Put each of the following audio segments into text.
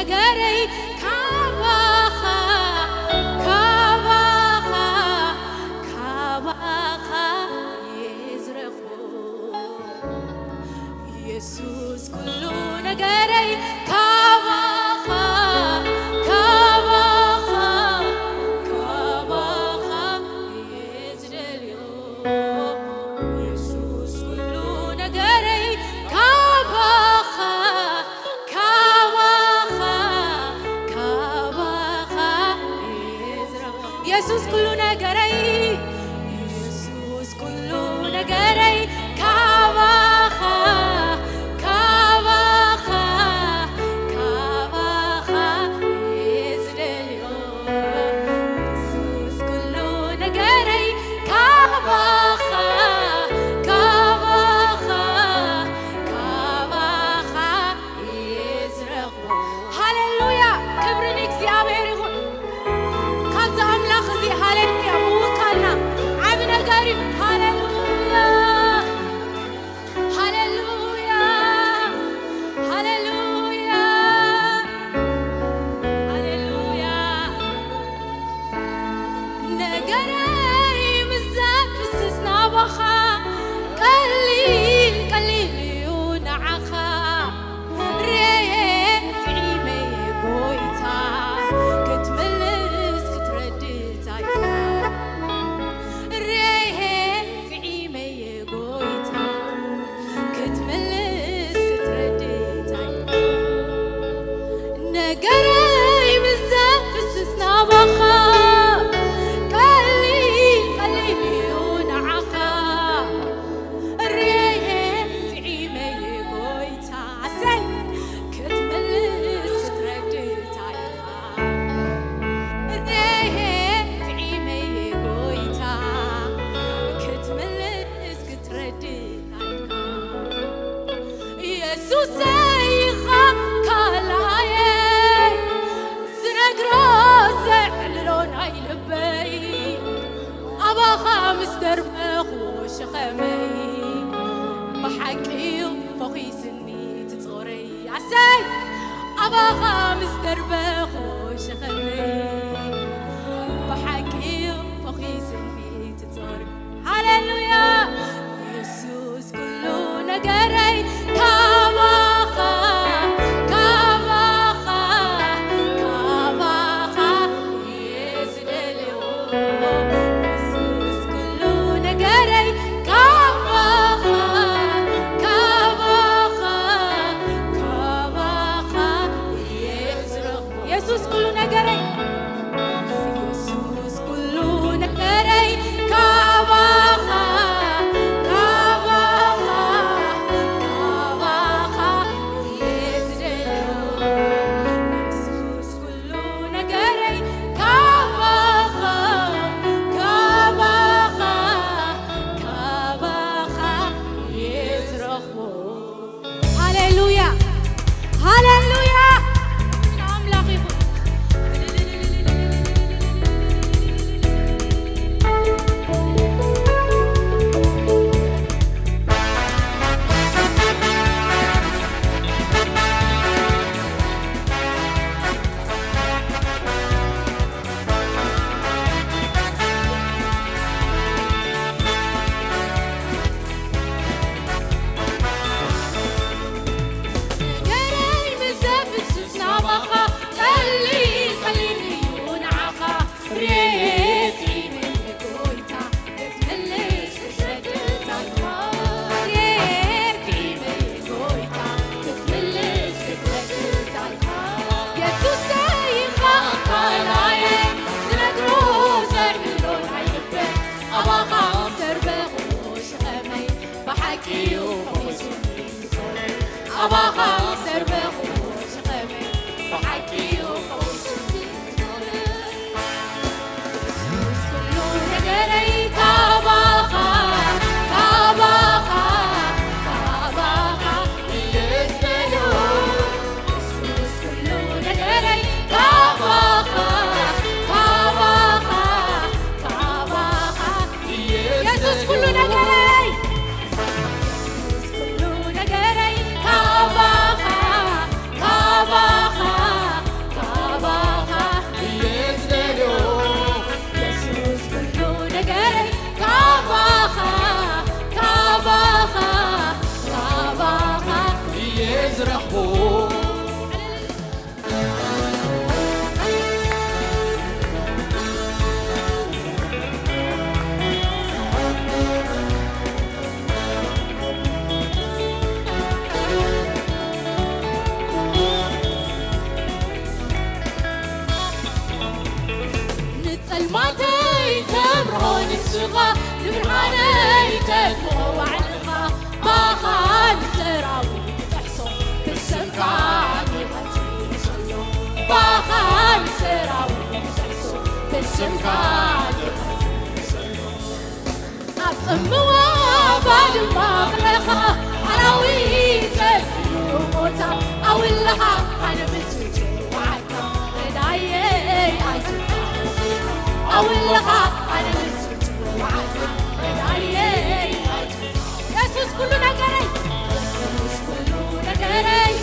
ነገረይ ካባኻ፣ ካባኻ፣ ካባኻ እየ ዝረኽቦ። የሱስ ኩሉ ነገረይ ካባኻ፣ ካባኻ፣ ካባኻ እየ ዝደልዮ። የሱስ ኩሉ ነገረይ ካባኻ፣ ካባኻ፣ ካባኻ እየ ዝረኽቦ። የሱስ ኩሉ ነገረይ፣ የሱስ ኩሉ ነገረይ ካባኻ፣ ካባኻ፣ ካባኻ እየ ዝደልዮ። የሱስ ኩሉ ነገረይ ካባኻ፣ ካባኻ፣ ካባኻ እየ ዝረኽቦ። ሃሌሉያ! ክብሪ ንእግዚኣብሔር ይኹን። ካብዚ ኣምላኽ እዚ ሃሌሉያ ምውካልና ዓቢ ነገር እዩ። ሃሌሉያ! ሃሌሉያ! ሃሌሉያ! ሃሌሉያ! ነገረይ ምስ ዘፍስስ ናባኻ፣ ቀሊል ቀሊል እዩ ንዓኻ። ርኤ ጥዒመ ጎይታ፣ ክትምልስ ክትረድእ ታይ። ርኤ ጥዒመ ጎይታ፣ ክትምልስ ክትረድእ ታይ። ነገረይ ምስ ዘፍስስ ናባኻ፣ ቀሊል ቀሊል እዩ ንዓኻ። ርኤ ጥዒመ ጎይታ፣ ኣሰይ፣ ክትምልስ ክትረድእ ታይ። ርኤ ጥዒመ ጎይታ፣ ክትምልስ ክትረድእ ታይ። የሱሰይ ኢኻ ካልኣየይ፣ ዝነግሮ ዘዕልሎ ናይ ልበይ። ኣባኻ ምስ ደርበኽዎ ሸኸመይ፣ ብሓቂ እዩ ፈኺስኒ እቲ ጾረይ። ኣሰይ! ኣባኻ ምስ ደርበኽዎ ሸኸመይ፣ ብሓቂ እዩ ፈኺስኒ እቲ ጾረይ። ሃሌሉያ! የሱስ ኩሉ ነገረይ ካባኻ፣ ካባኻ፣ ካባኻ እየ ዝደልዮ። የሱስ ኩሉ ነገረይ ካባኻ፣ ካባኻ፣ ካባኻ እየ ዝረኽቦ። የሱስ ኩሉ ነገረይ፣ የሱስ ኩሉ ነገረይ ካባኻ፣ ካባኻ፣ ካባኻ እየ ዝደልዮ። የሱስ ኩሉ ነገረይ ካባኻ፣ ካባኻ፣ ካባኻ እየ ዝረኽቦ። ሃሌሉያ፣ ሃሌሉያ። ኣምላኽ ይኹን። ስምካ ኣብ ጽምዋ ባድማ ምሕረኻ ኣራዊት ዘብሉ ቦታ ኣውለኻ ኣነ ምጽውዓካ ረዳየይ ኣይትካ ኣውለኻ ኣነ ምጽውዓካ ረዳየይ ኣይትካ የሱስ ኩሉ ነገረይ የሱስ ኩሉ ነገረይ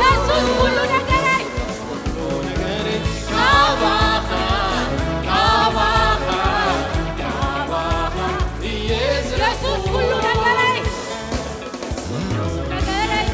የሱስ ኩሉ ነገረይ የሱስ ኩሉ ነገረይ ነገረይ ነገረይ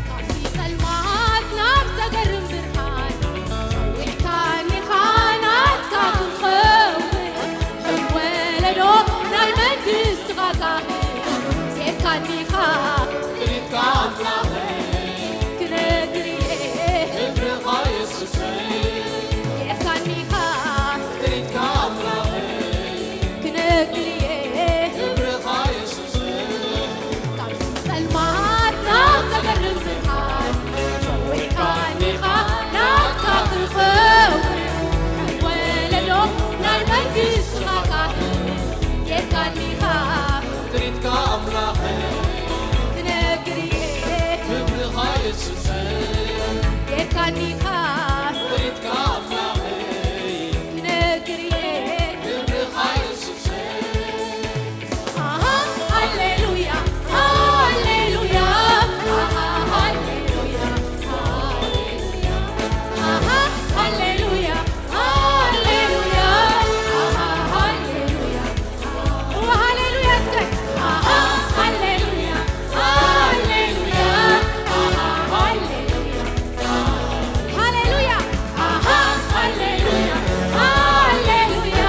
ካብቲ ጸልማት ናብ ዘገርም ብርሃን ጸዊዕካኒ ኢኻ ናትካ ክኸውን ወለዶ ናይ መንግስትኻ ካህን ጌርካኒ ኢኻ ትርኢትካ ኣምላኸይ ክነግር እየ ክብርኻ የሱሰይ ጌርካኒ ኢኻ ትርኢትካ ኣምላኸይ ክነግር እየ ክብርኻ የሱሰይ ካብ ጸልማት ናብ ዘገርም ብርሃን ጸዊዕካኒ ኢኻ ናትካ ክኸውን ወለዶ ናይ መንግስትኻ ካህን ጌርካኒ ኢኻ ትርኢትካ ኣምላኸይ ክነግር እየ ክብርኻ የሱሰይ ጌርካኒ ኢኻ ትርኢትካ ኣምላኸይ ክነግር እየ ክብርኻ የሱሰይ ኣሃ ሃሌሉያ ሃሌሉያ ኣሃ ሃሌሉያ ሃሌሉያ ኣሃ ሃሌሉያ ሃሌሉያ ኣሃ ሃሌሉያ እወ ሃሌሉያ እስከ ኣሃ ሃሌሉያ ሃሌሉያ ኣሃ ሃሌሉያ ሃሌሉያ ኣሃ ሃሌሉያ ሃሌሉያ ኣሃ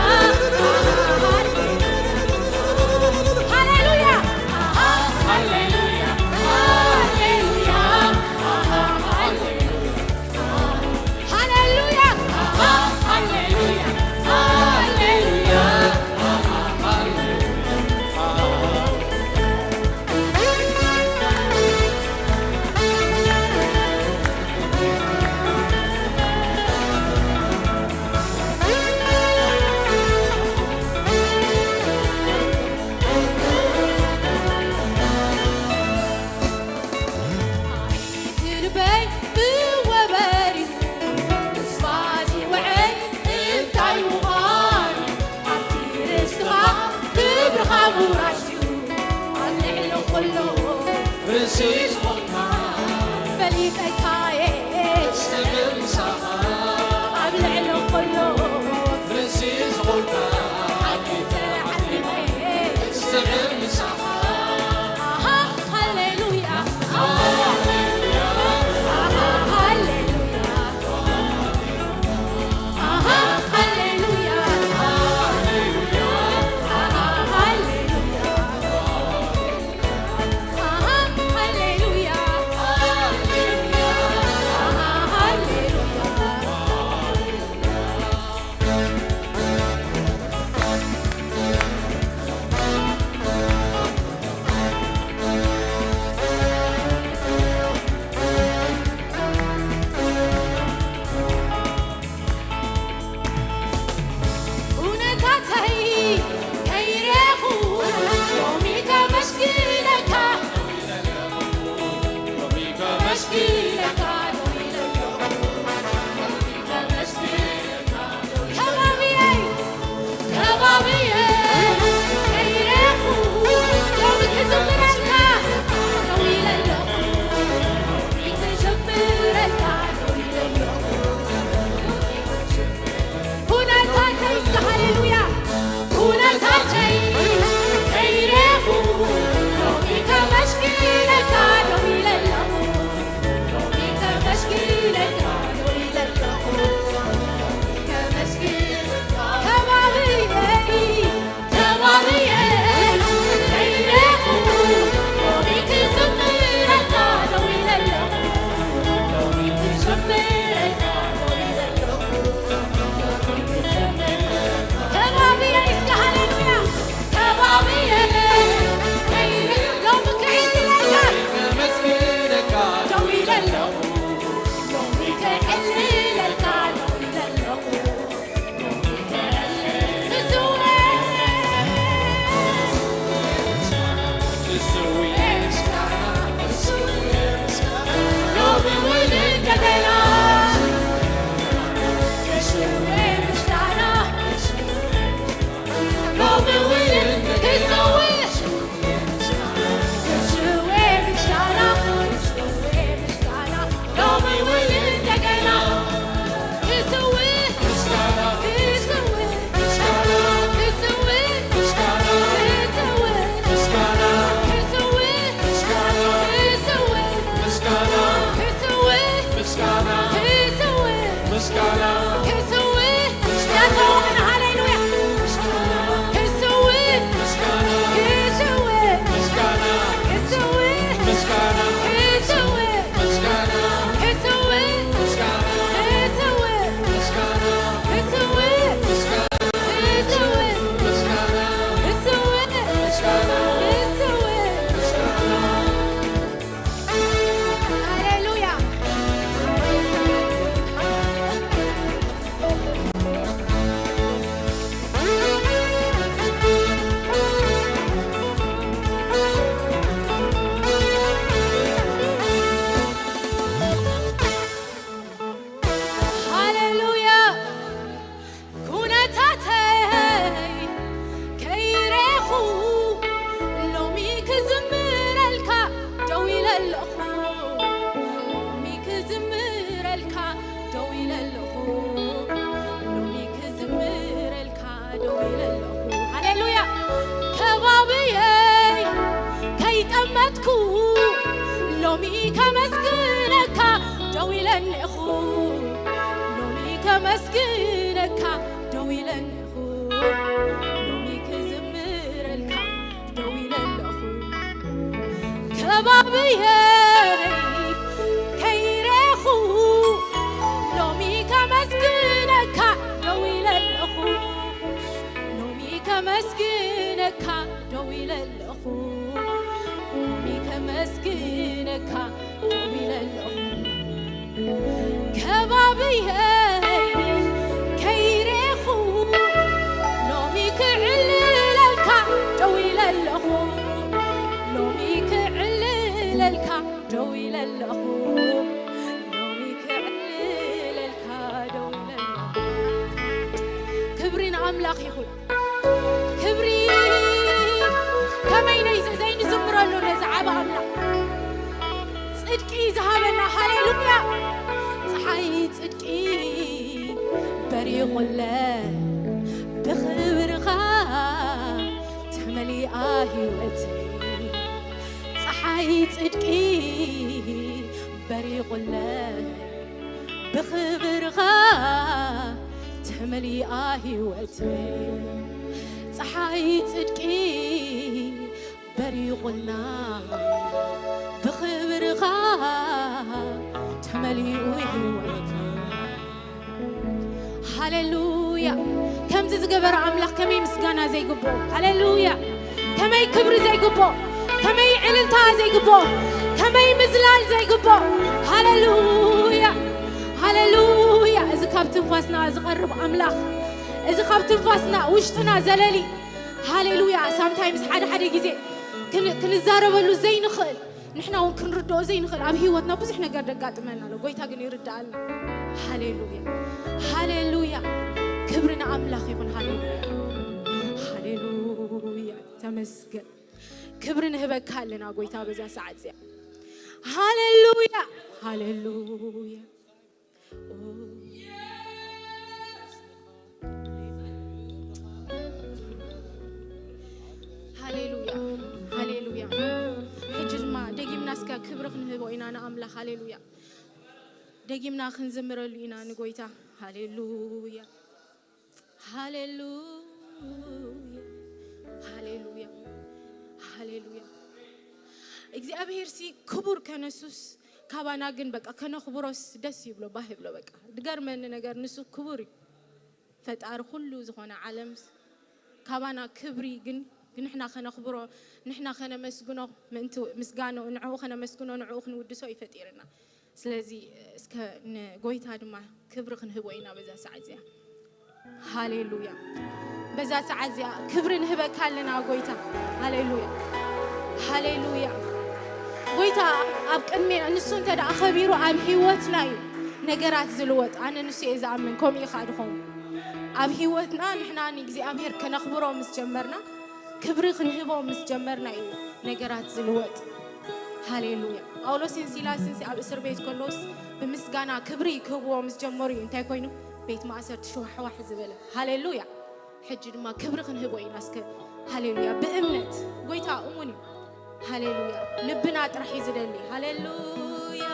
ሃሌሉያ ሃሌሉያ ኣሃ ሃሌሉያ ሃሌሉያ ሃሌሉያ ሃሌሉያ ልበይ ብወበሪ ተስፋ ዝወዐይ እንታይ ምዃኑ ኣብቲ ርስትኻ ክብርኻ ምውራስ እዩ ኣብ ልዕሊ ኩሉ ርእሲ ዝኾንካ ፈሊጠካየ ስዕል ምሳኻ ኣብ ልዕሊ ኩሉ ርእሲ ዝኾንካ ዓቂተ ዓቂተ ስዕል ምሳኻ ኣሃ ሃሌሉያ ኣሃ ሃሌሉያ ኣሃ ሃሌሉያ ኣሃ ሃሌሉያ ኣሃ ሃሌሉያ ሃሌሉያ ኣለኹ፣ ሎሚ ክዝምረልካ ደው ኢለ ኣለኹ። ሃሌሉያ። ከባብየይ ከይጠመትኩ ሎሚ ከመስግነካ ደው ኢለ እኒኤኹ። ሎሚ ከመስግነካ ደው ኢለ እኒኤኹ። ሎሚ ክዝምረልካ ደው ኢለ ኣለኹ። ከባብየይ ከይረኹ ሎሚ ከመስግነካ ደው ኢለ ኣለኹ። ሎሚ ከመስግነካ ደው ኢለ ኣለኹ። ሎሚ ከመስግነካ ደው ኢለ ኣለኹ። ከባብየይ ከይረኹ ሎሚ ክዕልለልካ ደው ኢለ ኣለኹ። ሎሚ ክዕልለልካ ደው ኢለ ኣለኹ። ሎሚ ክዕልለልካ ደው ኢለ ኣለኹ። ክብሪ ንኣምላኽ ይኹን። ክብሪ ከመይ ነይ ዘይንዝምረሉ ነዚ ዓቢ ኣምላኽ። ጽድቂ ዝሃበና። ሃሌሉያ። ጸሓይ ጽድቂ በሪቑለ ብኽብርኻ ተመሊኣ ህይወተይ። ጸሓይ ጽድቂ በሪቑለ ብኽብርኻ ተመሊኣ ህይወተይ። ጸሓይ ጽድቂ በሪቑልና ብኽብርኻ ተመሊኡ ህይወት። ሃሌሉያ። ከምዚ ዝገበረ ኣምላኽ ከመይ ምስጋና ዘይግብኦ። ሃሌሉያ። ከመይ ክብሪ ዘይግብኦ። ከመይ ዕልልታ ዘይግብኦ። ከመይ ምዝላል ዘይግብኦ። ሃሌሉያ። ሃሌሉያ። እዚ ካብ ትንፋስና ዝቐርብ ኣምላኽ፣ እዚ ካብ ትንፋስና ውሽጥና ዘለሊ። ሃሌሉያ። ሳምታይምስ ሓደ ሓደ ግዜ ክን- ክንዛረበሉ ዘይንኽእል፣ ንሕና እውን ክንርድኦ ዘይንኽእል ኣብ ህይወትና ብዙሕ ነገር ደጋጥመና ኣሎ። ጎይታ ግን ይርድኣልና። ሃሌሉያ። ሃሌሉያ። ክብሪ ንኣምላኽ ይኹን። ሃሌሉያ። ሃሌሉያ። ተመስገን። ክብሪ ንህበካ ኣለና ጎይታ በዛ ሰዓት እዚኣ። ሃሌሉያ። ሃሌሉያ። ሃሌሉያ። ሃሌሉያ። ሕጂ ድማ ደጊምና እስከ ክብሪ ክንህቦ ኢና ንኣምላኽ። ሃሌሉያ። ደጊምና ክንዝምረሉ ኢና ንጎይታ። ሃሌሉያ። ሃሌሉያ። ሃሌሉያ። ሃሌሉያ። እግዚኣብሔር ሲ ክቡር ከነሱስ ካባና ግን በቃ ከነኽብሮስ ደስ ይብሎ፣ ባህ ይብሎ። በቃ ድገርመኒ ነገር ንሱ ክቡር እዩ። ፈጣሪ ኩሉ ዝኾነ ዓለም ካባና ክብሪ ግን ንሕና ከነኽብሮ፣ ንሕና ከነመስግኖ፣ ምእንቲ ምስጋንኡ፣ ንዕኡ ከነመስግኖ፣ ንዕኡ ክንውድሶ እዩ ፈጢርና። ስለዚ እስከ ንጎይታ ድማ ክብሪ ክንህቦ ኢና በዛ ሰዓት እዚኣ። ሃሌሉያ። በዛ ሰዓት እዚኣ ክብሪ ንህበካ ኣለና ጎይታ። ሃሌሉያ። ሃሌሉያ። ጎይታ ኣብ ቅድሜ ንሱ እንተ ደኣ ከቢሩ ኣብ ህይወትና እዩ ነገራት ዝልወጥ። ኣነ ንሱ እየ ዝኣምን፣ ከምኡ እዩ ከዓ ድኸውን። ኣብ ህይወትና ንሕና ንእግዚኣብሔር ከነኽብሮ ምስ ጀመርና፣ ክብሪ ክንህቦ ምስ ጀመርና እዩ ነገራት ዝልወጥ። ሃሌሉያ። ጳውሎስን ሲላስን ኣብ እስር ቤት ከለውስ ብምስጋና ክብሪ ክህብዎ ምስ ጀመሩ እዩ እንታይ ኮይኑ? ቤት ማእሰርቲ ሽዋሕዋሕ ዝበለ። ሃሌሉያ። ሕጂ ድማ ክብሪ ክንህቦ ኢና እስከ። ሃሌሉያ። ብእምነት ጎይታ እሙን እዩ። ሃሌሉያ። ልብና ጥራሕ እዩ ዝደሊ። ሃሌሉያ።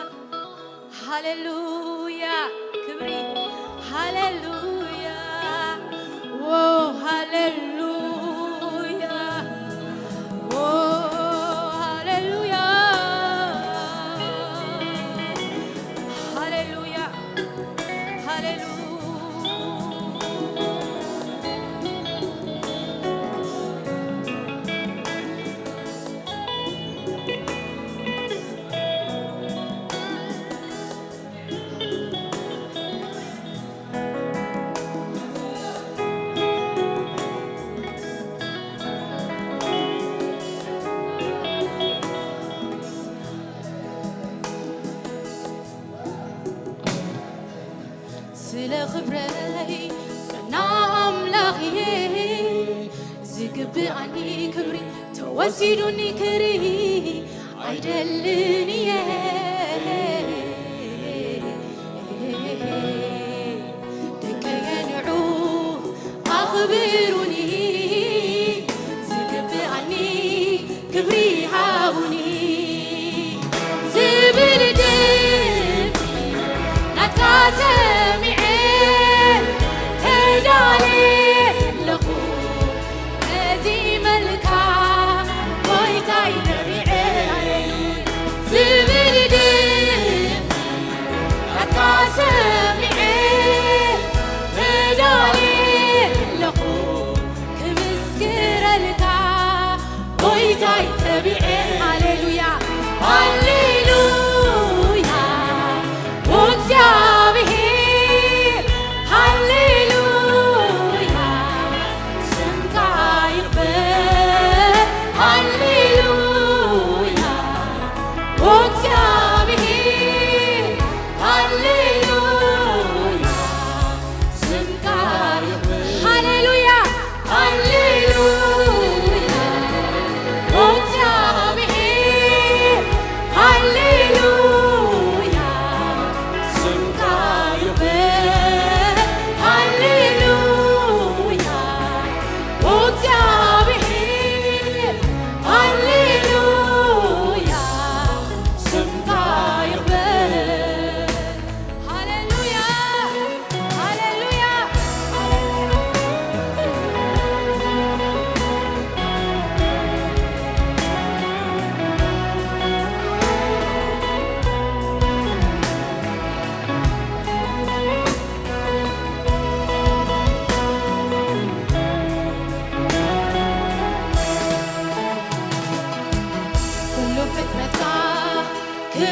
ሃሌሉያ። ክብሪ። ሃሌሉያ። ዎ፣ ሃሌሉያ። ዎ፣ ሃሌሉያ። ሃሌሉያ። ሃሌሉያ። ስለ ክብረይ ቀና ኣምላኽ እየ፣ ዝግብኣኒ ክብሪ ተወሲዱኒ ክርኢ ኣይደልን እየ።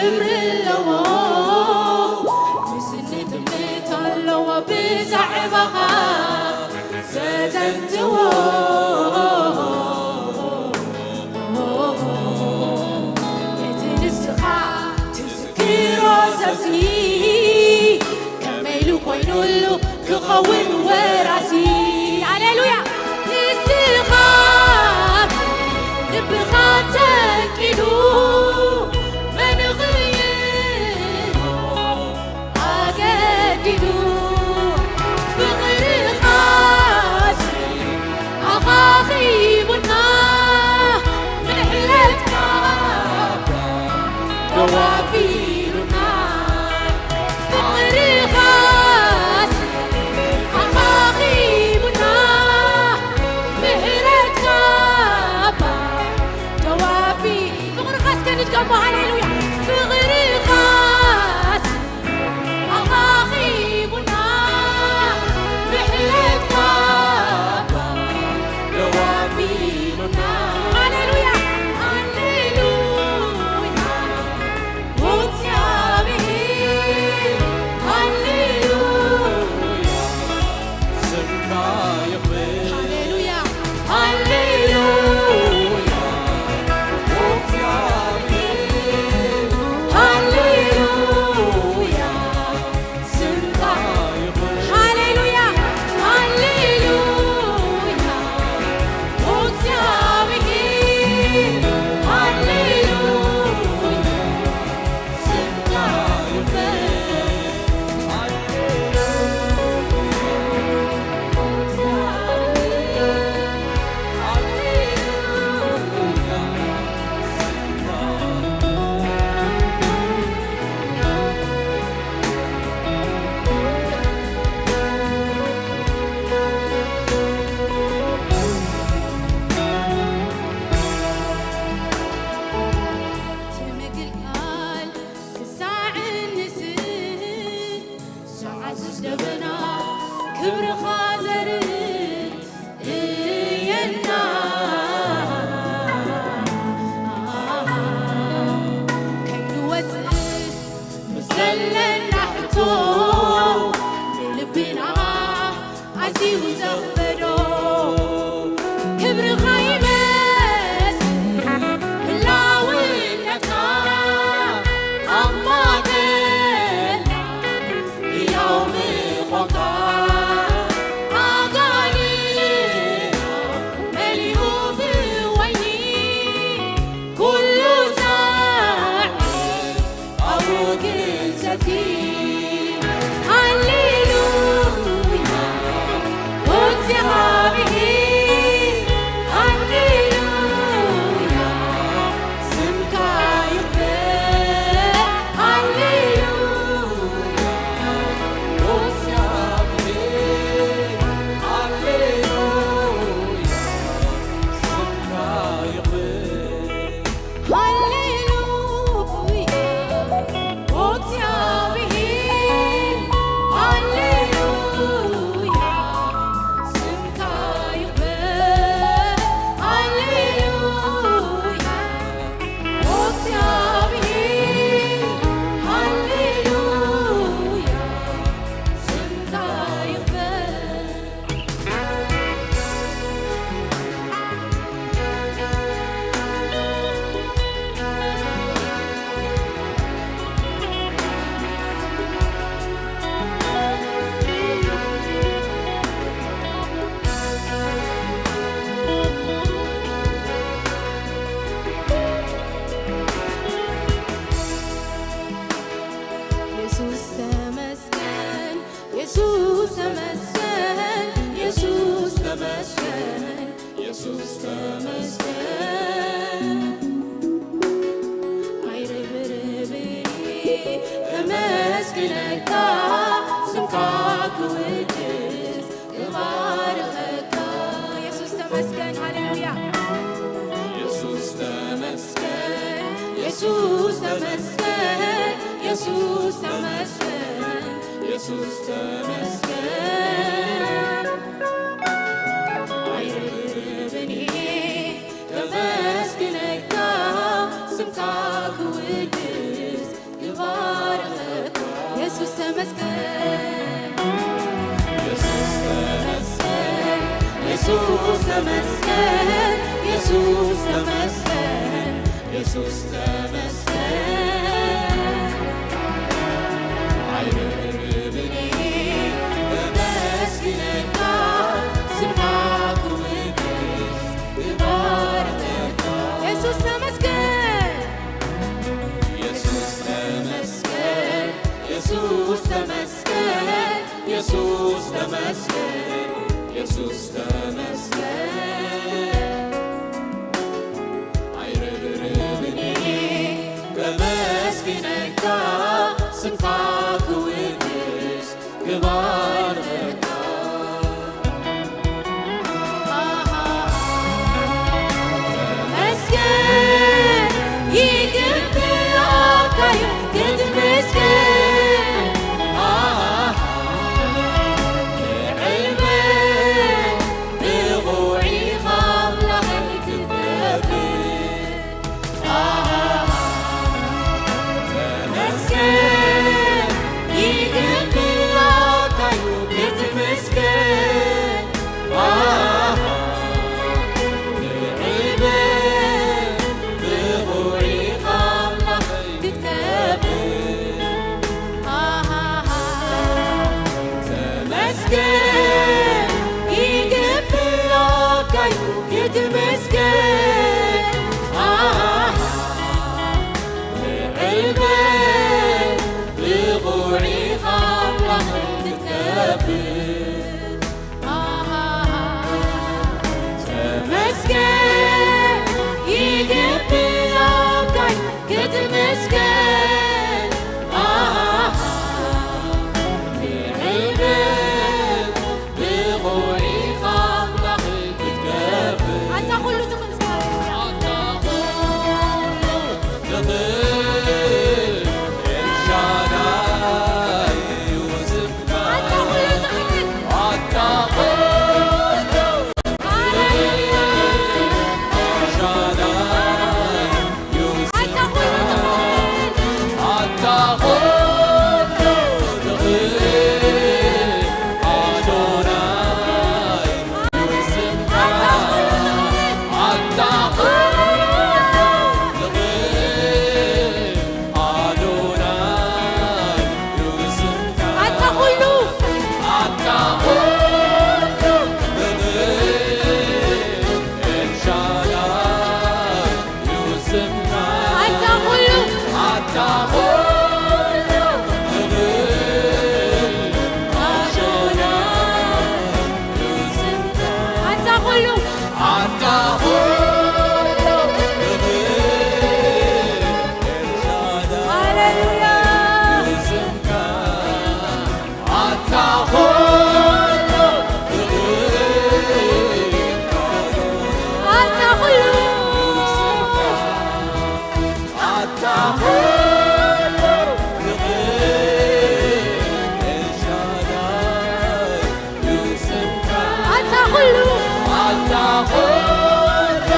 ክብሪ ኣለዎ። ምስኒ ትምኒት ኣለዎ ብዛዕባኻ ዘዘንትዎ። እቲ ንስኻ ትዝክሮ ሰብሲ ከመይ ኢሉ ኮይኑሉ ክኸውን ወራሲ። ሃሌሉያ። ንስኻ ልብኻ ተንኪዱ መን ክይኖ ኣገዲዱ። ፍቕርኻስ ኣኻኺቡና፣ ምሕረትካ ደው ኣቢሉና። ፍቕርኻስ ኣኻኺቡና፣ ምሕረትካ ደው ኣቢ-፣ ፍቕርኻስ ከንድገሞ፣ ሃሌሉያ። ፍቕርኻስ ኣኻኺቡና፣ ምሕረትካ ደው ኣቢሉና። ሃሌሉያ፣ ሃሌሉያ፣ እግዚኣብሔር፣ ሃሌሉያ፣ ስምካ ይኽበር። ሃሌሉያ፣ ሃሌሉያ፣ እግዚኣብሔር፣ ሃሌሉያ፣ ስምካ ይኽበር። ሃሌሉያ፣ ሃሌሉያ፣ እግዚኣብሔር፣ ሃሌሉያ፣ ስምካ ይኽበር። እቲ ምግልጋል ክሳዕ እንስእ፣ ዝዓዝዝ ደበና ክብርኻ ዘርኢ እየና። ከይንወጽእ ምስ ዘለና ሕቶ፣ ንልብና ኣዝዩ ዘኽበዶ፣ ክብርኻ ይመስል ህላውነትካ ኣብ ማእከልና፣ ህያው ምዃንካ ኣጋንንትና መሊኡ ብወይኒ ኩሉ ሳዕ ኣብኡ ክንሰቲ። ሃሌሉያ፣ እግዚኣብሔር፣ ሃሌሉያ፣ ስምካ ይኽበር። ሃሌሉያ፣ እግዚኣብሔር፣ ሃሌሉያ፣ ስምካ ይኽበር። ሃሌሉያ፣ ኦ እግዚኣብሔር፣ ሃሌሉያ፣ ስምካ ይኽበር። ሃሌሉያ፣ ኦ እግዚኣብሔር፣ ሃሌሉያ፣ ስምካ ይኽበር። የሱስ ተመስገን፣ የሱስ ተመስገን፣ የሱስ ተመስገን፣ የሱስ ተመስገን። ኣይርብርብኒ ከመስግነካ፣ ስምካ ክውድስ ክባርኸካ። የሱስ ተመስገን፣ ሃሌሉያ። የሱስ ተመስገን፣ የሱስ ተመስገን፣ የሱስ ተመስገን፣ የሱስ ተመስገን። ኣይርብርብኒ ከመስግነካ፣ ስምካ ክውድስ ተመስገን፣ የሱስ ተመስገን፣ የሱስ ተመስገን፣ የሱስ ተመስገን፣ የሱስ ተመስገን። ኣይርብርብኒ እመስግነካ፣ ስምካ ክውድስ እባርኸካ። የሱስ ተመስገን። የሱስ ተመስገን፣ የሱስ ተመስገን፣ የሱስ ተመስገን፣ የሱስ ተመስገን። ኣይርብርብኒ ከመስግነካ፣ ስምካ ክውድስ ክባርኸካ። ተመስገን፣ ይግብኣካ እዩ ክትምስገን። ልዕል በል፣ ብቑዕ ኢኻ ኣምላኸይ ክትከብር። ተመስገን፣ ይግብኣካ እዩ ክትምስገን። ልዕል በል፣ ብቑዕ ኢኻ ኣምላኽ ክትከብር። ተመስገን፣ ይግብኣካ እዩ ክትምስገን። ልዕል በል፣ ብቑዕ ኢኻ ኣምላኽ ክትከብር። ተመስገን፣ ይግብኣካ እዩ ክትምስገን። ልዕል በል፣ ብቑዕ ኢኻ ኣምላኽ ክትከብር። ኣታ ኩሉ ትኽእል። ኣታ ኩሉ ትኽእል፣ ኤልሻዳይ እዩ ስምካ። ኣታ ኩሉ ትኽእል። ኣታ ኩሉ ትኽእል፣ ኤልሻዳይ እዩ ስምካ። ኣታ ኩሉ ትኽእል። ኣታ ኩሉ ትኽእል፣ ኣዶናይ ኣታ ኩሉ፣ ኣታ ኩሉ፣ ሃሌሉያ። ኣታ ኩሉ፣ ኣታ ኩሉ፣ ኣታ ኩሉ ትኽእል፣ ኤልሻዳይ እዩ ስምካ። ኣታ ኩሉ፣ ኣታ ኩሉ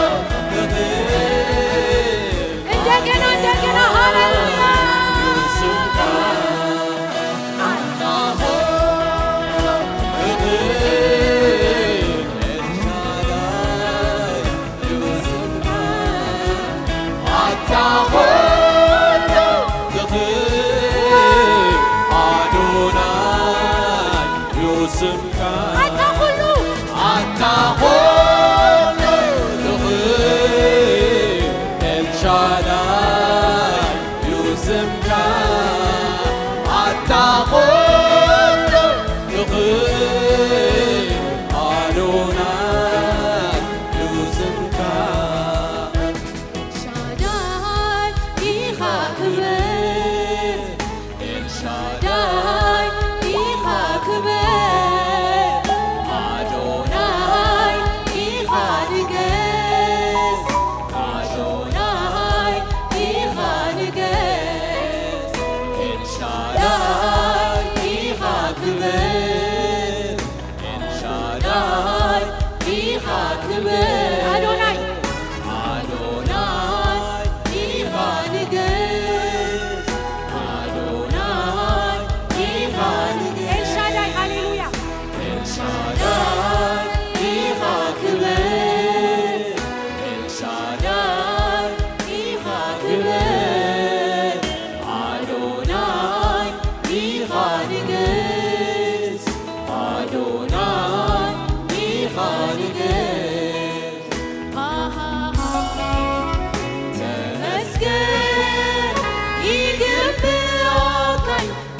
ትኽእል፣ እንደገና፣ እንደገና፣ ሃሌሉያ። እዩ ስምካ። ኣታ ኩሉ ትኽእል፣ ኤልሻዳይ ኣታ ኩሉ ትኽእል ኣዶናይ እዩ ስምካ። ኣታ ኩሉ፣ ኣታ ኩሉ ትኽእል ኤልሻዳይ እዩ ስምካ። ኣታ ኩሉ ትኽእል ኣዶናይ እዩ ስምካ። ኤልሻዳይ ኢኻ ክብር፣ ኤልሻዳይ ኢኻ ክብር፣ ኣዶናይ ኢኻ ንገስ፣ ኣዶናይ ኢኻ ንገስ።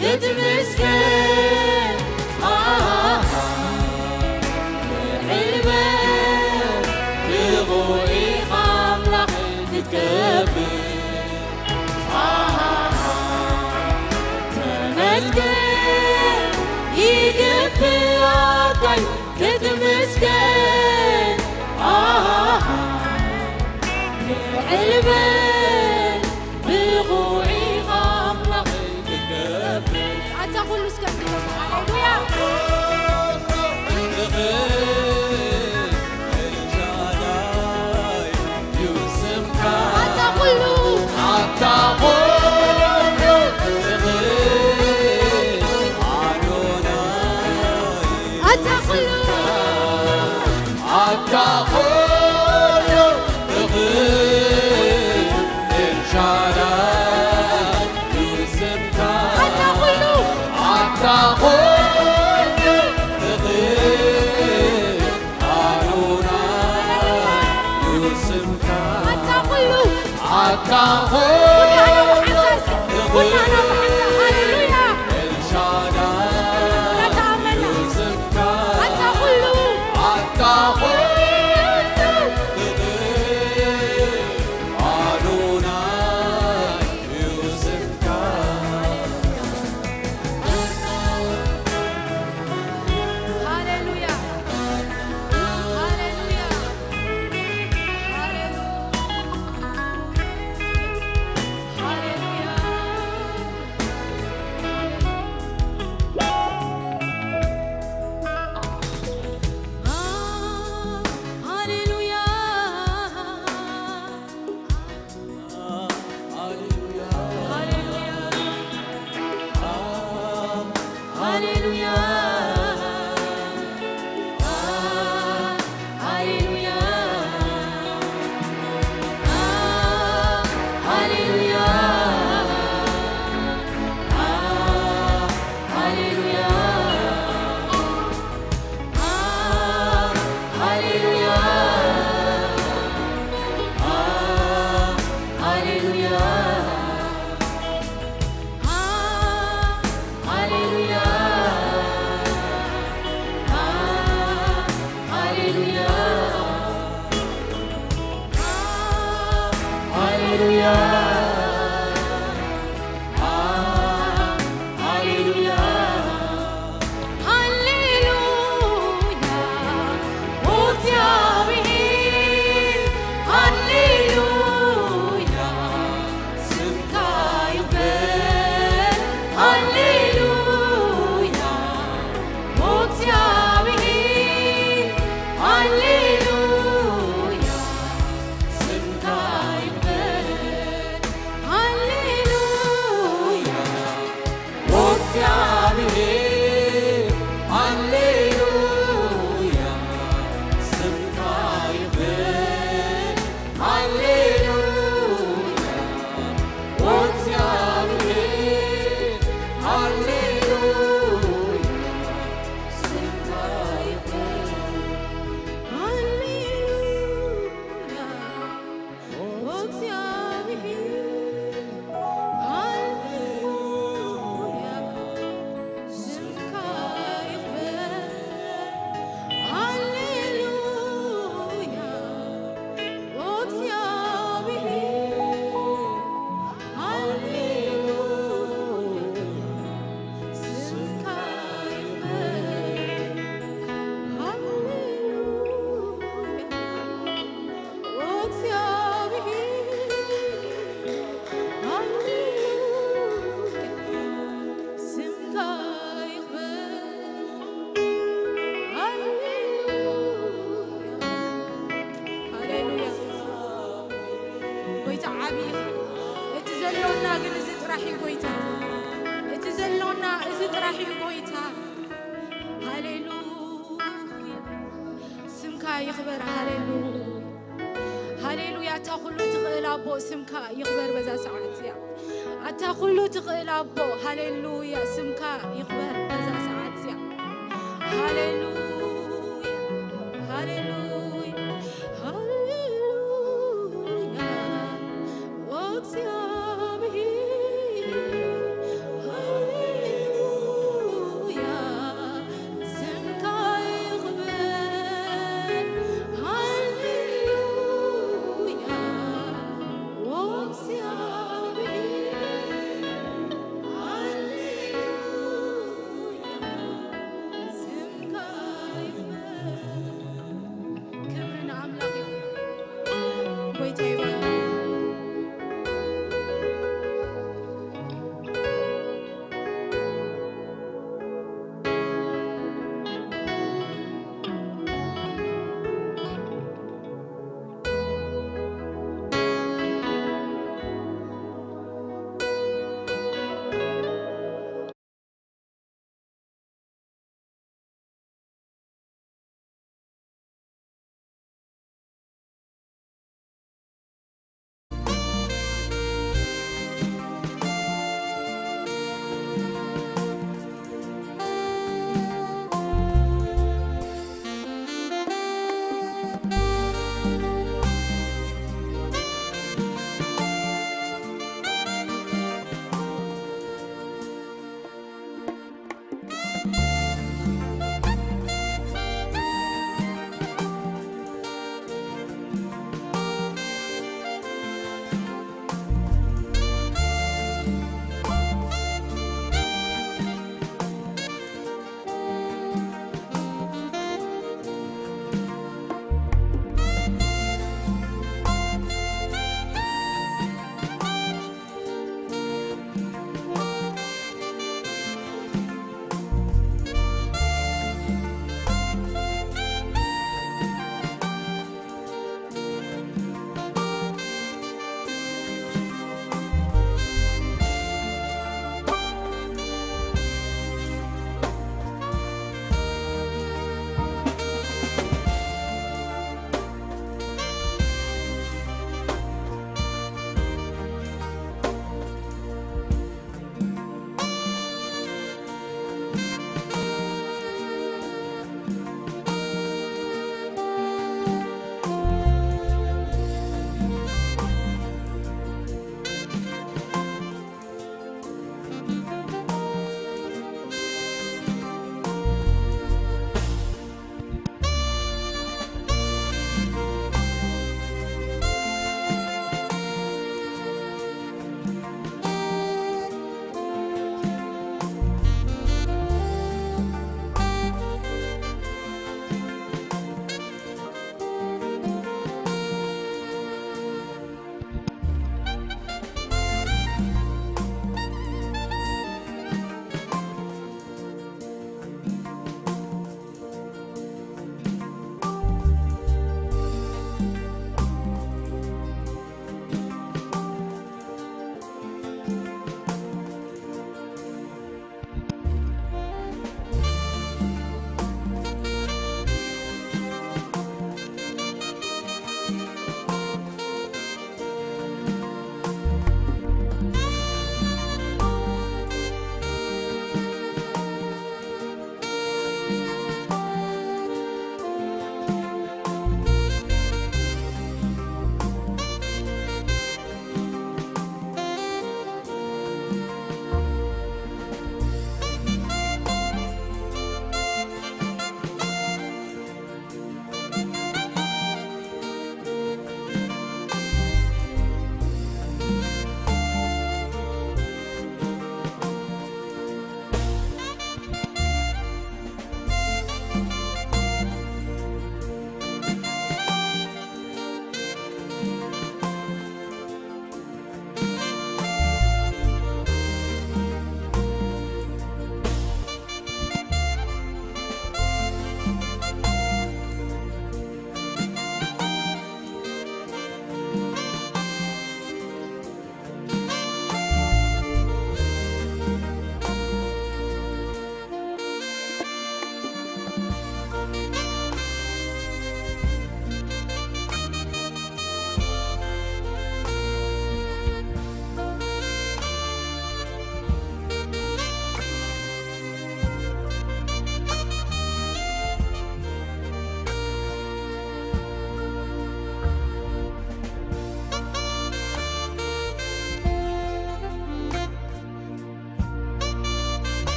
ክትምስገን፣ ኣሃ፣ ንዕልመ ብቑ ኢኻ ኣምላኽ ክትከብር። ኣሃ፣ ተመስገን ይግብኣካ እዩ ክትምስገን። ኣሃ፣ ንዕልመ ብቑዕ ኢኻ ኣምላኽ ክትገብር። ኣታ ኩሉ እስከ እንድገም። ሃሌሉያ። ኣታ ኩሉ። ኣታ ኩሉ። ኣታ ኩሉ። ኣታ ኩሉ ትኽእል ኤልሻዳይ እዩ ስምካ። ኣታ ኩሉ። ኣታ ኩሉ ትኽእል ኣዶናይ እዩ ስምካ። ኣታ ኩሉ። ኣታ ኩሉ ኩላና ብሓንሳብ እስከ፣ ኩላና ብሓንሳብ፣ ሃሌሉያ። ኤልሻዳይ እናተኣመና። እዩ ስምካ። ኣታ ኩሉ። ኣታ ኩሉ። ኣዶናይ እዩ ስምካ። ሃሌሉያ። ሃሌሉያ። ሃሌሉያ። ሃሌሉያ። ሃሌሉያ። ሃሌሉያ። ሃሌሉያ። ሃሌሉያ። ሃሌሉያ። ሃሌሉያ። ሃሌሉያ። ሃሌሉያ። ሃሌሉያ። ሃሌሉያ። ሃሌሉያ። ሃሌሉያ። ሃሌሉያ። ኦ እግዚኣብሔር፣ ሃሌሉያ። ስምካ ይኽበር፣ ሃሌሉያ። ኦ እግዚኣብሔር፣ ሃሌሉያ። ስምካ ይኽበር፣ ሃሌሉያ። ኦ እግዚኣብሔር፣ ሃሌሉያ። ስምካ ይኽበር፣ ሃሌሉያ። ኦ እግዚኣብሔር፣ ሃሌሉያ። ስምካ ይኽበር፣ ሃሌሉያ። ኦ እግዚኣብሔር፣ ሃሌሉያ። ስምካ ይኽበር፣ ሃሌሉያ። ኦ እግዚኣብሔር፣ ሃሌሉያ። ስምካ ይኽበር፣ ሃሌሉያ። ኦ እግዚኣብሔር፣ ሃሌሉያ። ስምካ ይኽበር፣ ሃሌሉያ። ሃሌሉያ። ጎይታ ዓቢ እዩ። እቲ ዘሎና ግን እዚ ጥራሕ እዩ ጎይታ። እቲ ዘሎና እዚ ጥራሕ እዩ ጎይታ። ሃሌሉያ። ስምካ ይኽበር። ሃሌሉያ። ሃሌሉያ። ኣታ ኩሉ ትኽእል ኣቦ ስምካ ይኽበር በዛ ሰዓት እዚኣ። ኣታ ኩሉ ትኽእል ኣቦ፣ ሃሌሉያ፣ ስምካ ይኽበር በዛ ሰዓት እዚኣ። ሃሌሉያ፣ ሃሌሉያ፣ ሃሌሉያ፣ ኦ እግዚኣብሔር፣ ሃሌሉያ።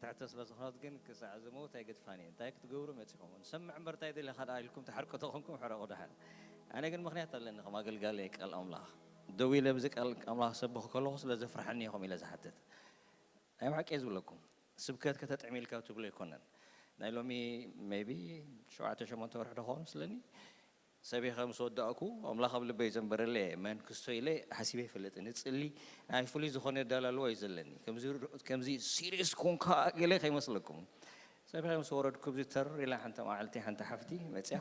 ትሕተ ስለ ዝኾነት ግን ክሳዕ ዝሞት ኣይገድፋን እየ። እንታይ ክትገብሩ መጺኹም? ንሰምዕ እምበር እንታይ ደሊኻ ደኣ ኢልኩም ትሓርቁ ተኾንኩም ሕረቑ ደሓን። ኣነ ግን ምኽንያት ኣለኒ ከም ኣገልጋሊ ቃል ኣምላኽ። ደው ኢለ ብዚ ቃል ኣምላኽ ክሰብኽ ከለኹ ስለ ዘፍርሓኒ እየ ከምኡ ኢለ ዝሓትት። ናይ ብሓቂ እየ ዝብለኩም። ስብከት ከተጥዕም ኢልካ ትብሎ ኣይኮነን። ናይ ሎሚ ሜይቢ ሸውዓተ ሸሞንተ ወርሒ ዶ ክኸውን መስለኒ። ሰቢኸ ምስ ወዳእኩ ኣምላኽ ኣብ ልበይ ዘንበረለይ እየ። መን ክስቶ ኢለ ሓሲበ ኣይፈልጥን። እጽሊ ናይ ፍሉይ ዝኾነ ኣደላልዋ እዩ ዘለኒ። ከምዚ ርድኦ-፣ ከምዚ ሲሪየስ ኮንካ ገለ ከይመስለኩም። ሰቢኸ ምስ ወረድኩ ኣብዚ ተር ኢላ ሓንቲ መዓልቲ ሓንቲ ሓፍቲ መጽያ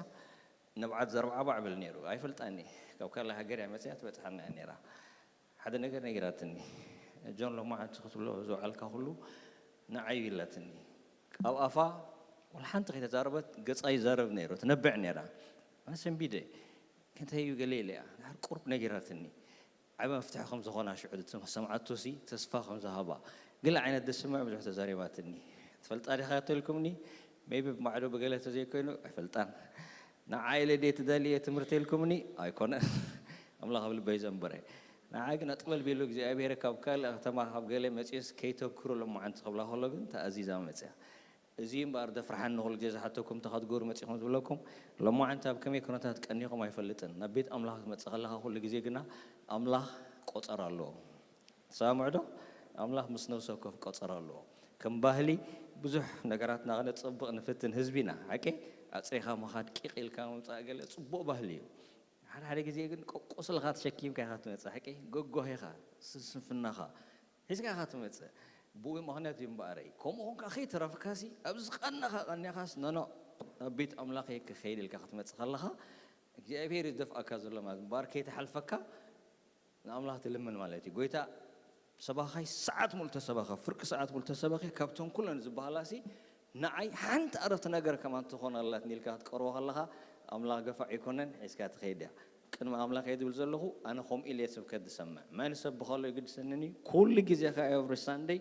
ንብዓት ዘርባዕባዕ ብል ነይሩ። ኣይፈልጣኒ። ካብ ካልእ ሃገር እያ መጽያ ትበጽሓና እያ ነይራ። ሓደ ነገር ነጊራትኒ። ጆን ሎማዓንቲ ክትብሎ ዝውዓልካ ኩሉ ንዓይ እዩ ኢላትኒ። ኣብ ኣፋ ወላ ሓንቲ ከይተዛረበት ገጻ ይዛረብ ነይሩ። ትነብዕ ነይራ። ኣነ ሰንቢደ። እንታይ እዩ ገለ ኢለ እያ። ድሓር ቁሩብ ነጊራትኒ። ዓቢ መፍትሒ ከም ዝኾና ሽዑ ዝሰምዓቶሲ ተስፋ ከም ዝሃባ። ገለ ዓይነት ደስምዕ ብዙሕ ተዛሪባትኒ። ትፈልጣ ዲኻ ተልኩምኒ? ሜይቢ ብማዕዶ ብገለ ተዘይኮይኑ ኣይፈልጣን። ንዓ ኢለ ድየ ትደልየ ትምህርቲ ኢልኩምኒ? ኣይኮነን። ኣምላኽ ኣብ ልበይ ዘንበረ። ንዓ ግን ኣጥበል ቤሎ እግዚኣብሔር ካብ ካልእ ከተማ ካብ ገለ መጽዮስ ከይተክሩ ሎማዓንቲ ክብላ ከሎ ግን ተኣዚዛ መጽያ። እዚ እምበኣር ደፍርሓኒ ኩሉ ግዜ ዝሓተኩም እንታይ ክትገብሩ መጺኹም ዝብለኩም፣ ሎማዓንቲ ኣብ ከመይ ኩነታት ቀኒኹም ኣይፈልጥን። ናብ ቤት ኣምላኽ ክትመጽእ ከለኻ ኩሉ ግዜ ግና ኣምላኽ ቆጸራ ኣለዎ። ትሰማምዑ ዶ? ኣምላኽ ምስ ነፍሲ ወከፍ ቆጸራ ኣለዎ። ከም ባህሊ ብዙሕ ነገራትና ክነጸብቕ ንፍትን ህዝቢ ኢና። ሓቂ? ኣጽሪኻ ምኻድ፣ ቂቕ ኢልካ ምምጻእ ገለ ጽቡቕ ባህሊ እዩ። ሓደ ሓደ ግዜ ግን ቆቆስልኻ ተሸኪምካ ኢኻ ትመጽእ። ሓቂ? ጎጎህ ኢኻ፣ ስ-፣ ስንፍናኻ ሒዝካ ኢኻ ትመጽእ። ብኡ ምኽንያት እዩ እምበኣረይ። ከምኡ ኾንካ ከይተረፍካሲ፣ ኣብዚ ቀናኻ ቀኒኻስ፣ ኖኖ፣ ናብ ቤት ኣምላኽ እየ ክኸይድ ኢልካ ክትመጽእ ከለኻ፣ እግዚኣብሔር እዩ ዝደፍኣካ ዘሎ ማለት እምበኣር ከይተሓልፈካ ንኣምላኽ ትልምን ማለት እዩ። ጎይታ ሰባኻይ ሰዓት ሙሉ ተሰበኸ፣ ፍርቂ ሰዓት ሙሉ ተሰበኸ፣ ካብ ተንኩለን ዝበሃላሲ ንዓይ ሓንቲ ዕረፍቲ ነገር ከማን ትኾን ኣላትኒ ኢልካ ክትቀርቦ ከለኻ፣ ኣምላኽ ገፋዕ ኣይኮነን፣ ሒዝካ ትኸይድ እያ። ቅድሚ ኣምላኽ እየ ዝብል ዘለኹ፣ ኣነ ከምኡ ኢለ እየ ስብከት ዝሰምዕ። መን ይሰብኸሎ ኣይግድሰንን እዩ። ኩሉ ግዜ ከኣ ኤቭሪ ሳንደይ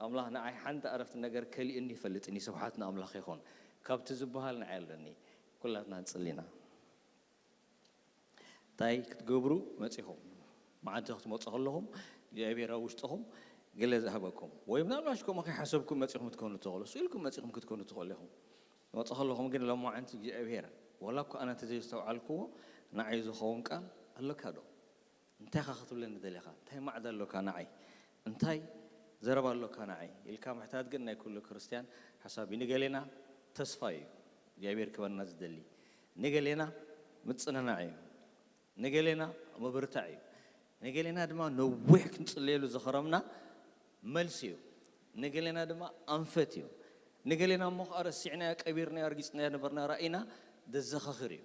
ኣምላኽ ንዓይ ሓንቲ ዕረፍቲ ነገር ከሊኡኒ ይፈልጥን እዩ። ስብሓት ንኣምላኽ ይኹን። ካብቲ ዝበሃል ንዓይ ኣለኒ። ኩላትና ንጽሊ ኢና። እንታይ ክትገብሩ መጺኹም? መዓልቲ ክትመጹ ከለኹም እግዚኣብሔር ኣብ ውሽጥኹም ገለ ዝሃበኩም ወይ ምናልባሽ ከምኡ ከይሓሰብኩም መጺኹም ክትኮኑ ትኽእሉ፣ ስኢልኩም መጺኹም ክትኮኑ ትኽእሉ ኢኹም። መጹ ከለኹም ግን ሎማዓንቲ እግዚኣብሔር፣ ወላ እኳ ኣነ እንተዘይስተውዓልክዎ፣ ንዓይ ዝኸውን ቃል ኣለካ ዶ? እንታይ ኢኻ ክትብለኒ ደሊኻ? እንታይ ማዕዳ ኣሎካ ንዓይ? እንታይ ዘረባ ኣሎካ ንዓይ? ኢልካ ምሕታት ግን ናይ ኩሉ ክርስትያን ሓሳብ እዩ። ንገሌና ተስፋ እዩ እግዚኣብሔር ክበና ዝደሊ። ንገሌና ምጽንናዕ እዩ። ንገሌና ምብርታዕ እዩ። ንገሌና ድማ ነዊሕ ክንጽለየሉ ዝኸረምና መልሲ እዩ። ንገሌና ድማ ኣንፈት እዩ። ንገሌና እሞ ኸዓ ረሲዕናዮ፣ ቀቢርናዮ፣ ኣርጊጽናዮ ነበርና ራእይና ዘዘኻኽር እዩ።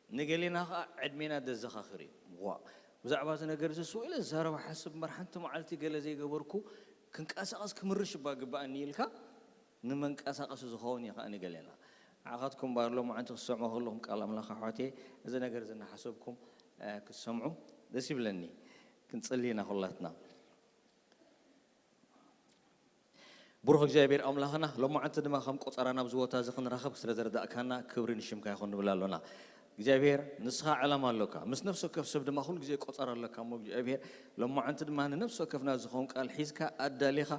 ንገሌና ኸዓ ዕድሜና ዘዘኻኽር እዩ። ዋእ፣ ብዛዕባ እዚ ነገር እዚ ስው ኢለ ዝዛረብ ሓስብ እምበር ሓንቲ መዓልቲ ገለ ዘይገበርኩ ክንቀሳቐስ ክምርሽ እባ ግባኣኒ ኢልካ ንመንቀሳቐሲ ዝኸውን እዩ ኸዓ ንገሌና። ንዓኻትኩም እምበኣር ሎማዓንቲ ክትሰምዑ ከለኹም ቃል ኣምላኽ ኣሕዋተየ፣ እዚ ነገር እዚ እናሓሰብኩም፣ እ፣ ክትሰምዑ ደስ ይብለኒ። ክንጽሊ ኢና ኩላትና። ብሩኽ እግዚኣብሔር ኣምላኽና፣ ሎማዓንቲ ድማ ከም ቆጸራ ናብዚ ቦታ እዚ ክንራኸብ ስለ ዘረዳእካና ክብሪ ንሽምካ ይኹን ንብል ኣሎና። እግዚኣብሔር ንስኻ ዕላማ ኣሎካ፣ ምስ ነፍሲ ወከፍ ሰብ ድማ ኩሉ ግዜ ቆጸራ ኣሎካ እሞ እግዚኣብሔር ሎማዓንቲ ድማ ንነፍሲ ወከፍና ዝኸውን ቃል ሒዝካ ኣዳሊኻ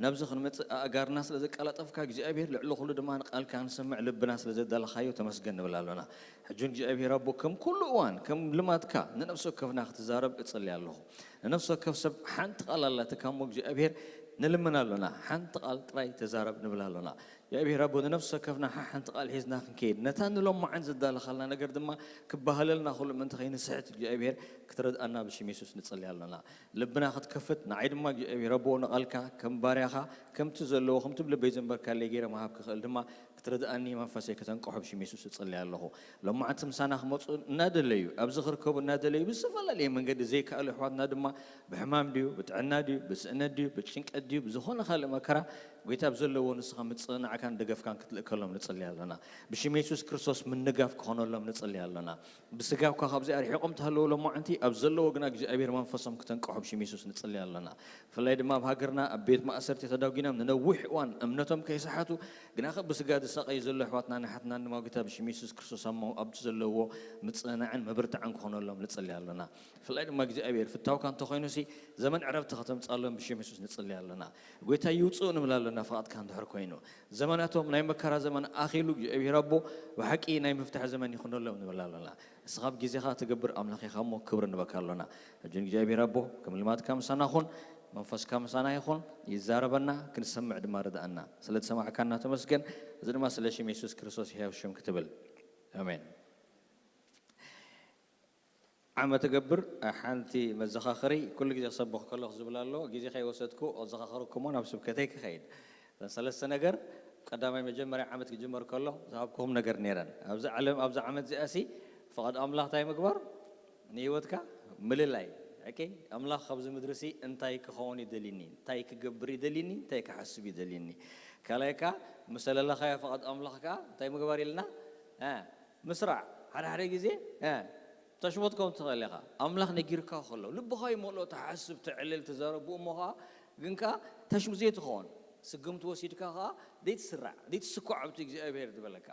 ናብዚ ክንመጽእ ኣእጋርና ስለ ዘቀላጠፍካ እግዚኣብሔር ልዕሊ ኩሉ ድማ ንቃልካ ክንሰምዕ ልብና ስለ ዘዳለኻዮ ተመስገን ንብል ኣሎና። ሕጂ እግዚኣብሔር ኣቦ ከም ኩሉ እዋን ከም ልማድካ ንነፍሲ ወከፍና ክትዛረብ እጽሊ ኣለኹ። ንነፍሲ ወከፍ ሰብ ሓንቲ ቃል ኣላትካ እሞ እግዚኣብሔር ንልምን ኣሎና፣ ሓንቲ ቃል ጥራይ ተዛረብ ንብል ኣሎና። እግዚኣብሔር ኣቦ ንነፍሲ ወከፍና ሓ-፣ ሓንቲ ቃል ሒዝና ክንከይድ፣ ነታ ንሎማዓንቲ ዘዳለኻልና ነገር ድማ ክበሃለልና ኩሉ ምእንቲ ከይንስሕት እግዚኣብሔር ክትረድኣና ብሽም የሱስ ንጽሊ ኣሎና። ልብና ክትከፍት፣ ንዓይ ድማ እግዚኣብሔር ኣቦ ንቓልካ ከም ባርያኻ ከምቲ ዘለዎ ከምቲ ብልበይ ዘንበርካለይ ገይረ ምሃብ ክኽእል ድማ ክትረድኣኒ መንፈሰይ ከተንቅሖ ብሽም የሱስ እጽሊ ኣለኹ። ሎማዓንቲ ምሳና ክመጹ እናደለዩ፣ ኣብዚ ክርከቡ እናደለዩ ብዝተፈላለየ መንገዲ ዘይከኣሉ ኣሕዋትና ድማ ብሕማም ድዩ፣ ብጥዕና ድዩ፣ ብስእነት ድዩ፣ ብጭንቀት ድዩ፣ ብዝኾነ ካልእ መከራ፣ ጎይታ ኣብ ዘለዎ ንስኻ ምጽንናዕካን ደገፍካን ክትልእከሎም ንጽሊ ኣሎና። ብሽም የሱስ ክርስቶስ ምንጋፍ ክኾነሎም ንጽሊ ኣሎና። ብስጋ እኳ ካብዚኣ ርሒቖም ተሃለዉ ሎማዓንቲ ኣብ ዘለዎ ግና እግዚኣብሔር መንፈሶም ክተንቅሖ ብሽም የሱስ ንጽሊ ኣሎና። ብፍላይ ድማ ኣብ ሃገርና ኣብ ቤት ማእሰርቲ ተዳጒኖም ንነዊሕ እዋን እምነቶም ከይሰሓቱ ግና ከ ብስጋ ዝሳቐዩ ዘለዉ ኣሕዋትና ኣሓትናን ድማ ጎይታ ብሽም የሱስ ክርስቶስ ኣብ ሞ-፣ ኣብቲ ዘለውዎ ምጽንናዕን ምብርታዕን ክኾነሎም ንጽሊ ኣሎና። ብፍላይ ድማ እግዚኣብሔር ፍታውካ እንተኾይኑሲ ዘመን ዕረፍቲ ከተምጽኣሎም ብሽም የሱስ ንጽሊ ኣሎና። ጎይታ ይውጽኡ ንብል ኣሎና ፍቓድካ እንድሕር ኮይኑ። ዘመናቶም ናይ መከራ ዘመን ኣኺሉ እግዚኣብሔር ኣቦ ብሓቂ ናይ ምፍታሕ ዘመን ይኹነሎም ንብል ኣሎና። ንስኻ ኣብ ግዜኻ ትገብር ኣምላኽ ኢኻ እሞ ክብሪ ንበካ ኣሎና። ሕጂ እግዚኣብሔር ኣቦ ከም ልማድካ ምሳና ኹን፣ መንፈስካ ምሳና ይኹን፣ ይዛረበና፣ ክንሰምዕ ድማ ርድኣና። ስለ ዝሰማዕካና ተመስገን። እዚ ድማ ስለ ሽም የሱስ ክርስቶስ ህያው ሽም ክትብል። ኣሜን። ዓመት እገብር ሓንቲ መዘኻኸሪ ኩሉ ግዜ ክሰብኽ ከለኹ ዝብል ኣሎ። ግዜ ከይወሰድኩ ኣዘኻኸረኩሞ ናብ ስብከተይ ክኸይድ። እተን ሰለስተ ነገር ቀዳማይ መጀመርያ ዓመት ክጅመር ከሎ ዝሃብኩኹም ነገር ነይረን። ኣብዚ ዓለም፣ ኣብዚ ዓመት እዚኣሲ ፍቓድ ኣምላኽ እንታይ ምግባር? ንህይወትካ ምልላይ። ኦኬ፣ ኣምላኽ ካብዚ ምድሪሲ እንታይ ክኸውን ይደልኒ? እንታይ ክገብር ይደልኒ? እንታይ ክሓስብ ይደልኒ? ካልኣይ ከኣ ምስ ዘለለኻዮ ፍቓድ ኣምላኽ ከኣ እንታይ ምግባር ኢልና? እ፣ ምስራዕ። ሓደ ሓደ ግዜ፣ እ፣ ተሽሞት ከም ትኽእል ኢኻ። ኣምላኽ ነጊርካ ከሎ፣ ልብኻ ይመልኦ፣ ትሓስብ፣ ተዕልል፣ ትዛረብ፣ ብኡ እሞ ኸኣ ግን ከኣ ተሽሙ ዘይትኸውን። ስግምቲ ወሲድካ ኸኣ ዘይትስራዕ፣ ዘይትስኳዕ ኣብቲ እግዚኣብሔር ዝበለካ።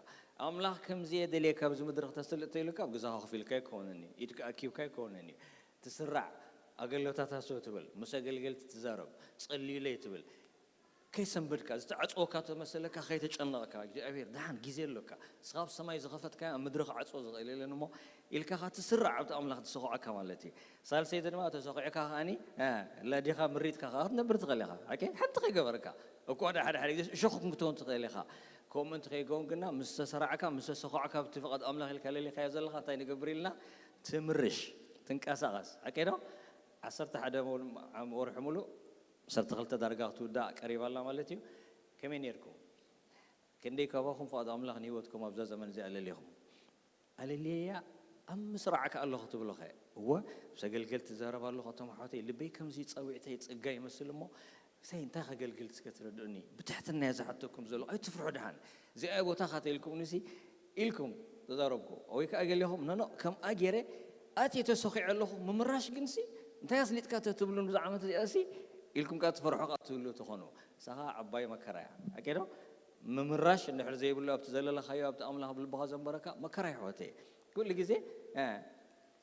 ኣምላኽ ከምዚ እየ ደልየካ ኣብዚ ምድሪ ክተስልጥ ተኢሉካ፣ ኣብ ገዛኻ ኮፍ ኢልካ ኣይኮነን እዩ፣ ኢድካ ኣኪብካ ኣይኮነን እዩ። ትስራዕ፣ ኣገልግሎታት ሃስው ትብል፣ ምስ ኣገልገልቲ ትዛረብ፣ ጸልዩለይ ትብል። ከይሰንበድካ፣ ዝተዓጽወካ ተመሰለካ፣ ከይተጨነቕካ፣ እግዚኣብሔር ደሓን ግዜ ኣሎካ። ንስኻ ኣብ ሰማይ ዝኸፈትካዮ ኣብ ምድሪ ክዓጽዎ ዝኽእል የለን እሞ፣ ኢልካ ኸኣ ትስራዕ ኣብቲ ኣምላኽ ዝሰኹዐካ ማለት እዩ። ሳልሰይቲ ድማ ተሰኺዕካ ከኣኒ፣ እ፣ ለዲኻ ምሪትካ ኸኣ ክትነብር ትኽእል ኢኻ። ኦኬ? ሓንቲ ከይገበርካ። እኳ ዳ ሓደ ሓደ ግዜ እሾኽ ክትከውን ትኽእል ኢኻ። ከምኡ ምእንቲ ከይከውን ግና ምስ ተሰራዕካ፣ ምስ ተሰኹዕካ፣ ኣብቲ ፍቓድ ኣምላኽ ኢልካ ለሊኻዮ ዘለኻ እንታይ ንገብር ኢልና? ትምርሽ፣ ትንቀሳቐስ። ሓቂ ዶ? ዓሰርተ ሓደ ሙሉ-፣ ወርሒ ሙሉእ ዓሰርተ ክልተ ዳርጋ ክትውዳእ ቀሪባ ኣላ ማለት እዩ። ከመይ ኔርኩም? ክንደይ ካባኹም ፍቓድ ኣምላኽ ንህይወትኩም ኣብዛ ዘመን እዚኣ ኣለሊኹም? ኣለልየያ ኣብ ምስራዕ ከኣ ኣለኹ ትብሉ ኸ? እወ፣ ምስ ኣገልገልቲ ትዛረብ ኣለኹ፣ እቶም ኣሕዋተይ ልበይ ከምዚ ጸዊዕተይ ጸጋ ይመስል እሞ፣ ምሳይ እንታይ ከገልግል እስከ ትረድኡኒ? ብትሕትና እየ ዝሓተኩም ዘለኹ፣ ኣይትፍርሑ ደሓን። እዚኣ እያ ቦታኻ ተኢልኩምኒሲ ኢልኩም ተዛረብኩ። ወይ ከኣ ገሊኹም፣ ኖ፣ ኖ፣ ከምኣ ገይረ ኣትየ ተሰኺዐ ኣለኹ፣ ምምራሽ ግንሲ እንታይ ኣስሊጥካ ተትብሉን ብዛ ዓመት እዚኣሲ ኢልኩም ከኣ ትፈርሑ ከኣ ትህልዉ ትኾኑ። ንሳ ኸኣ ዓባይ መከራ እያ። ሓቂ ዶ? ምምራሽ እንድሕር ዘይብሉ ኣብቲ ዘለለኻዮ ኣብቲ ኣምላኽ ብልብኻ ዘንበረካ መከራ ይሕወተየ። ኩሉ ግዜ፣ እ፣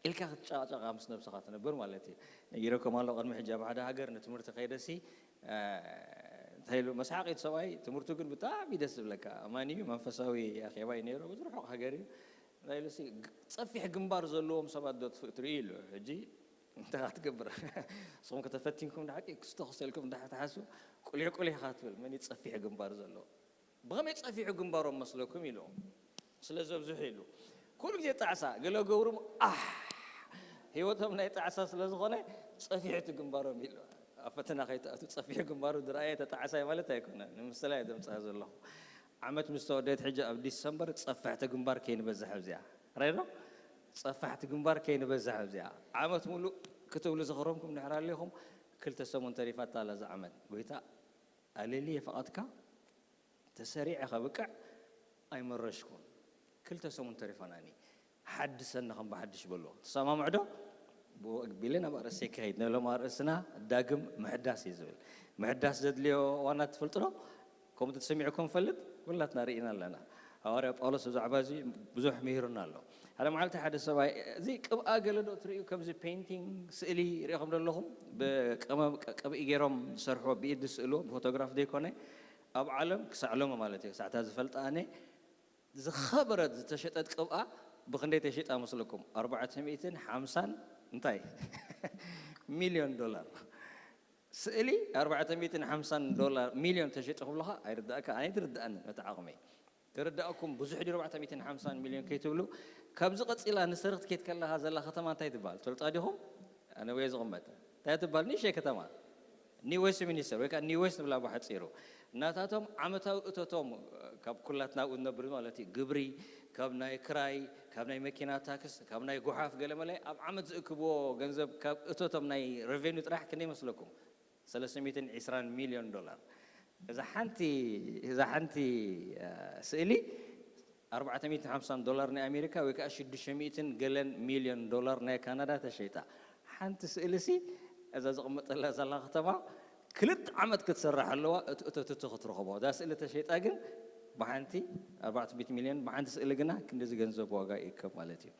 ኢልካ ክትጨቃጨቃ ምስ ነብስኻ ትነብር ማለት እዩ። ነጊረኩም ኣሎ ቅድሚ ሕጂ ኣብ ሓደ ሃገር ንትምህርቲ ከይደሲ፣ እ፣ እንታይ ኢሉ መስሓቂ እቲ ሰብኣይ ትምህርቱ ግን ብጣዕሚ ደስ ዝብለካ። ኣማኒ እዩ፣ መንፈሳዊ ኣኼባ እዩ ነይሩ፣ ኣብዚ ርሑቕ ሃገር እዩ። እንታይ ኢሉሲ ግ-፣ ጸፊሕ ግንባር ዘለዎም ሰባት ዶ ትፍ-፣ ትርእዩ ኢሉ። ሕጂ እንታይ ኢኻ ትገብር? ንስኹም ከተፈቲንኩም ንሓቂ ክስቶ ክሰልኩም እንዳ ትሓስቡ ቁሊሕ ቁሊሕ ኢኻ ትብል። መን እዩ ጸፊሕ ግንባር ዘለዎ? ብኸመይ ጸፊሑ ግንባሮም መስለኩም ኢሉ ስለ ዘብዝሑ ኢሉ። ኩሉ ግዜ ጣዕሳ፣ ገለ ገብሩ ኣሕ፣ ህይወቶም ናይ ጣዕሳ ስለ ዝኾነ ጸፊሑ እቲ ግንባሮም ኢሉ። ኣብ ፈተና ከይትኣቱ ጸፊሑ ግንባሩ ዝረኣየ ተጣዕሳይ ማለት ኣይኮነን። ንምስላ እየ ዘምጽኣ ዘለኹ። ዓመት ምስ ተወደት ሕጂ ኣብ ዲሰምበር ጸፋሕቲ ግንባር ከይንበዝሕ ኣብዚኣ። ራይ ዶ? ጸፋሕቲ ግንባር ከይንበዝሕ ኣብዚኣ። ዓመት ሙሉእ ክትብሉ ዝኸረምኩም ድሕር ኣሊኹም ክልተ ሰሙን ተሪፋታ ኣላ እዛ ዓመት። ጎይታ ኣለልየ ፍቓድካ ተሰሪዐ ከብቅዕ ኣይመረሽኩን። ክልተ ሰሙን ተሪፋናኒ። ሓድሰኒ ከም ብሓድሽ በልዎ። ትሰማምዑ ዶ? ብኡ ኣቢለ ናብ ኣርእስተይ ክኸይድ። ንሎም ኣርእስትና ዳግም ምሕዳስ እዩ ዝብል። ምሕዳስ ዘድልዮ እዋናት ትፈልጡ ዶ? ከምኡ ተሰሚዕኩም ፈልጥ? ኩላትና ርኢና ኣለና። ሃዋርያ ጳውሎስ ብዛዕባ እዚ ብዙሕ ምሂሩና ኣሎ። ሓደ መዓልቲ ሓደ ሰብኣይ፣ እዚ ቅብኣ ገለ ዶ ትርእዩ? ከምዚ ፔይንቲንግ፣ ስእሊ ርኢኹም ዶ ኣለኹም? ብቀመም ቀ-፣ ቅብኢ ገይሮም ዝሰርሕዎ፣ ብኢድ ዝስእልዎ፣ ብፎቶግራፍ ዘይኮነ፣ ኣብ ዓለም ክሳዕ ሎሚ ማለት እዩ፣ ክሳዕ እታ ዝፈልጣ ኣነ፣ ዝኸበረት ዝተሸጠት ቅብኣ ብኽንደይ ተሽጣ መስለኩም? ኣርባዕተ ሚእትን ሓምሳን እንታይ? ሚልዮን ዶላር። ስእሊ ኣርባዕተ ሚእትን ሓምሳን ዶላር፣ ሚልዮን ተሸጡ ክብሉኻ ኣይርዳእካ፣ ኣነ ኣይትርዳእንን፣ በቲ ዓቕመይ። ክርዳእኩም ብዙሕ ድዩ ኣርባዕተ ሚእትን ሓምሳን ሚልዮን ከይትብሉ፣ ካብዚ ቀጺላ ንሰርክት ከይድ ከለኻ ዘላ ከተማ እንታይ ትበሃል? ትፈልጣ ዲኹም? ኣነ ወይ ዝቕመጥ። እንታይ ትበሃል? ንእሽተይ ከተማ። ኒው ዌስትሚኒስተር ወይ ከኣ ኒው ዌስት ንብላ ብሓጺሩ። ናታቶም ዓመታዊ እቶቶም፣ ካብ ኩላትና ኣብኡ ንነብር ማለት እዩ፣ ግብሪ፣ ካብ ናይ ክራይ፣ ካብ ናይ መኪና ታክስ፣ ካብ ናይ ጎሓፍ ገለመለ፣ ኣብ ዓመት ዝእክብዎ ገንዘብ ካብ እቶቶም ናይ ሬቨኑ ጥራሕ ክንደይ ይመስለኩም? ሰለስተ ሚእትን ዕስራን ሚልዮን ዶላር። እዛ ሓንቲ፣ እዛ ሓንቲ፣ እ፣ ስእሊ ኣርባዕተ ሚእትን ሓምሳን ዶላር ናይ ኣሜሪካ ወይ ከኣ ሽዱሽተ ሚእትን ገለን ሚልዮን ዶላር ናይ ካናዳ ተሸይጣ። ሓንቲ ስእሊ ሲ እዛ ዝቕመጠላ ዘላ ከተማ ክልተ ዓመት ክትሰርሕ ኣለዋ፣ እቲ እቶት እቲ ክትረኽቦ። እዛ ስእሊ ተሸይጣ ግን ብሓንቲ ኣርባዕተ ሚእቲ ሚልዮን ብሓንቲ ስእሊ ግና ክንድዚ ገንዘብ ዋጋ ይእከብ ማለት እዩ።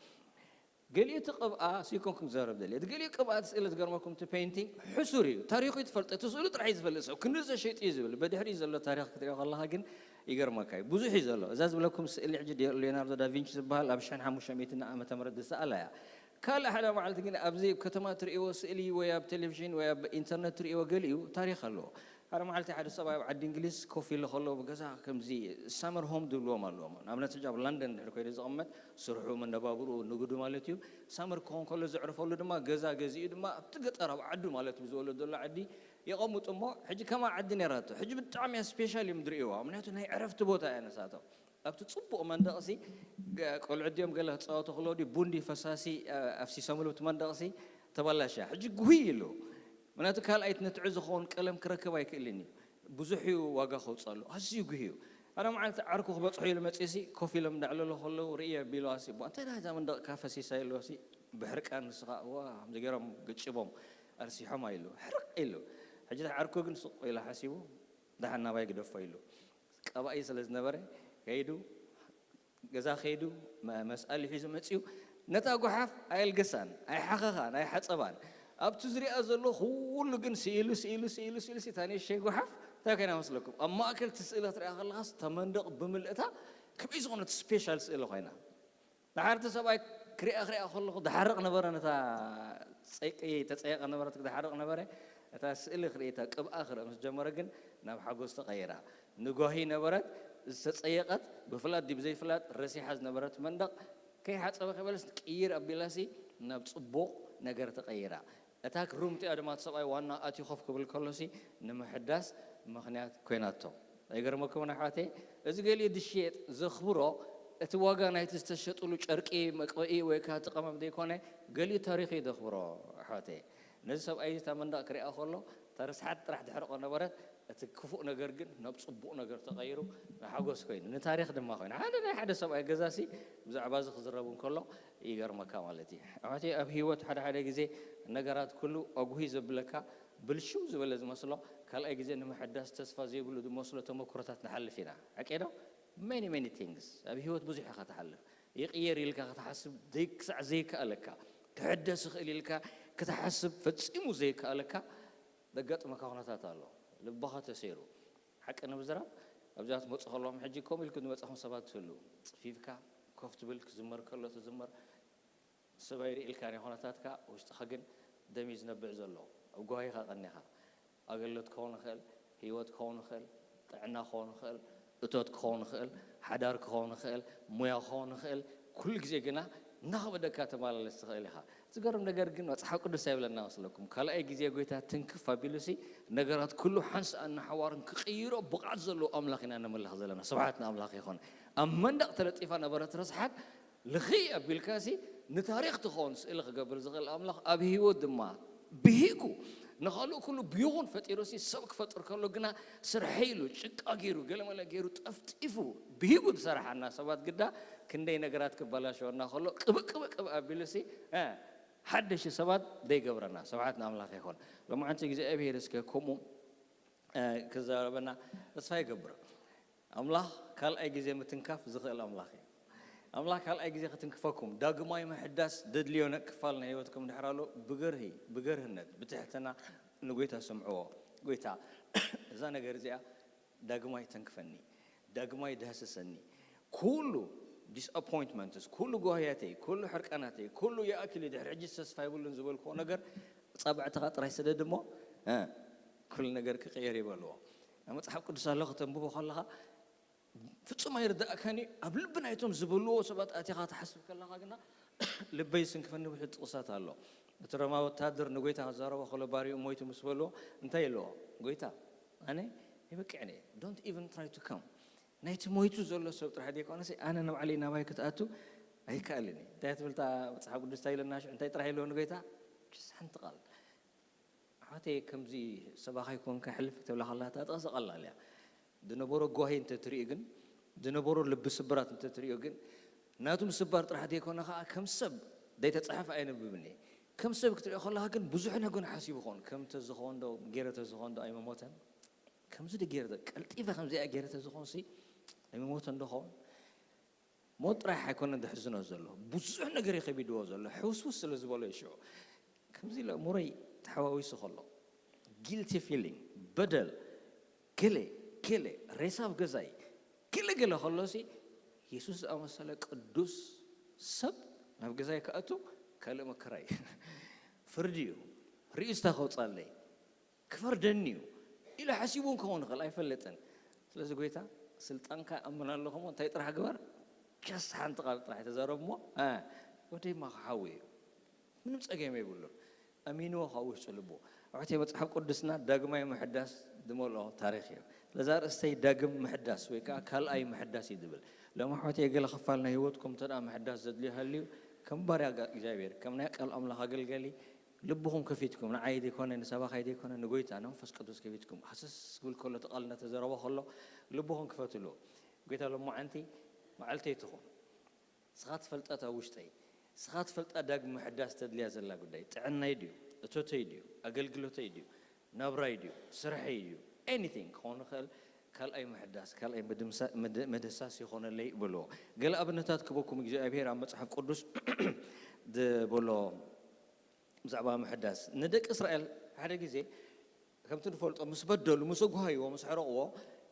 ገሊኡ እቲ ቅብኣ ሲኮንኩም ዘረብ ደልየ ገሊኡ ቅብኣ እቲ ስእሊ ዝገርመኩም እቲ ፔይንቲንግ ሕሱር እዩ። ታሪኹ ትፈልጠ እቲ ስእሉ ጥራሕ እዩ ዝፈልጥ ሰብ ክንድዚ ተሸይጡ እዩ ዝብል። በድሕሪ ዘሎ ታሪኽ ክትሪኦ ከለኻ ግን ይገርመካ እዩ። ብዙሕ እዩ ዘሎ። እዛ ዝብለኩም ስእሊ ሕጂ ሊዮናርዶ ዳቪንቺ ዝበሃል ኣብ ሽሕን ሓሙሽተ ሚእትን ዓመተ ምህረት ዝሰኣላ እያ። ካልእ ሓደ መዓልቲ ግን ኣብዚ ከተማ ትርእይዎ ስእሊ ወይ ኣብ ቴሌቪዥን ወይ ኣብ ኢንተርነት ትርእይዎ ገሊኡ ታሪኽ ኣለዎ። ሓደ መዓልቲ ሓደ ሰብኣይ ኣብ ዓዲ እንግሊዝ ኮፍ ኢሉ ከሎ ብገዛ ከምዚ ሳመር ሆም ዝብልዎም ኣለዎም። ንኣብነት ሕጂ ኣብ ለንደን ድሕሪ ኮይኑ ዝቕመጥ ስርሑ መነባብርኡ ንግዱ ማለት እዩ። ሳመር ክኾን ከሎ ዘዕርፈሉ ድማ ገዛ ገዚኡ ድማ ኣብቲ ገጠር ኣብ ዓዱ ማለት እዩ ዝወለድ ዘሎ ዓዲ የቐምጡ እሞ ሕጂ ከማ ዓዲ ነይራቶ። ሕጂ ብጣዕሚ እያ ስፔሻል እዮም ዝርእይዋ። ምክንያቱ ናይ ዕረፍቲ ቦታ እያ ነሳቶም። ኣብቲ ጽቡቕ መንደቕሲ ቆልዑ ድዮም ገለ ክጻወቱ ከለዉ ድዩ ቡንዲ ፈሳሲ ኣፍሲሶምሉ ኣብቲ መንደቕሲ ተበላሽያ። ሕጂ ጉህይ ኢሉ ምክንያቱ ካልኣይት ንትዑ ዝኸውን ቀለም ክረክብ ኣይክእልን እዩ። ብዙሕ እዩ ዋጋ ከውፅኣሉ ኣዝዩ ጉህ እዩ። ሓደ መዓልቲ ዓርኩ ክበፅሑ ኢሉ መፅሲ ኮፍ ኢሎም እንዳዕለሉ ከለዉ ርእየ ቢሉ ኣሲ እንታይ ዳ እዛ መንደቕካ ፈሲሳ ኢሉ ሲ ብሕርቃን ንስኻ እዋ ከምዚ ገይሮም ግጭቦም ኣርሲሖም ኣይሉ ሕርቅ ኢሉ። ሕጂ ዓርኩ ግን ስቕ ኢሉ ሓሲቡ ደሓን ናባይ ግደፎ ኢሉ ቀባኢ ስለ ዝነበረ ከይዱ ገዛ ከይዱ መስኣሊ ሒዙ መፅዩ ነታ ጓሓፍ ኣየልገሳን ኣይሓኸኻን ኣይሓፀባን ኣብቲ ዝሪኣ ዘሎ ኩሉ ግን ስኢሉ ስኢሉ ስኢሉ ስኢሉ ሲታ ንእሽተይ ጓሓፍ እንታይ ኮይና መስለኩም ኣብ ማእከል እቲ ስእሊ ክትሪኣ ከለኻስ ተመንደቕ ብምልእታ ከመይ ዝኾነት ስፔሻል ስእሊ ኮይና ደሓርቲ ሰብኣይ ክሪኣ ክሪኣ ከለኹ ደሓርቕ ነበረ ነታ ፀይቂ ተፀየቐ ነበረት ክደሓርቕ ነበረ እታ ስእሊ ክርኢ እታ ቅብኣ ክርኢ ምስ ጀመረ ግን ናብ ሓጎስ ተቐይራ ንጓሂ ነበረት ዝተጸየቐት ብፍላጥ ድዩ ብዘይፍላጥ ረሲሓ ዝነበረት መንደቕ ከይሓጸበ ከይበለስ ቅይር ኣቢላሲ ናብ ጽቡቕ ነገር ተቐይራ። እታ ሩም እቲኣ ድማ እቲ ሰብኣይ ዋና ኣትዩ ኮፍ ክብል ከሎሲ ንምሕዳስ ምኽንያት ኮይናቶ። ኣይገርመኩምን ኣሕዋተይ? እዚ ገሊኡ ዝሽየጥ ዘኽብሮ እቲ ዋጋ ናይቲ ዝተሸጥሉ ጨርቂ መቅብኢ ወይ ከዓ እቲ ቀመም ዘይኮነ ገሊኡ ታሪኽ እዩ ዘኽብሮ ኣሕዋተይ። ነዚ ሰብኣይ እዚ እታ መንደቕ ክሪኣ ከሎ እታ ርስሓት ጥራሕ ተሕርቆ ነበረት፣ እቲ ክፉእ ነገር ግን ናብ ጽቡቕ ነገር ተቐይሩ ንሓጎስ ኮይኑ ንታሪኽ ድማ ኮይኑ ሓደ ናይ ሓደ ሰብኣይ ገዛሲ ብዛዕባ እዚ ክዝረብ እንከሎ ይገርመካ ማለት እዩ። ኣሕዋተይ ኣብ ህይወት ሓደ ሓደ ግዜ ነገራት ኩሉ ኣጉሂ ዘብለካ ብልሽው ዝበለ ዝመስሎ ካልኣይ ግዜ ንምሕዳስ ተስፋ ዘይብሉ ዝመስሎ ተመክሮታት ንሓልፍ ኢና። ሓቂ ዶ? Many many things ኣብ ህይወት ብዙሕ ኢኻ ትሓልፍ። ይቕየር ኢልካ ክትሓስብ ክሳዕ ዘይከኣለካ ክሕደስ ይኽእል ኢልካ ክትሓስብ ፈጺሙ ዘይከኣለካ ዘጋጥመካ ኩነታት ኣሎ። ልብኻ ተሰይሩ ሓቂ ንምዝራብ ኣብዚኣ ትመፁ ከለኹም ሕጂ ከምኡ ኢልኩም ዝመፃኹም ሰባት ትህሉ ፅፊፍካ ኮፍ ትብል ክዝመር ከሎ ትዝመር ሰብ ኣይርኢ ኢልካ ናይ ኩነታትካ ውሽጥኻ ግን ደም እዩ ዝነብዕ ዘሎ ኣብ ጓሂኻ ቀኒኻ ኣገልግሎት ክኸውን ይኽእል ህይወት ክኸውን ይኽእል ጥዕና ክኸውን ይኽእል እቶት ክኸውን ይኽእል ሓዳር ክኸውን ይኽእል ሙያ ክኸውን ይኽእል ኩሉ ግዜ ግና እናኸበደካ ተመላለስ ትኽእል ኢኻ ዝገርም ነገር ግን መፅሓፍ ቅዱስ ኣይብለና መስለኩም ካልኣይ ግዜ ጎይታ ትንክፍ ኣቢሉሲ ነገራት ኩሉ ሓንሳእ እናሓዋርን ክቕይሮ ብቕዓት ዘለዎ ኣምላኽ ኢና ነምልኽ ዘለና ስብሓት ንኣምላኽ ይኹን ኣብ መንደቕ ተለጢፋ ነበረት ረስሓት ልኽይ ኣቢልካሲ ንታሪኽ ትኸውን ስእሊ ክገብር ዝኽእል ኣምላኽ ኣብ ህይወት ድማ ብሂጉ ንኻልእ ኩሉ ብይኹን ፈጢሩሲ ሰብ ክፈጥር ከሎ ግና ስርሐ ኢሉ ጭቃ ገይሩ ገለመለ ገይሩ ጠፍጢፉ ብሂጉ ዝሰራሓና ሰባት ግዳ ክንደይ ነገራት ክበላሸወና ከሎ ቅብእ ቅብእ ቅብእ ኣቢሉሲ ሓደሽ ሰባት ዘይገብረና ስብሓት ንኣምላኽ ይኹን። ሎማዓንቲ እግዚኣብሔር እስከ ከምኡ ክዛረበና ተስፋ ይገብር። ኣምላኽ ካልኣይ ግዜ ምትንካፍ ዝኽእል ኣምላኽ እዩ። ኣምላኽ ካልኣይ ግዜ ክትንክፈኩም ዳግማይ ምሕዳስ ደድልዮ ክፋል ናይ ህይወትኩም ድሕር ኣሎ ብገርሂ ብገርህነት ብትሕትና ንጎይታ ስምዕዎ። ጎይታ እዛ ነገር እዚኣ ዳግማይ ተንክፈኒ፣ ዳግማይ ዳህስሰኒ። ኩሉ disappointments፣ ኩሉ ጓህያተይ፣ ኩሉ ሕርቃናተይ፣ ኩሉ ይኣክል እዩ፣ ድሕሪ ሕጂ ተስፋ የብሉን ዝበልክዎ ነገር ጻብዕትኻ ጥራይ ስደድ እሞ እ፣ ኩሉ ነገር ክቕየር ይበልዎ። ኣብ መጽሓፍ ቅዱስ ኣሎ ከተንብቦ ከለኻ ፍጹም ኣይርዳእካን እዩ። ኣብ ልቢ ናይቶም ዝበልዎ ሰባት ኣቲኻ ትሓስብ ከለኻ ግና ልበይ ዝስንክፈኒ ብዙሕ ጥቕሳት ኣሎ። እቲ ሮማዊ ወታሃደር ንጎይታ ክዛረቦ ከሎ ባሪኡ ሞይቱ ምስ በልዎ እንታይ ኢልዎ? ጎይታ ኣነ ይበቅዕን እየ፣ don't even try to come። ናይቲ ሞይቱ ዘሎ ሰብ ጥራሕ ዘይኮነሲ ኣነ ንባዕለይ ናባይ ክትኣቱ ኣይከኣልን እዩ። እንታይ ትብል እታ መጽሓፍ ቅዱስ እንታይ ኢለና ሽዑ? እንታይ ጥራሕ ኢልዎ ንጎይታ? Just ሓንቲ ቃል። ኣሕዋተይ ከምዚ ሰባኻይ ኮንካ ሕልፍ ትብላ ከላ እታ ጥቕሲ ቀላል እያ። ዝነበሮ ጓሂ እንተትሪኡ ግን ዝነበሮ ልቢ ስብራት እንተትሪኦ ግን ናቱ ምስባር ጥራሕ ዘይኮነ ከዓ ከም ሰብ ዘይተፃሕፈ ኣየንብብን እየ። ከም ሰብ ክትሪኦ ከለካ ግን ብዙሕ ነገር ሓሲቡ ኾን ከም ተዝኾን ዶ ገይረ ተዝኾን ዶ ኣይመሞተን ከምዚ ዶ ገይረ ቀልጢፈ ከምዚኣ ገይረ ተዝኾን ሲ ኣይምሞተን ዶ ኸውን? ሞት ጥራሕ ኣይኮነን ዘሕዝኖ ዘሎ፣ ብዙሕ ነገር እዩ ከቢድዎ ዘሎ። ሕውስውስ ስለ ዝበሎ እዩ ሽዑ ከምዚ ኢለ፣ ሙረይ ተሓዋዊሱ ከሎ፣ ጊልቲ ፊሊንግ፣ በደል፣ ገለ ገለ፣ ሬሳ ኣብ ገዛይ፣ ገለ ገለ ከሎሲ፣ የሱስ ዝኣመሰለ ቅዱስ ሰብ ናብ ገዛይ ክኣቱ ካልእ መከራ እዩ። ፍርዲ እዩ። ርእስታ ከውጻለይ፣ ክፈርደኒ እዩ ኢሉ ሓሲቡ ክኸውን ይኽእል፣ ኣይፈልጥን። ስለዚ ጎይታ፣ ስልጣንካ እኣምን ኣለኹ እሞ እንታይ ጥራሕ ግበር? ጀስት ሓንቲ ቃል ጥራሕ ተዛረብ እሞ፣ እ፣ ወደይ ማኻ ሓዊ እዩ። ምንም ጸገም የብሉን። ኣሚንዎ ካብ ውሽጡ ልቡ። ኣሕዋተይ፣ መጽሓፍ ቅዱስና ዳግማይ ምሕዳስ ዝመልኦ ታሪኽ እዩ። ስለዚ ኣርእስተይ ዳግም ምሕዳስ ወይ ከኣ ካልኣይ ምሕዳስ እዩ ዝብል። ሎም ኣሕዋተይ፣ ገለ ክፋል ናይ ህይወትኩም እንተ ደኣ ምሕዳስ ዘድልዮ ሃልዩ፣ ከም ባርያ ጋ-፣ እግዚኣብሔር፣ ከም ናይ ቃል ኣምላኽ ኣገልጋሊ፣ ልብኹም ከፊትኩም፣ ንዓይ ዘይኮነ፣ ንሰባኻይ ዘይኮነ፣ ንጎይታ ንመንፈስ ቅዱስ ከፊትኩም፣ ሃሰስ ክብል ከሎ፣ እቲ ቃል እናተዘረበ ከሎ፣ ልብኹም ክፈትሉ። ጎይታ፣ ሎማዓንቲ መዓልተይ ትኹን። ንስኻ ትፈልጣ እታ ውሽጠይ፣ ንስኻ ትፈልጣ ዳግም ምሕዳስ ተድልያ ዘላ ጉዳይ፣ ጥዕናይ ድዩ? እቶተይ ድዩ? ኣገልግሎተይ ድዩ? ናብራይ ድዩ? ስርሐይ ድዩ? ኤኒቲንግ ክኸውን ይኽእል። ካልኣይ ምሕዳስ፣ ካልኣይ ምድምሳ-፣ ምድ-፣ ምድህሳስ ይኾነለይ በልዎ። ገለ ኣብነታት ክበኩም እግዚኣብሔር ኣብ መጽሓፍ ቅዱስ ዝበሎ ብዛዕባ ምሕዳስ። ንደቂ እስራኤል ሓደ ግዜ ከምቲ ንፈልጦ ምስ በደሉ፣ ምስ ኣጓሃይዎ፣ ምስ ሕረቕዎ፣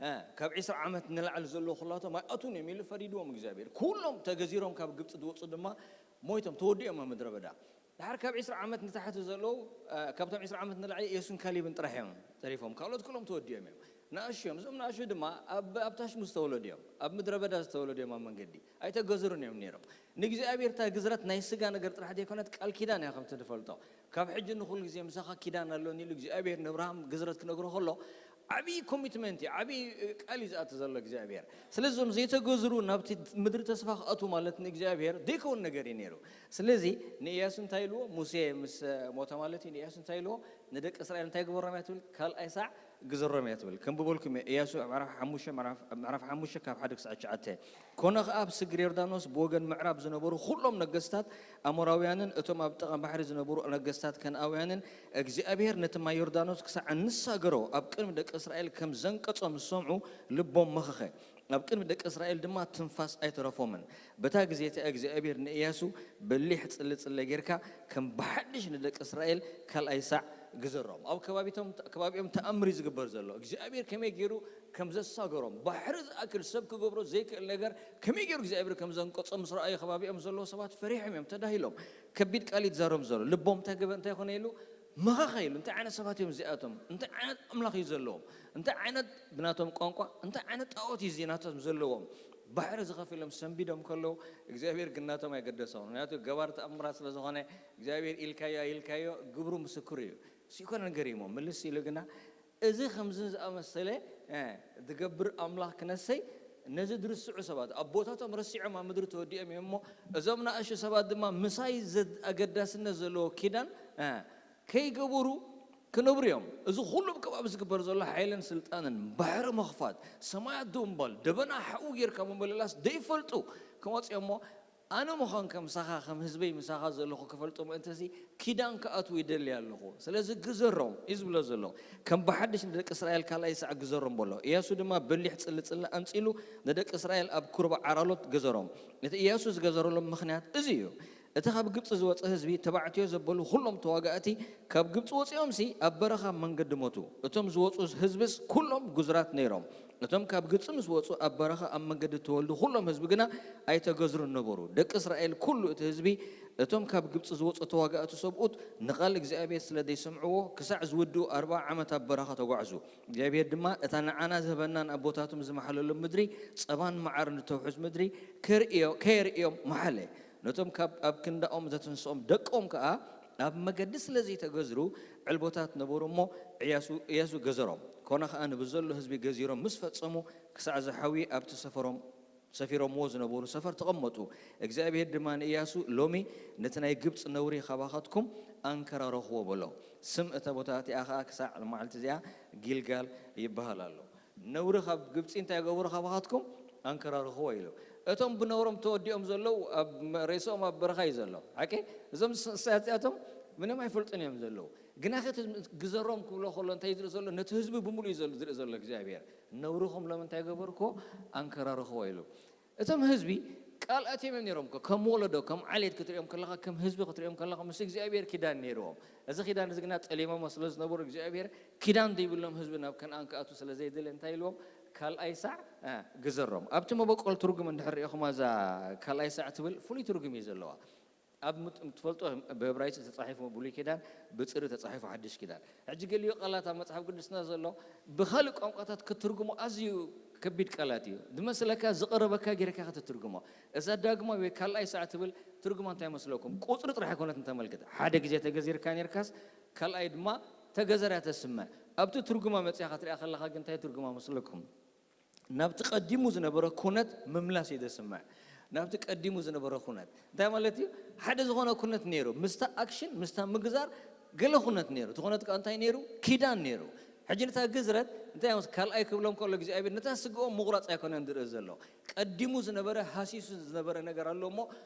እ፣ ካብ ዒስራ ዓመት ንላዕሊ ዘለዉ ኩላቶም ኣይኣትዉን እዮም ኢሉ ፈሪድዎም እግዚኣብሔር። ኩሎም ተገዚሮም ካብ ግብጺ ዝወጹ ድማ ሞይቶም፣ ተወዲኦም ኣብ ምድረ በዳ። ድሓር ካብ ዒስራ ዓመት ንታሕቲ ዘለዉ፣ እ፣ ካብቶም ዒስራ ዓመት ንላዕሊ ኢያሱን ካሌብን ጥራሕ እዮም ተሪፎም። ካልኦት ኩሎም ተወዲኦም እዮም። ንኣሽቱ እዮም። እዞም ንኣሽቱ ድማ ኣብ፣ ኣብ ታሽሙ ዝተወለዱ እዮም። ኣብ ምድረ በዳ ዝተወለዱ እዮም ኣብ መንገዲ። ኣይተገዝሩን እዮም ነይሮም። ንእግዚኣብሔር እታ ግዝረት ናይ ስጋ ነገር ጥራሕ ዘይኮነት ቃል ኪዳን እያ ከምቲ ንፈልጦ። ካብ ሕጂ ንኹሉ ግዜ ምሳኻ ኪዳን ኣሎኒ ኢሉ እግዚኣብሔር ንእብርሃም ግዝረት ክነግሮ ከሎ ዓብዪ ኮሚትመንት እዩ፣ ዓብዪ ቃል እዩ ዝኣቱ ዘሎ እግዚኣብሔር። ስለዚ እዞም ዘይተገዝሩ ናብቲ ምድሪ ተስፋ ክኣትዉ ማለት ንእግዚኣብሔር ዘይከውን ነገር እዩ ነይሩ። ስለዚ ንእያሱ እንታይ ኢልዎ? ሙሴ ምስ ሞተ ማለት እዩ። ንእያሱ እንታይ ኢልዎ? ንደቂ እስራኤል እንታይ ግበሮም እያ ትብል? ካልኣይ ሳዕ ግዘሮም እያ ትብል። ከንብበልኩም እየ። እያሱ ምዕራፍ ሓሙሽተ፣ ምዕራፍ፣ ምዕራፍ ሓሙሽተ ካብ ሓደ ክሳዕ ትሽዓተ። ኮነ ኸኣ ኣብ ስግር ዮርዳኖስ ብወገን ምዕራብ ዝነበሩ ኹሎም ነገስታት ኣሞራውያንን እቶም ኣብ ጥቓ ባሕሪ ዝነበሩ ነገስታት ከነኣውያንን እግዚኣብሔር ነቲ ማይ ዮርዳኖስ ክሳዕ እንሳገሮ ኣብ ቅድሚ ደቂ እስራኤል ከም ዘንቀጾም ዝሰምዑ ልቦም መኸኸ። ኣብ ቅድሚ ደቂ እስራኤል ድማ ትንፋስ ኣይተረፎምን። በታ ግዜ እቲኣ እግዚኣብሔር ንእያሱ በሊሕ ጽልጽለ ጌርካ ከም ብሓድሽ ንደቂ እስራኤል ካልኣይ ሳዕ ግዘሮም። ኣብ ከባቢቶም፣ ከባቢኦም ተኣምር እዩ ዝግበር ዘሎ። እግዚኣብሔር ከመይ ገይሩ ከም ዘሳገሮም፣ ባሕሪ ዝኣክል ሰብ ክገብሮ ዘይክእል ነገር ከመይ ገይሩ እግዚኣብሔር ከም ዘንቀጾም ምስ ረኣዩ፣ ከባቢኦም ዘለዉ ሰባት ፈሪሖም እዮም፣ ተዳሂሎም። ከቢድ ቃል እዩ ዝዛረቦም ዘሎ። ልቦም እንታይ ገበ-፣ እንታይ ኮነ ኢሉ? መኸኸ ኢሉ። እንታይ ዓይነት ሰባት እዮም እዚኣቶም? እንታይ ዓይነት ኣምላኽ እዩ ዘለዎም? እንታይ ዓይነት፣ ብናቶም ቋንቋ፣ እንታይ ዓይነት ጣዖት እዩ እዚ ናቶም ዘለዎም? ባሕሪ ዝኸፍሎም ሰንቢዶም ከለዉ፣ እግዚኣብሔር ግን ናቶም ኣይገደሶም። ምክንያቱ ገባር ተኣምራት ስለ ዝኾነ፣ እግዚኣብሔር ኢልካዮ ኣይልካዮ፣ ግብሩ ምስክሩ እዩ። እሱ ይኮነን ገሪሞ፣ ምልስ ኢሉ ግና፣ እዚ ከምዚ ዝኣመሰለ፣ እ፣ ዝገብር ኣምላኽ ክነሰይ፣ ነዚ ዝርስዑ ሰባት፣ ኣቦታቶም ረሲዖም ኣብ ምድሪ ተወዲኦም እዮም እሞ፣ እዞም ንኣሽቱ ሰባት ድማ ምሳይ ዘድ-፣ ኣገዳስነት ዘለዎ ኪዳን፣ እ፣ ከይገበሩ ክነብሩ እዮም። እዚ ኩሉ ኣብ ከባቢ ዝግበር ዘሎ ሓይልን ስልጣንን፣ ባሕሪ ምኽፋት፣ ሰማያት ድምባል፣ ደበና ሓዊ ጌርካ ምምልላስ ዘይፈልጡ ክመጽኡ እሞ፣ ኣነ ምዃን ከም ምሳኻ፣ ከም ህዝበይ ምሳኻ ዘለኹ ክፈልጡ ምእንተሲ ኪዳን ክኣትዉ ይደሊ ኣለኹ። ስለዚ ግዘሮም እዩ ዝብሎ ዘሎ። ከም ብሓድሽ ንደቂ እስራኤል ካልኣይ ሳዕ ግዘሮም በሎ። እያሱ ድማ በሊሕ ጽልጽለ ኣምጺሉ ንደቂ እስራኤል ኣብ ኩርባ ዓራሎት ገዘሮም። እቲ እያሱ ዝገዘረሎም ምኽንያት እዚ እዩ። እቲ ካብ ግብጺ ዝወጸ ህዝቢ፣ ተባዕትዮ ዘበሉ ኩሎም ተዋጋእቲ ካብ ግብጺ ወጺኦምሲ ኣብ በረኻ ኣብ መንገዲ ሞቱ። እቶም ዝወጹ ህዝብስ ኩሎም ግዙራት ነይሮም። እቶም ካብ ግብጺ ምስ ወጹ ኣብ በረኻ ኣብ መንገዲ እተወልዱ ኩሎም ህዝቢ ግና ኣይተገዝሩን ነበሩ። ደቂ እስራኤል ኩሉ እቲ ህዝቢ እቶም ካብ ግብጺ ዝወጹ ተዋጋእቲ ሰብኡት ንቓል እግዚኣብሔር ስለ ዘይሰምዕዎ ክሳዕ ዝውድኡ ኣርብዓ ዓመት ኣብ በረኻ ተጓዕዙ። እግዚኣብሔር ድማ እታ ንዓና ዝህበናን ኣቦታቶም ዝመሓለሎም ምድሪ ጸባን መዓርን እተውሕዝ ምድሪ ከርእዮ-፣ ከየርእዮም መሓለ። ነቶም ካብ ኣብ ክንዳኦም ዘተንስኦም ደቆም ከኣ ኣብ መገዲ ስለ ዘይተገዝሩ ዕልቦታት ነበሩ እሞ እያሱ፣ እያሱ ገዘሮም። ኮነ ኸኣ ንብዘሎ ህዝቢ ገዚሮም ምስ ፈጸሙ ክሳዕ ዝሓዊ ኣብቲ ሰፈሮም፣ ሰፊሮምዎ ዝነበሩ ሰፈር ተቐመጡ። እግዚኣብሔር ድማ ንእያሱ ሎሚ ነቲ ናይ ግብጺ ነውሪ ካባኻትኩም ኣንከራረኽዎ በሎ። ስም እታ ቦታ እቲኣ ኸኣ ክሳዕ መዓልቲ እዚኣ ጊልጋል ይበሃል ኣሎ። ነውሪ ካብ ግብጺ እንታይ ገበሩ ካባኻትኩም ኣንከራርኽዎ ኢሉ። እቶም ብነውሮም ተወዲኦም ዘለዉ ኣብ መ-፣ ሬስኦም ኣብ በረኻ እዩ ዘሎ። ሓቂ? እዞም ስ-፣ እሳት እዚኣቶም ምንም ኣይፈልጡን እዮም ዘለዉ። ግና ኸ እቲ ግዘሮም ክብሎ ከሎ እንታይ ዝርኢ ዘሎ? ነቲ ህዝቢ ብምሉእ እዩ ዘሎ ዝርኢ ዘሎ እግዚኣብሔር። ነውርኹም ሎም እንታይ ገበርክዎ? ኣንከራርኽዎ ኢሉ። እቶም ህዝቢ ቃል ኣትዮም እዮም ነይሮም እኮ። ከም ወለዶ፣ ከም ዓሌት ክትሪኦም ከለኻ፣ ከም ህዝቢ ክትሪኦም ከለኻ፣ ምስ እግዚኣብሔር ኪዳን ነይርዎም። እዚ ኪዳን እዚ ግና ጠሊሞሞ ስለ ዝነበሩ እግዚኣብሔር ኪዳን ዘይብሎም ህዝቢ ናብ ከነኣን ክኣቱ ስለ ዘይደለ እንታይ ኢልዎም? ካልኣይ ሳዕ እ፣ ግዘሮም። ኣብቲ መበቆል ትርጉም እንድሕር ርኢኹማ እዛ ካልኣይ ሳዕ ትብል ፍሉይ ትርጉም እዩ ዘለዋ። ኣብ ምት- ትፈልጦ ብዕብራይስጥ ተጻሒፉ ብሉይ ኪዳን፣ ብጽሪ ተጻሒፉ ሓድሽ ኪዳን። ሕጂ ገሊኡ ቃላት ኣብ መጽሓፍ ቅዱስና ዘሎ ብኻልእ ቋንቋታት ክትርጉሞ ኣዝዩ ከቢድ ቃላት እዩ። ዝመስለካ ዝቐረበካ ጌርካ ክትትርጉሞ። እዛ ዳግማዊ ወይ ካልኣይ ሳዕ ትብል ትርጉማ እንታይ መስለኩም? ቁጽሪ ጥራሕ ኣይኮነት እንተመልክት። ሓደ ግዜ ተገዚርካ ኔርካስ ካልኣይ ድማ ተገዘራ ተስምዕ። ኣብቲ ትርጉማ መጺኻ ክትሪኣ ከለኻ ግን እንታይ ትርጉማ መስለኩም? ናብቲ ቀዲሙ ዝነበረ ኩነት ምምላስ እዩ ዘስምዕ። ናብቲ ቀዲሙ ዝነበረ ኩነት እንታይ ማለት እዩ? ሓደ ዝኾነ ኩነት ነይሩ፣ ምስታ ኣክሽን፣ ምስታ ምግዛር ገለ ኩነት ነይሩ። እቲ ኩነት ከኣ እንታይ ነይሩ? ኪዳን ነይሩ። ሕጂ ነታ ግዝረት እንታይ ምስ ካልኣይ ክብሎም ከሎ እግዚኣብሔር ነታ ስግኦም ምቑራጽ ኣይኮነን ዝርኢ ዘሎ። ቀዲሙ ዝነበረ፣ ሃሲሱ ዝነበረ ነገር ኣሎ እሞ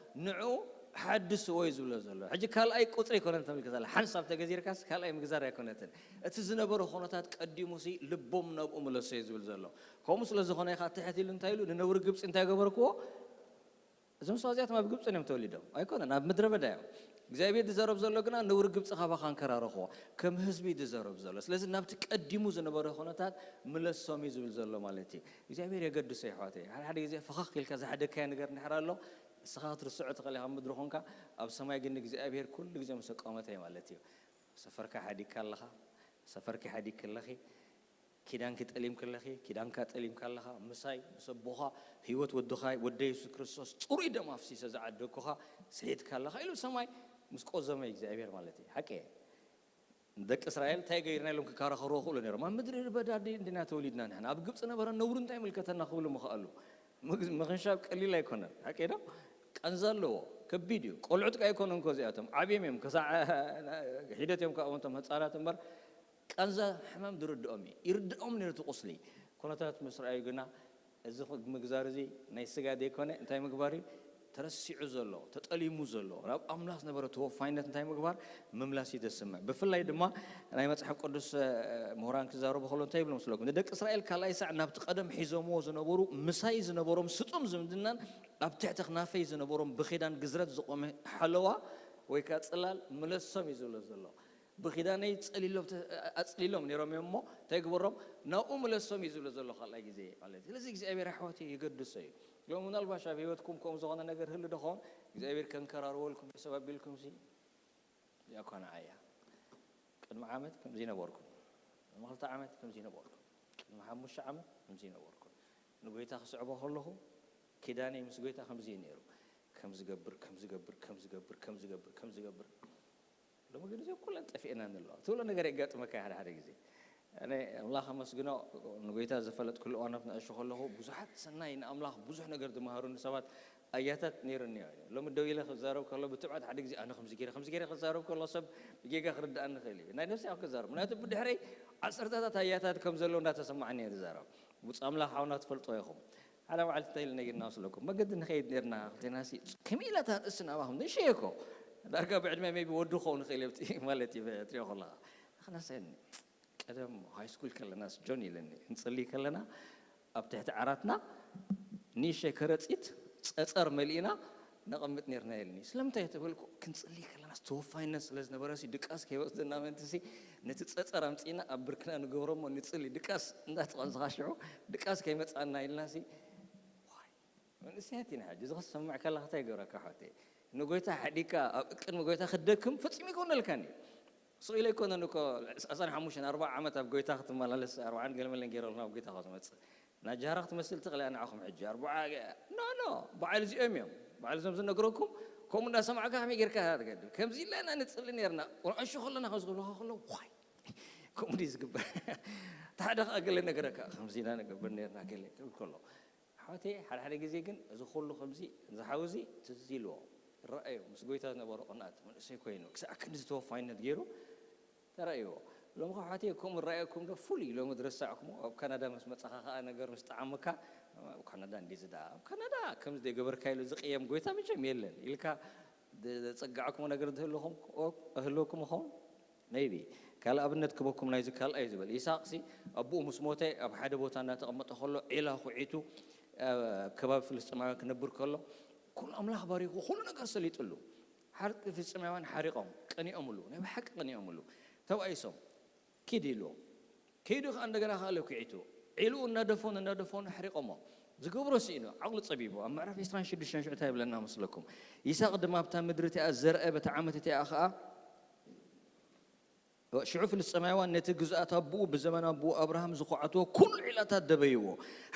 ንዑ ሓድስዎ እዩ ዝብሎ ዘሎ። ሕጂ ካልኣይ ቁጽሪ ኣይኮነን ተመልከት ኣላ። ሓንሳብ ተገዚርካስ ካልኣይ ምግዛር ኣይኮነትን። እቲ ዝነበረ ኩነታት ቀዲሙሲ ልቦም ናብኡ ምለሶ እዩ ዝብል ዘሎ። ከምኡ ስለ ዝኾነ ኢኻ ትሕት ኢሉ እንታይ ኢሉ? ንነውሪ ግብጺ እንታይ ገበርክዎ? እዞም ሰባት እዚኣቶም ኣብ ግብጺ እዮም ተወሊዶም ኣይኮነን፣ ኣብ ምድረ በዳ እዮም። እግዚኣብሔር ዝዛረብ ዘሎ ግና ነውሪ ግብጺ ካባኻ ኣንከራርኽዎ፣ ከም ህዝቢ እዩ ዝዛረብ ዘሎ። ስለዚ ናብቲ ቀዲሙ ዝነበረ ኩነታት ምለሶም እዩ ዝብል ዘሎ ማለት እዩ። እግዚኣብሔር የገድሶ ይሕዋተይ። ሓደ ሓደ ግዜ ፈኸኽ ኢልካ ዝሓደግካዮ ነገር እንድሕር ኣሎ፣ ንስኻ ክትርስዖ ትኽእል ኢኻ፣ ኣብ ምድሪ ኾንካ፣ ኣብ ሰማይ ግን እግዚኣብሔር ኩሉ ግዜ ምስ ኣቋመተ እዩ ማለት እዩ። ሰፈርካ ሓዲግካ ኣለኻ፣ ሰፈርኪ ሓዲግኪ ኣለኺ፣ ኪዳንኪ ጠሊምኪ ኣለኺ፣ ኪዳንካ ጠሊምካ ኣለኻ፣ ምሳይ፣ ምስ ኣቦኻ፣ ህይወት ወድኻ፣ ወደ የሱስ ክርስቶስ፣ ጽሩይ ደም ኣፍሲሰ ዝዓደግኩኻ፣ ስሒትካ ኣለኻ ኢሉ ሰማይ ምስ ቆዘመ እግዚኣብሔር ማለት እዩ። ሓቂ እየ። ንደቂ እስራኤል እንታይ ገይርና ኢሎም ክከራኸሩ ክኽእሉ ነይሮም። ኣብ ምድሪ በዳ ድዩ እንዲና ተወሊድና ንሕና? ኣብ ግብጺ ነበረ ነውሪ እንታይ ይምልከተና ክብሉ ምኽኣሉ። ምግ-፣ ምኽንሻብ ቀሊል ኣይኮነን። ሓቂ ዶ? ቃንዛ ኣለዎ። ከቢድ እዩ። ቆልዑት ከ ኣይኮኑን እኮ እዚኣቶም። ዓብዮም እዮም። ክሳዕ ሒደት እዮም ካብኡ እቶም ህጻናት እምበር ቃንዛ ሕማም ዝርድኦም እዩ። ይርድኦም ነይሩ እቲ ቁስሊ። ኩነታት ምስ ረኣዩ ግና እዚ ምግዛር እዚ ናይ ስጋ ዘይኮነ እንታይ ምግባር እዩ? ተረሲዑ ዘሎ፣ ተጠሊሙ ዘሎ፣ ናብ ኣምላኽ ዝነበረ ተወፋይነት እንታይ ምግባር? ምምላስ እዩ ዘስምዕ። ብፍላይ ድማ ናይ መጽሓፍ ቅዱስ፣ እ፣ ምሁራን ክዛረቡ ከሎ እንታይ ይብሉ መስለኩም? ንደቂ እስራኤል ካልኣይ ሳዕ ናብቲ ቀደም ሒዞምዎ ዝነበሩ ምሳይ ዝነበሮም ስጡም ዝምድናን ኣብ ትሕቲ ክናፈይ ዝነበሮም ብኺዳን ግዝረት ዝቖመ ሓለዋ ወይ ከኣ ጽላል ምለሶም እዩ ዝብሎ ዘሎ። ብኺዳነይ ጸሊሎም ተ-፣ ኣጽሊሎም ነይሮም እዮም እሞ እንታይ ግበሮም? ናብኡ ምለሶም እዩ ዝብሎ ዘሎ ካልኣይ ግዜ ማለት እዩ። ስለዚ እግዚኣብሔር ኣሕዋተይ የገድሶ እዩ። ሎም ምናልባሽ ኣብ ህይወትኩም ከምኡ ዝኾነ ነገር ህሉ ዶ ኸውን እግዚኣብሔር ከንከራርወልኩም እዩ ሰብ ኣቢልኩም ሲ እዚኣ እኳ ንዓያ ቅድሚ ዓመት ከምዚ ነበርኩ፣ ቅድሚ ክልተ ዓመት ከምዚ ነበርኩ፣ ቅድሚ ሓሙሽተ ዓመት ከምዚ ነበርኩ። ንጎይታ ክስዕቦ ከለኹ ኪዳነይ ምስ ጎይታ ከምዚ እዩ ነይሩ። ከም ዝገብር ከም ዝገብር ከም ዝገብር ከም ዝገብር ከም ዝገብር ሎሚ ግን እዚኦ ኩለን ጠፊኤና ንለዋ ትብሎ ነገር የጋጥመካ ሓደ ሓደ ግዜ። ኣነ ኣምላኽ ኣመስግኖ፣ ንጎይታ ዝፈለጥኩሉ እዋናት ንእሹ ከለኹ ብዙሓት ሰናይ ንኣምላኽ ብዙሕ ነገር ዝመሃሩኒ ሰባት ኣያታት ነይሩኒ እዮም። ሎሚ ደው ኢለ ክዛረብ ከሎ ብትብዓት ሓደ ግዜ ኣነ ከምዚ ገይረ ከምዚ ገይረ ክዛረብ ከሎ ሰብ ብጌጋ ክርድኣኒ ይኽእል እዩ። ናይ ነፍሲ ኣብ ክዛረብ ምክንያቱ ብድሕረይ ዓሰርተታት ኣያታት ከም ዘለዉ እንዳተሰማዕኒ እየ ዝዛረብ። ብፁዕ ኣምላኽ ሓውና ትፈልጦ ኢኹም። ሓደ መዓልቲ እንታይ ኢሉ ነጊርና መስለኩም? መገዲ ንኸይድ ነርና ክልቴና ሲ ከመይ ኢላ እታ ርእሲ ናባኹም ንእሽተይ እኮ ዳርጋ ብዕድመ ሜቢ ወዲ ክኸውን ይኽእል እየ ማለት እዩ ትሪኦ ከለኻ። ኣኽናሰኒ ቀደም ሃይ ስኩል ከለናስ ጆን ኢለኒ ክንጽሊ ከለና ኣብ ትሕቲ ዓራትና ንእሽተይ ከረጺት ጸጸር መሊእና ነቐምጥ ነርና ኢልኒ። ስለምንታይ ተበልኩ? ክንጽሊ ከለናስ ተወፋይነት ስለ ዝነበረ ሲ ድቃስ ከይወስደና ምእንቲ ሲ ነቲ ጸጸር ኣምጺእና ኣብ ብርክና ንገብሮ እሞ ንጽሊ ድቃስ እንዳተቐንዝኻ ሽዑ ድቃስ ከይመጽኣና ኢልና ሲ ዋይ መንእሰያት ኢና ሕጂ። እዚ ክትሰምዕ ከለኻ እንታይ ይገብረካ ኣሕዋተይ? ንጎይታ ሓዲግካ ኣብ ቅድሚ ጎይታ ክትደክም ፈጺሙ ኣይኮነልካን እዩ። ስቕ ኢለ ኣይኮነን እኮ ዓሰርተ ሓሙሽተ ኣርባዓ ዓመት ኣብ ጎይታ ክትመላለስ ኣርባዓን ገለመለን ገይረ ኣለኹ ናብ ጎይታ ካብ ዝመጽእ። ናጃራ ክትመስል ትኽእል እያ ንዓኹም ሕጂ ኣርባዓ ገ-፣ ኖ፣ ኖ፣ በዓል እዚኦም እዮም። በዓል እዞም ዝነግረኩም ከምኡ እንዳሰማዕካ ከመይ ጌርካ ኢኻ ትገድም? ከምዚ ኢልና ኢና ንጽሊ ነርና። ንኣሽቱ ከለና ከም ዝብሉኻ ከለዉ ዋይ ከምኡ ድዩ ዝግበር? እቲ ሓደ ከኣ ገለ ነገረካ ከምዚ ኢና ንገብር ነርና ገለ ክብል ከሎ ኣሕዋተይ፣ ሓደ ሓደ ግዜ ግን እዚ ኩሉ ከምዚ፣ እዚ ሓው እዚ ትዝ ኢልዎ፣ ረኣዮ፣ ምስ ጎይታ ዝነበሮ ቅንኣት፣ መንእሰይ ኮይኑ፣ ክሳዕ ክንድዚ ተወፋይነት ገይሩ ተራእይዎ። ሎሚ ከ ኣሕዋተይ፣ ከምኡ ረኣየኩም ዶ? ፍሉይ፣ ሎሚ ዝረሳዕኩሞ፣ ኣብ ካናዳ ምስ መጻኻ ከኣ ነገር ምስ ጠዓመካ፣ ኣብ ካናዳ እንድዚ ደኣ፣ ኣብ ካናዳ ከምዚ ዘይገበርካ ኢሉ ዝቕየም ጎይታ መቸም የለን ኢልካ፣ ዘጸጋዕኩሞ ነገር ዝህልኹም እህልወኩም ይኸውን? Maybe ካልእ ኣብነት ክበኩም ናይዚ ካልኣይ ዝበል ይስሐቅ ሲ ኣቦኡ ምስ ሞተ ኣብ ሓደ ቦታ እናተቐመጠ ከሎ ዒላ ኩዒቱ ኣብ ከባቢ ፍልስጥማውያን ክነብር ከሎ ኩሉ ኣምላኽ ባሪኹ ኩሉ ነገር ሰሊጥሉ ሓርቂ ፍልስጥማውያን ሓሪቖም ቀኒኦምሉ ናይ ብሓቂ ቀኒኦምሉ ተባኢሶም ኪድ ኢልዎ ከይዱ ከዓ እንደገና ከዓ ለኩዒቱ ዒልኡ እናደፈኑ እናደፈኑ ኣሕሪቆሞ ዝገብሮ ስኢኑ ዓቕሉ ፀቢቡ ኣብ ምዕራፍ ዕስራን ሽዱሽተን ሽዑ እንታይ ይብለና መስለኩም ይስሐቅ ድማ ኣብታ ምድሪ እቲኣ ዘርአ በቲ ዓመት እቲኣ ከዓ ሽዑ ፍልስጥማውያን ነቲ ግዝኣት ኣቦኡ ብዘመን ኣቦኡ ኣብርሃም ዝኹዓትዎ ኩሉ ዒላታት ደበይዎ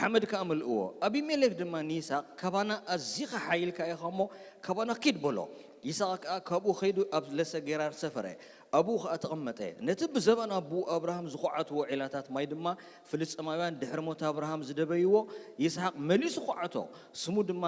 ሓመድ ከዓ መልእዎ ኣቢሜሌክ ድማ ንይስሐቅ ካባና ኣዚኻ ሓይልካ ኢኻ እሞ ካባና ኪድ በሎ ይስሐቅ ከዓ ካብኡ ከይዱ ኣብ ለሰ ጌራር ሰፈረ ኣብኡ ከዓ ተቐመጠ ነቲ ብዘበን ኣቦኡ ኣብርሃም ዝኹዓትዎ ዒላታት ማይ ድማ ፍልስጥማውያን ድሕሪ ሞት ኣብርሃም ዝደበይዎ ይስሐቅ መሊሱ ኹዓቶ ስሙ ድማ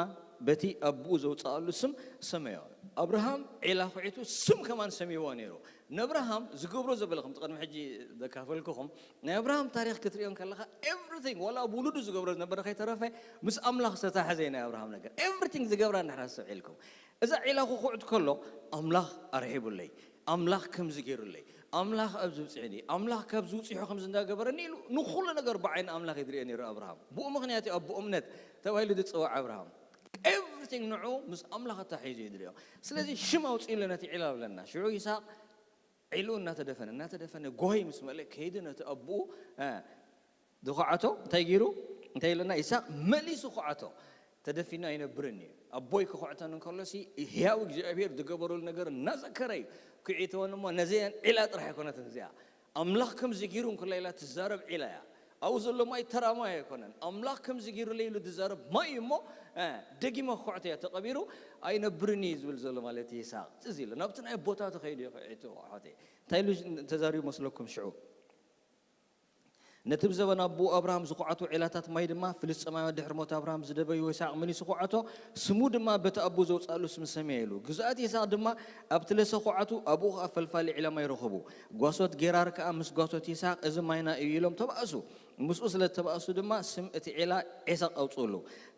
በቲ ኣቦኡ ዘውፅኣሉ ስም ሰመዮ ኣብርሃም ዒላ ኩዒቱ ስም ከማን ሰሚይዎ ነይሩ ንኣብርሃም ዝገብሮ ዘበለ ከምቲ ቅድሚ ሕጂ ዘካፈልኩኹም ናይ ኣብርሃም ታሪክ ክትሪኦ ከለካ everything ዋላ ኣብ ውሉዱ ዝገብሮ ዝነበረ ከይተረፈ ምስ ኣምላኽ ዝተታሓዘ ናይ ኣብርሃም ነገር everything ዝገብራ እንድሕራ ዝሰብዒ ኢልኩም እዛ ዒላ ክኹዕት ከሎ ኣምላኽ ኣርሒቡለይ ኣምላኽ ከምዚ ገይሩለይ ኣምላኽ ኣብዚ ውፅዕኒ ኣምላኽ ካብዚ ውፅሑ ከምዚ እንዳገበረኒ ኢሉ ንኩሉ ነገር ብዓይኒ ኣምላኽ ይድሪኦ ነይሩ ኣብርሃም ብኡ ምክንያት እዩ ኣቦ እምነት ተባሂሉ ዝፅዋዕ ኣብርሃም everything ንዑ ምስ ኣምላኽ ኣታሒዙ ይድሪኦ ስለዚ ሽም ኣውፅእሉ ነቲ ዒላ ብለና ሽዑ ይስሐቅ ዒሉ እናተደፈነ እናተደፈነ ጎይ ምስ መለ ከይዲ ነቲ ኣቦኡ ዝኹዓቶ እንታይ ገይሩ እንታይ ኢለና ይስሐቅ መሊሱ ኩዓቶ ተደፊኑ ኣይነብርን እዩ ኣቦይ ክኹዕተን እንከሎሲ ህያው እግዚኣብሔር ዝገበረሉ ነገር እናዘከረ እዩ ኩዒትወን እሞ ነዘየን ዒላ ጥራሕ ኣይኮነትን እዚኣ ኣምላኽ ከምዚ ገይሩ እንክላ ኢላ ትዛረብ ዒላ እያ ኣብኡ ዘሎ ማይ ተራ ማይ ኣይኮነን ኣምላኽ ከምዚ ገይሩለይ ኢሉ ዝዛረብ ማይ እዩ እሞ ደጊመ ክኹዕተ እያ ተቐቢሩ ኣይነብርን እዩ ዝብል ዘሎ ማለት እዩ ይስሐቅ እዚ ኢሉ ናብቲ ናይ ኣቦታቱ ከይዱ እዩ ክዒቱ ኣሕዋተይ እንታይ ኢሉ ተዛሪቡ መስለኩም ሽዑ ነቲ ብዘበን ኣቦኡ ኣብርሃም ዝኹዓቱ ዒላታት ማይ ድማ ፍልስጥማውያን ድሕሪ ሞት ኣብርሃም ዝደበይዎ ይስሐቅ መሊሱ ኩዓቶ ስሙ ድማ በቲ ኣቦኡ ዘውፅኣሉ ስም ሰምየ ኢሉ ግዝኣት ይስሐቅ ድማ ኣብቲ ለሰ ኩዓቱ ኣብኡ ከዓ ፈልፋሊ ዒላ ማይ ረኸቡ ጓሶት ጌራር ከዓ ምስ ጓሶት ይስሐቅ እዚ ማይና እዩ ኢሎም ተባእሱ ምስኡ ስለ ዝተባእሱ ድማ ስም እቲ ዒላ ዒሳቅ ኣውፅእሉ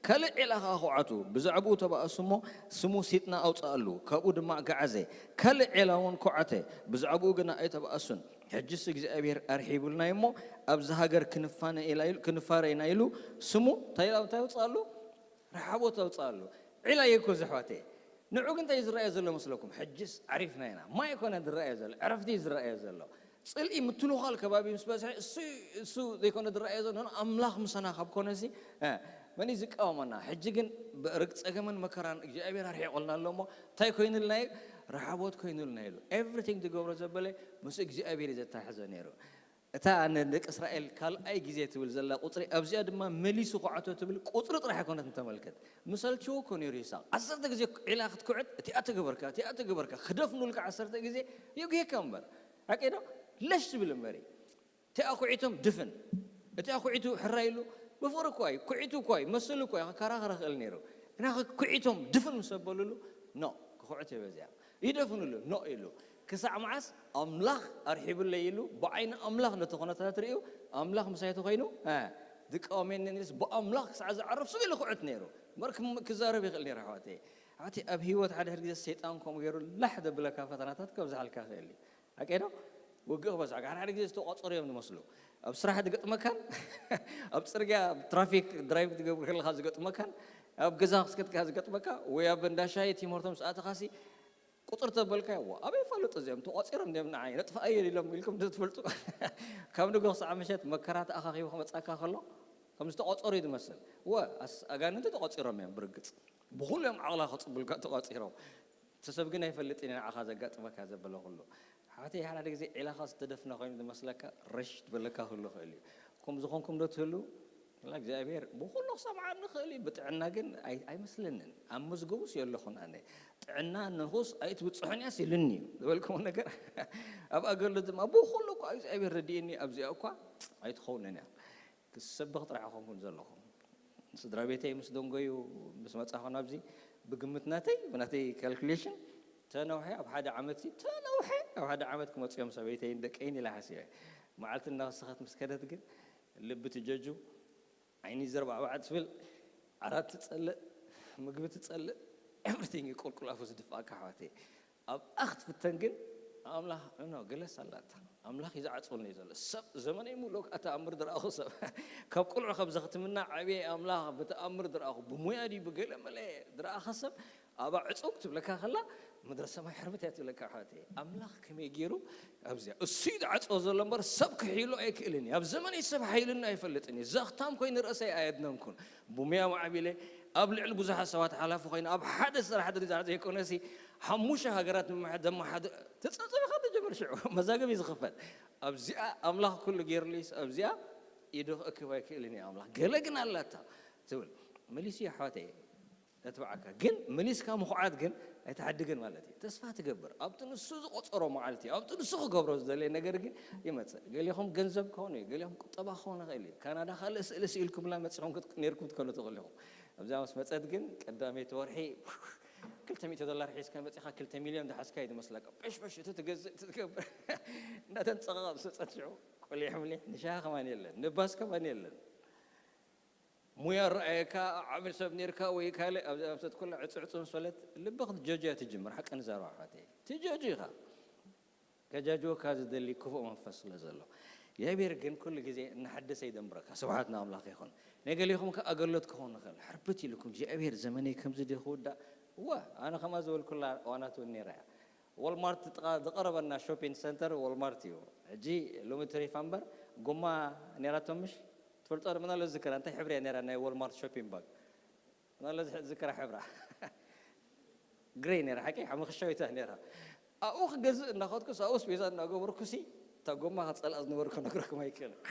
ካልእ ዒላ ከዓ ኩዓቱ ብዛዕባኡ ተባእሱ እሞ ስሙ ሲጥና ኣውፅኣሉ ካብኡ ድማ ገዓዘ ካልእ ዒላ እውን ኩዓተ ብዛዕባኡ ግና ኣይተባእሱን ሕጅስ እግዚኣብሔር ኣርሒቡልና እሞ ኣብዚ ሃገር ክንፋነ ኢላ ኢሉ- ክንፋረ ኢና ኢሉ ስሙ እንታይ ኢላ እንታይ ኣውፅኣሉ ረሓቦት ኣውፅኣሉ ዒላ እየ እኮ ዘሕዋተ ንዑ ግን እንታይ ዝረኣየ ዘሎ መስለኩም ሕጅስ ዓሪፍና ኢና ማይ ኮነ ዝረኣየ ዘሎ ዕረፍቲ እዩ ዝረኣየ ዘሎ ፅልኢ ምትልኻል ከባቢ ምስ በዝሐ እሱ እሱ ዘይኮነ ዝረኣየ ዘሎ ኣምላኽ ምሳና ካብ ኮነሲ መን እዩ ዝቃወመና ሕጂ ግን ርግፀገምን መከራን እግዚኣብሔር ኣርሒቆልና ኣሎ እሞ እንታይ ኮይኑልና እዩ ረሓቦት ኮይኑልና ኢሉ everything ዝገብሮ ዘበለ ምስ እግዚኣብሔር እዩ ዘተሓዘ ነይሩ እታ ንደቂ እስራኤል ካልኣይ ግዜ ትብል ዘላ ቁፅሪ ኣብዚኣ ድማ መሊሱ ኩዓቶ ትብል ቁፅሪ ጥራሕ ኣይኮነት ንተመልከት ምሰልችዎ እኮ ነይሩ ይስሐቅ ዓሰርተ ግዜ ዒላ ክትኩዕት እቲኣ ትግበርካ እቲኣ ትግበርካ ክደፍኑልካ ዓሰርተ ግዜ የጉሄካ እምበር ሓቂ ዶ ለሽ ትብል እምበሪ እቲኣ ኩዒቶም ድፍን እቲኣ ኩዒቱ ሕራይ ኢሉ ብፍቕሪ እኳ እዩ ኩዒቱ እኳ እዩ መስሉ እኳ እዩ ክከራኸር ክእል ነይሩ ግና ኩዒቶም ድፍን ምስ ኣበሉሉ ኖ ክኹዕት እየ በዚኣ ይደፍኑሉ ኖ ኢሉ ክሳዕ መዓስ ኣምላኽ ኣርሒቡለይ ኢሉ ብዓይኒ ኣምላኽ ነቲ ኩነታት ርእዩ ኣምላኽ ምሳይ ተኮይኑ ዝቃወመኒ ስ ብኣምላኽ ክሳዕ ዝዓርፍ ስቕ ኢሉ ክዕት ነይሩ እምበር ክም- ክዛረብ ይኽእል ነይሩ ኣሕዋተይ ኣቲ ኣብ ህይወት ሓደ ሕድ ግዜ ሰይጣን ከምኡ ገይሩ ላሕ ዘብለካ ፈተናታት ከብዝሓልካ ይኽእል እዩ ሓቂ ዶ ውግእ ክበዝሖ ሓደ ሓደ ግዜ ዝተቋፀሩ እዮም ዝመስሉ ኣብ ስራሕ ዝገጥመካን ኣብ ፅርግያ ትራፊክ ድራይቭ ትገብር ከለካ ዝገጥመካን ኣብ ገዛ ክስከትካ ዝገጥመካ ወይ ኣብ እንዳሻይ ትምህርቶም ዝኣተካሲ ቁፅር ተበልካ ዋ ኣበይ ፈልጡ እዚኦም ተቋፂሮም እንዲም ንዓይ ነጥፋ ኣየል ኢሎም ኢልኩም ትፈልጡ ካብ ንጎ ክሳዕ ምሸት መከራ ተኣኻኺቡ ክመፃካ ከሎ ከም ዝተቋፀሩ እዩ ዝመስል ወ ኣጋንንቲ ተቋፂሮም እዮም ብርግፅ ብኩሉ እዮም ዓቕላ ከፅቡልካ ተቋፂሮም እቲ ሰብ ግን ኣይፈልጥን እዩ ንዓኻ ዘጋጥመካ ዘበለ ኩሉ ሓተይ ሓደ ግዜ ዒላኻ ዝተደፍነ ኮይኑ ዝመስለካ ረሽ ዝበለካ ክህሉ ይኽእል እዩ ከም ዝኾንኩም ዶ ትህሉ እግዚኣብሔር ብኩሉ ክሰምዓኒ ይኽእል እዩ ብጥዕና ግን ኣይመስለንን ኣብ መዝገቡስ የለኹን ኣነ ጥዕና ንኹስ ኣይትብፅሑን እያስ ኢሉኒ እዩ ዝበልኩዎ ነገር ኣብ ኣገሉ ድማ ብኩሉ እኳ እግዚኣብሔር ረድእኒ ኣብዚኣ እኳ ኣይትኸውንን እያ ክሰብኽ ጥራሕ ኮንኩን ዘለኹ ስድራ ቤተይ ምስ ደንጎዩ ምስ መፃኹ ናብዚ ብግምት ናተይ ብናተይ ካልኩሌሽን ተነውሐ ኣብ ሓደ ዓመት ተነውሐ ኣብ ሓደ ዓመት ክመፅኦም ሰበይተይን ደቀይን ኢላ ሓሲበ መዓልቲ እናወሰኸት ምስ ከደት ግን ልቢ ትጀጁ ዓይኒ ዘርባዕባዕ ትብል ዓራት ትፀልእ ምግቢ ትፀልእ everything እዩ ቁልቁል ኣፉ ዝድፍኣካ ኣሕዋተይ። ኣብኣ ክትፍተን ግን ኣምላኽ ኖ ገለስ ኣላታ። ኣምላኽ እዩ ዝዓፅወኒ እዩ ዘሎ። ሰብ ዘመነይ ሙሉእ ከዓ ተኣምር ዝረኣኹ ሰብ ካብ ቁልዑ ካብ ዘኽትምና ዓብየ ኣምላኽ ብተኣምር ዝረኣኹ ብሙያ ድዩ ብገለ መለ ዝረኣኸ ሰብ ኣብኣ ዕፅው ክትብለካ ከላ ምድረ ሰማይ ሕርብት እያ ትብለካ ኣሕዋተይ። ኣምላኽ ከመይ ገይሩ ኣብዚኣ እሱ እዩ ዝዓፅዎ ዘሎ እምበር ሰብ ክሕይሎ ኣይክእልን እዩ። ኣብ ዘመነይ ሰብ ሓይልና ኣይፈልጥን እዩ። ዘኽታም ኮይኑ ርእሰይ ኣየድነንኩን። ብሙያ ማዕቢለ ኣብ ልዕሊ ብዙሓት ሰባት ሓላፊ ኮይኑ ኣብ ሓደ ስራሕ ድርጃ ዘይኮነሲ ሓሙሽተ ሃገራት ንምሓ- ዘመሓድ ተፀብፀብኻ ተጀምር ሽዑ መዛገብ እዩ ዝኽፈት። ኣብዚኣ ኣምላኽ ኩሉ ገይርሉስ ኣብዚኣ ኢዱ ክእክብ ኣይክእልን እዩ ኣምላኽ። ገለ ግን ኣላታ ትብል መሊሱ እዩ ኣሕዋተይ። ነትብዓካ ግን መሊስካ ምኹዓት ግን ኣይትሓድግን ማለት እዩ። ተስፋ ትገብር ኣብቲ ንሱ ዝቆፀሮ መዓልቲ ኣብቲ ንሱ ክገብሮ ዝደለየ ነገር ግን ይመፅእ። ገሊኹም ገንዘብ ክኾኑ እዩ፣ ገሊኹም ቁጠባ ክኾኑ ይኽእል እዩ። ካናዳ ካልእ ስእሊ ስኢልኩምላ መፂኹም ክት- ነርኩም ትኮኑ ትኽእሉ ኢኹም። ኣብዚኣ ምስ መፀት ግን ቀዳመይቲ ወርሒ ክልተ ሚእቲ ዶላር ሒዝካ መፂኻ ክልተ ሚልዮን ዝሓዝካ እዩ ዝመስለካ። ሸሽ ሸሽ እቲ ትገዝእ እቲ ትገብር እንዳተንፀቐቐ ምስ መፀት ሽዑ ቁሊሕ ምሊሕ ንሻሂ ከማን የለን ንባስ ከማን የለን። ሙያ ረኣየካ ዓቢ ሰብ ነርካ ወይ ካልእ ኣብዚ ኣብሰት ኩላ ዕፅዕፁ ምስ በለት ልቢ ክትጀጅያ ትጅምር። ሓቂ ንዛረባ ኣሕዋተይ ትጀጁ ኢኻ። ከጃጅወካ ዝደሊ ክፉእ መንፈስ ስለ ዘሎ እግዚኣብሔር ግን ኩሉ ግዜ እናሓደሰ ይደምረካ። ስብሓት ንኣምላኽ ይኹን። ናይ ገሌኹም ከ ኣገሎት ክኸውን ንኽእል ሕርብት ኢልኩም እግዚኣብሔር ዘመነይ ከምዚ ድዩ ክውዳእ? እዋ ኣነ ከምኣ ዝበልኩላ እዋናት እውን ነይራ እያ። ወልማርት ጥቓ ዝቐረበና ሾፒንግ ሰንተር ወልማርት እዩ። ሕጂ ሎሚ ተሪፋ እምበር ጎማ ነይራቶም ምሽ ትፈልጦ ዶ ምናለ ዝዝከራ እንታይ ሕብሪ እያ ነይራ ናይ ወልማርት ሾፒንግ ባግ ምናለ ዝዝከራ ሕብራ ግሬ ነይራ ሓቂ ሓመኽሻዊታ ነይራ። ኣብኡ ክገዝእ እናኸድኩ ኣብኡ ስቤዛ እናገበርኩ ሲ እታ ጎማ ከፀልኣ ዝነበርኩ ነግረኩም ኣይክእልን።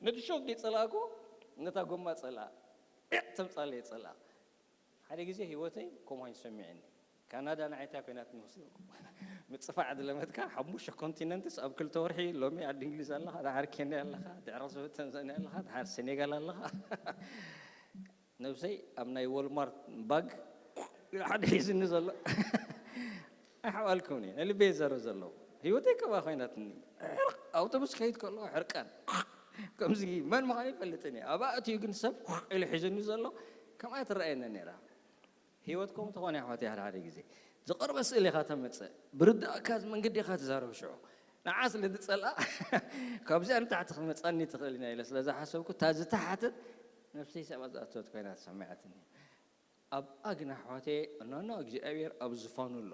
ነቲ ሾፕ ጸላእኩ ነታ ጎማ ጸልኣ ተምፃለ ጸልኣ ሓደ ግዜ ህይወተይ ከምኡ ኮይኑ ሰሚዕኒ። ካናዳ ንዓይታ ኮይናት ንመስለኩም ምፅፋዕ ዝለመድካ ሓሙሽተ ኮንቲነንትስ ኣብ ክልተ ወርሒ ሎሚ ዓዲ እንግሊዝ ኣለኻ ድሓር ኬንያ ኣለኻ ድሕሪ ስብ ተንዛንያ ኣለኻ ድሓር ሴኔጋል ኣለኻ። ነብሰይ ኣብ ናይ ወልማርት ባግ ሓደ ሒዝኒ ዘሎ ኣይሓባልኩም እየ ነልቤ ይዘረብ ዘለዉ። ህይወተይ ከባ ኮይናትኒ። ኣውቶቡስ ከይድ ከሎ ሕርቃን ከምዚ መን ምዃን ይፈልጥን እየ። ኣብኣ እትዩ ግን ሰብ ኢሉ ሒዝኒ ዘሎ ከምኣ ትረኣየኒ ነይራ። ህይወትኩም ትኾነ ኣሕዋት ሓደ ሓደ ግዜ ዝቐርበ ስእል ኢኻ ተምፅእ ብርዳእካ መንገዲ ኢኻ ትዛረብ ሽዑ ንዓ ስለ ዝፀልኣ ካብዚኣ ንታሕቲ ክመፃኒ ትኽእል ኢና ኢለ ስለ ዝሓሰብኩ እታ ዝተሓተት ነፍሰይ ሰብኣ ዝኣተወት ኮይና ተሰሚዓትኒ። ኣብኣ ግን ኣሕዋተይ እኖኖ እግዚኣብሔር ኣብ ዝፋኑ ኣሎ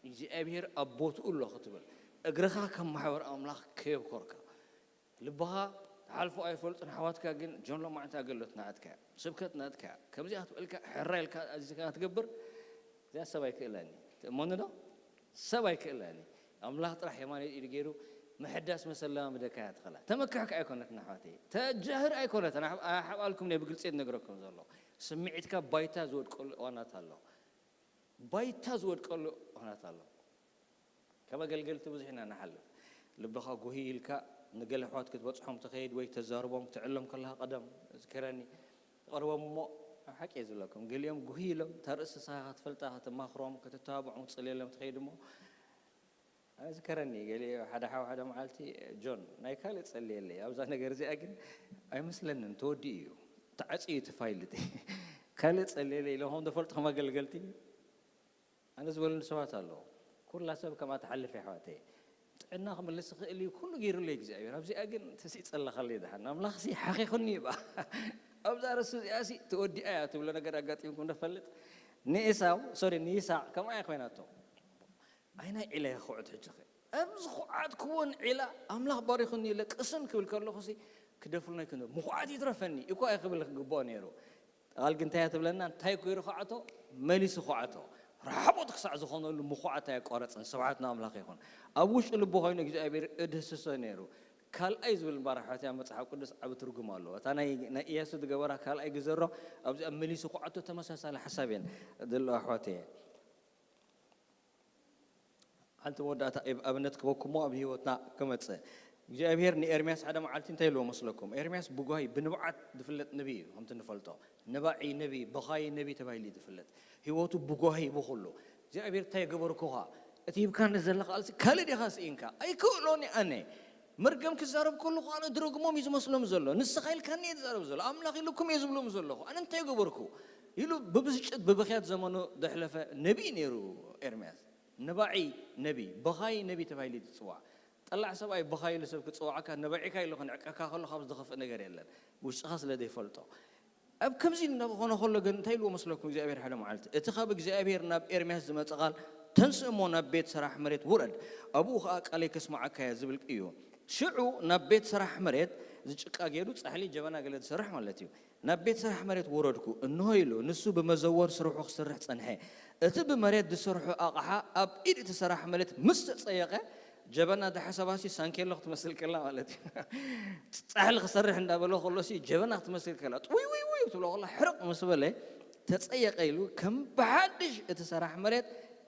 እግዚኣብሔር ኣብ ቦትኡ ኣሎ ክትብል እግርኻ ከም ማሕበር ኣምላኽ ከየብኮርካ ልብኻ ሓልፎ ኣይፈልጡን ኣሕዋትካ ግን ጆን ሎማዕንቲ ኣገልግሎት ናትካ ስብከት ናትካ ከምዚኣ ክትበልካ ሕራ ኢልካ ኣዚዝካ ክትገብር እዚኣ ሰብ ኣይክእለኒ ትእመኑ ዶ ሰብ ኣይክእለኒ ኣምላኽ ጥራሕ የማነ ኢዱ ገይሩ ምሕዳስ መሰለማ ምደካ እያ ትኽእላ ተመክሕካ ኣይኮነትን ኣሕዋተይ ተጃህር ኣይኮነትን ኣሕባልኩም ናይ ብግልፂ ነግረኩም ዘሎ ስምዒትካ ባይታ ዝወድቀሉ እዋናት ኣሎ ባይታ ዝወድቀሉ እዋናት ኣሎ ከም ኣገልገልቲ ብዙሕ ኢና ንሓልፍ ልብኻ ጉሂ ኢልካ ንገለ ኣሕዋት ክትበፅሖም ትኸይድ ወይ ተዛርቦም ክትዕሎም ከለኻ ቀደም ዝከረኒ ተቐርቦም እሞ ኣብ ሓቂ እየ ዝብለኩም ገሊኦም ጉሂ ኢሎም እታ ርእሲ ንስኻ ክትፈልጣ ከተማኽሮም ከተተባብዖም ክትፅልየሎም ትኸይድ እሞ ኣነ ዝከረኒ ገሊኡ ሓደ ሓው ሓደ መዓልቲ ጆን ናይ ካልእ ፀልየለይ ኣብዛ ነገር እዚኣ ግን ኣይመስለንን ተወዲኡ እዩ ተዓፅዩ እቲ ፋይል እቲ ካልእ ፀልየለይ ኢሎም ከም ተፈልጥኹም ኣገልገልቲ ኣነ ዝበሉኒ ሰባት ኣለዉ ኩላ ሰብ ከምኣ ትሓልፍ የሕዋተይ ጥዕና ክምልስ ይኽእል እዩ ኩሉ ገይሩለይ እግዚኣብሔር ኣብዚኣ ግን ተሲፀለኻለይ ድሓን ኣምላኽሲ ሓኺኹኒ ይባ ኣብዛ ርእሲ እዚኣሲ ተወዲኣ እያ ትብሎ ነገር ኣጋጢምኩም ንፈልጥ ንኤሳው ሶሪ ንይስሐቅ ከምኣ እያ ኮይናቶ ኣይ ናይ ዒላ እየ ክኹዕት ሕጂ ኸ ኣብዚ ኩዓትክዎን ዒላ ኣምላኽ ባሪኹኒ ኢለ ቅስን ክብል ከለኹ ሲ ክደፍሉና ይክእሉ ምኹዓት ይትረፈኒ እኮ እየ ክብል ክግብኦ ነይሩ ቃል ግን እንታይ እያ ትብለና እንታይ እኮ ይርኹዓቶ መሊሱ ኹዓቶ ራሕቦት ክሳዕ ዝኾነሉ ምኹዓት ኣየቋረፅን ስብሓት ንኣምላኽ ይኹን ኣብ ውሽጢ ልቡ ኮይኑ እግዚኣብሔር እድህስሶ ነይሩ ካልኣይ ዝብል ባራሕት እያ መፅሓፍ ቅዱስ ዓብ ትርጉም ኣለዎ እታ ናይ ኢያሱ ዝገበራ ካልኣይ ግዘሮ ኣብዚኣ መሊሱ ኩዓቶ ተመሳሳሊ ሓሳብ እየን ዘለዎ ኣሕዋት እየ ሓንቲ መወዳእታ ኣብነት ክበኩሞ ኣብ ህይወትና ክመፅእ እግዚኣብሔር ንኤርምያስ ሓደ መዓልቲ እንታይ ኢልዎ መስለኩም ኤርምያስ ብጓሂ ብንብዓት ዝፍለጥ ነቢ እዩ ከምቲ ንፈልጦ ነባዒ ነቢ በኻይ ነቢ ተባሂሉ እዩ ዝፍለጥ ህይወቱ ብጓሂ ብኩሉ እግዚኣብሔር እንታይ ገበርኩኻ እቲ ሂብካኒ ዘለኻ ቃልሲ ካልእ ዲኻ ስኢንካ ኣይክእሎን ኣነ መርገም ክዛረብ ከለኹ ኣነ ድረግሞም እዩ ዝመስሎም ዘሎ ንስኻ ኢልካኒ እየ ዝዛረብ ዘሎ ኣምላኽ ኢልኩም እየ ዝብሎም ዘለኹ ኣነ እንታይ ገበርኩ ኢሉ ብብስጭት ብብኽያት ዘመኑ ዘሕለፈ ነቢይ ነይሩ ኤርምያስ። ነባዒ ነቢይ፣ በኻዪ ነቢይ ተባሂሉ እዩ ዝፅዋዕ። ጠላዕ ሰብኣይ በኻዪ ኢሉ ሰብ ክፅዋዓካ፣ ነባዒካ ኢሉ ክንዕቀካ ከሎ ካብ ዝኸፍእ ነገር የለን፣ ውሽጥኻ ስለ ዘይፈልጦ። ኣብ ከምዚ እናኾነ ከሎ ግን እንታይ ኢልዎ መስለኩም እግዚኣብሔር ሓደ መዓልቲ? እቲ ካብ እግዚኣብሔር ናብ ኤርምያስ ዝመፀ ቃል፣ "ተንስእ እሞ ናብ ቤት ሰራሕ መሬት ውረድ፣ ኣብኡ ኸዓ ቃለይ ከስምዓካ እየ" ዝብል እዩ። ሽዑ ናብ ቤት ሰራሕ መሬት፣ እዚ ጭቃ ገይሩ ጻሕሊ ጀበና ገለ ዝሰርሕ ማለት እዩ። ናብ ቤት ስራሕ መሬት ወረድኩ፣ እንሆ ኢሉ፣ ንሱ ብመዘወር ስርሑ ክስርሕ ጸንሐ። እቲ ብመሬት ዝሰርሖ ኣቕሓ ኣብ ኢድ እቲ ሰራሕ መሬት ምስ ተጸየቐ፣ ጀበና ዝሓሰባሲ ሳንኬሎ ክትመስል ከላ ማለት እዩ። ጻሕሊ ክሰርሕ እንዳበሎ ከሎሲ ጀበና ክትመስል ከላ፣ ጥውይ ውይ ውይ ትብሎ ከላ፣ ሕርቕ ምስ በለ፣ ተጸየቐ ኢሉ፣ ከም ብሓድሽ እቲ ሰራሕ መሬት፣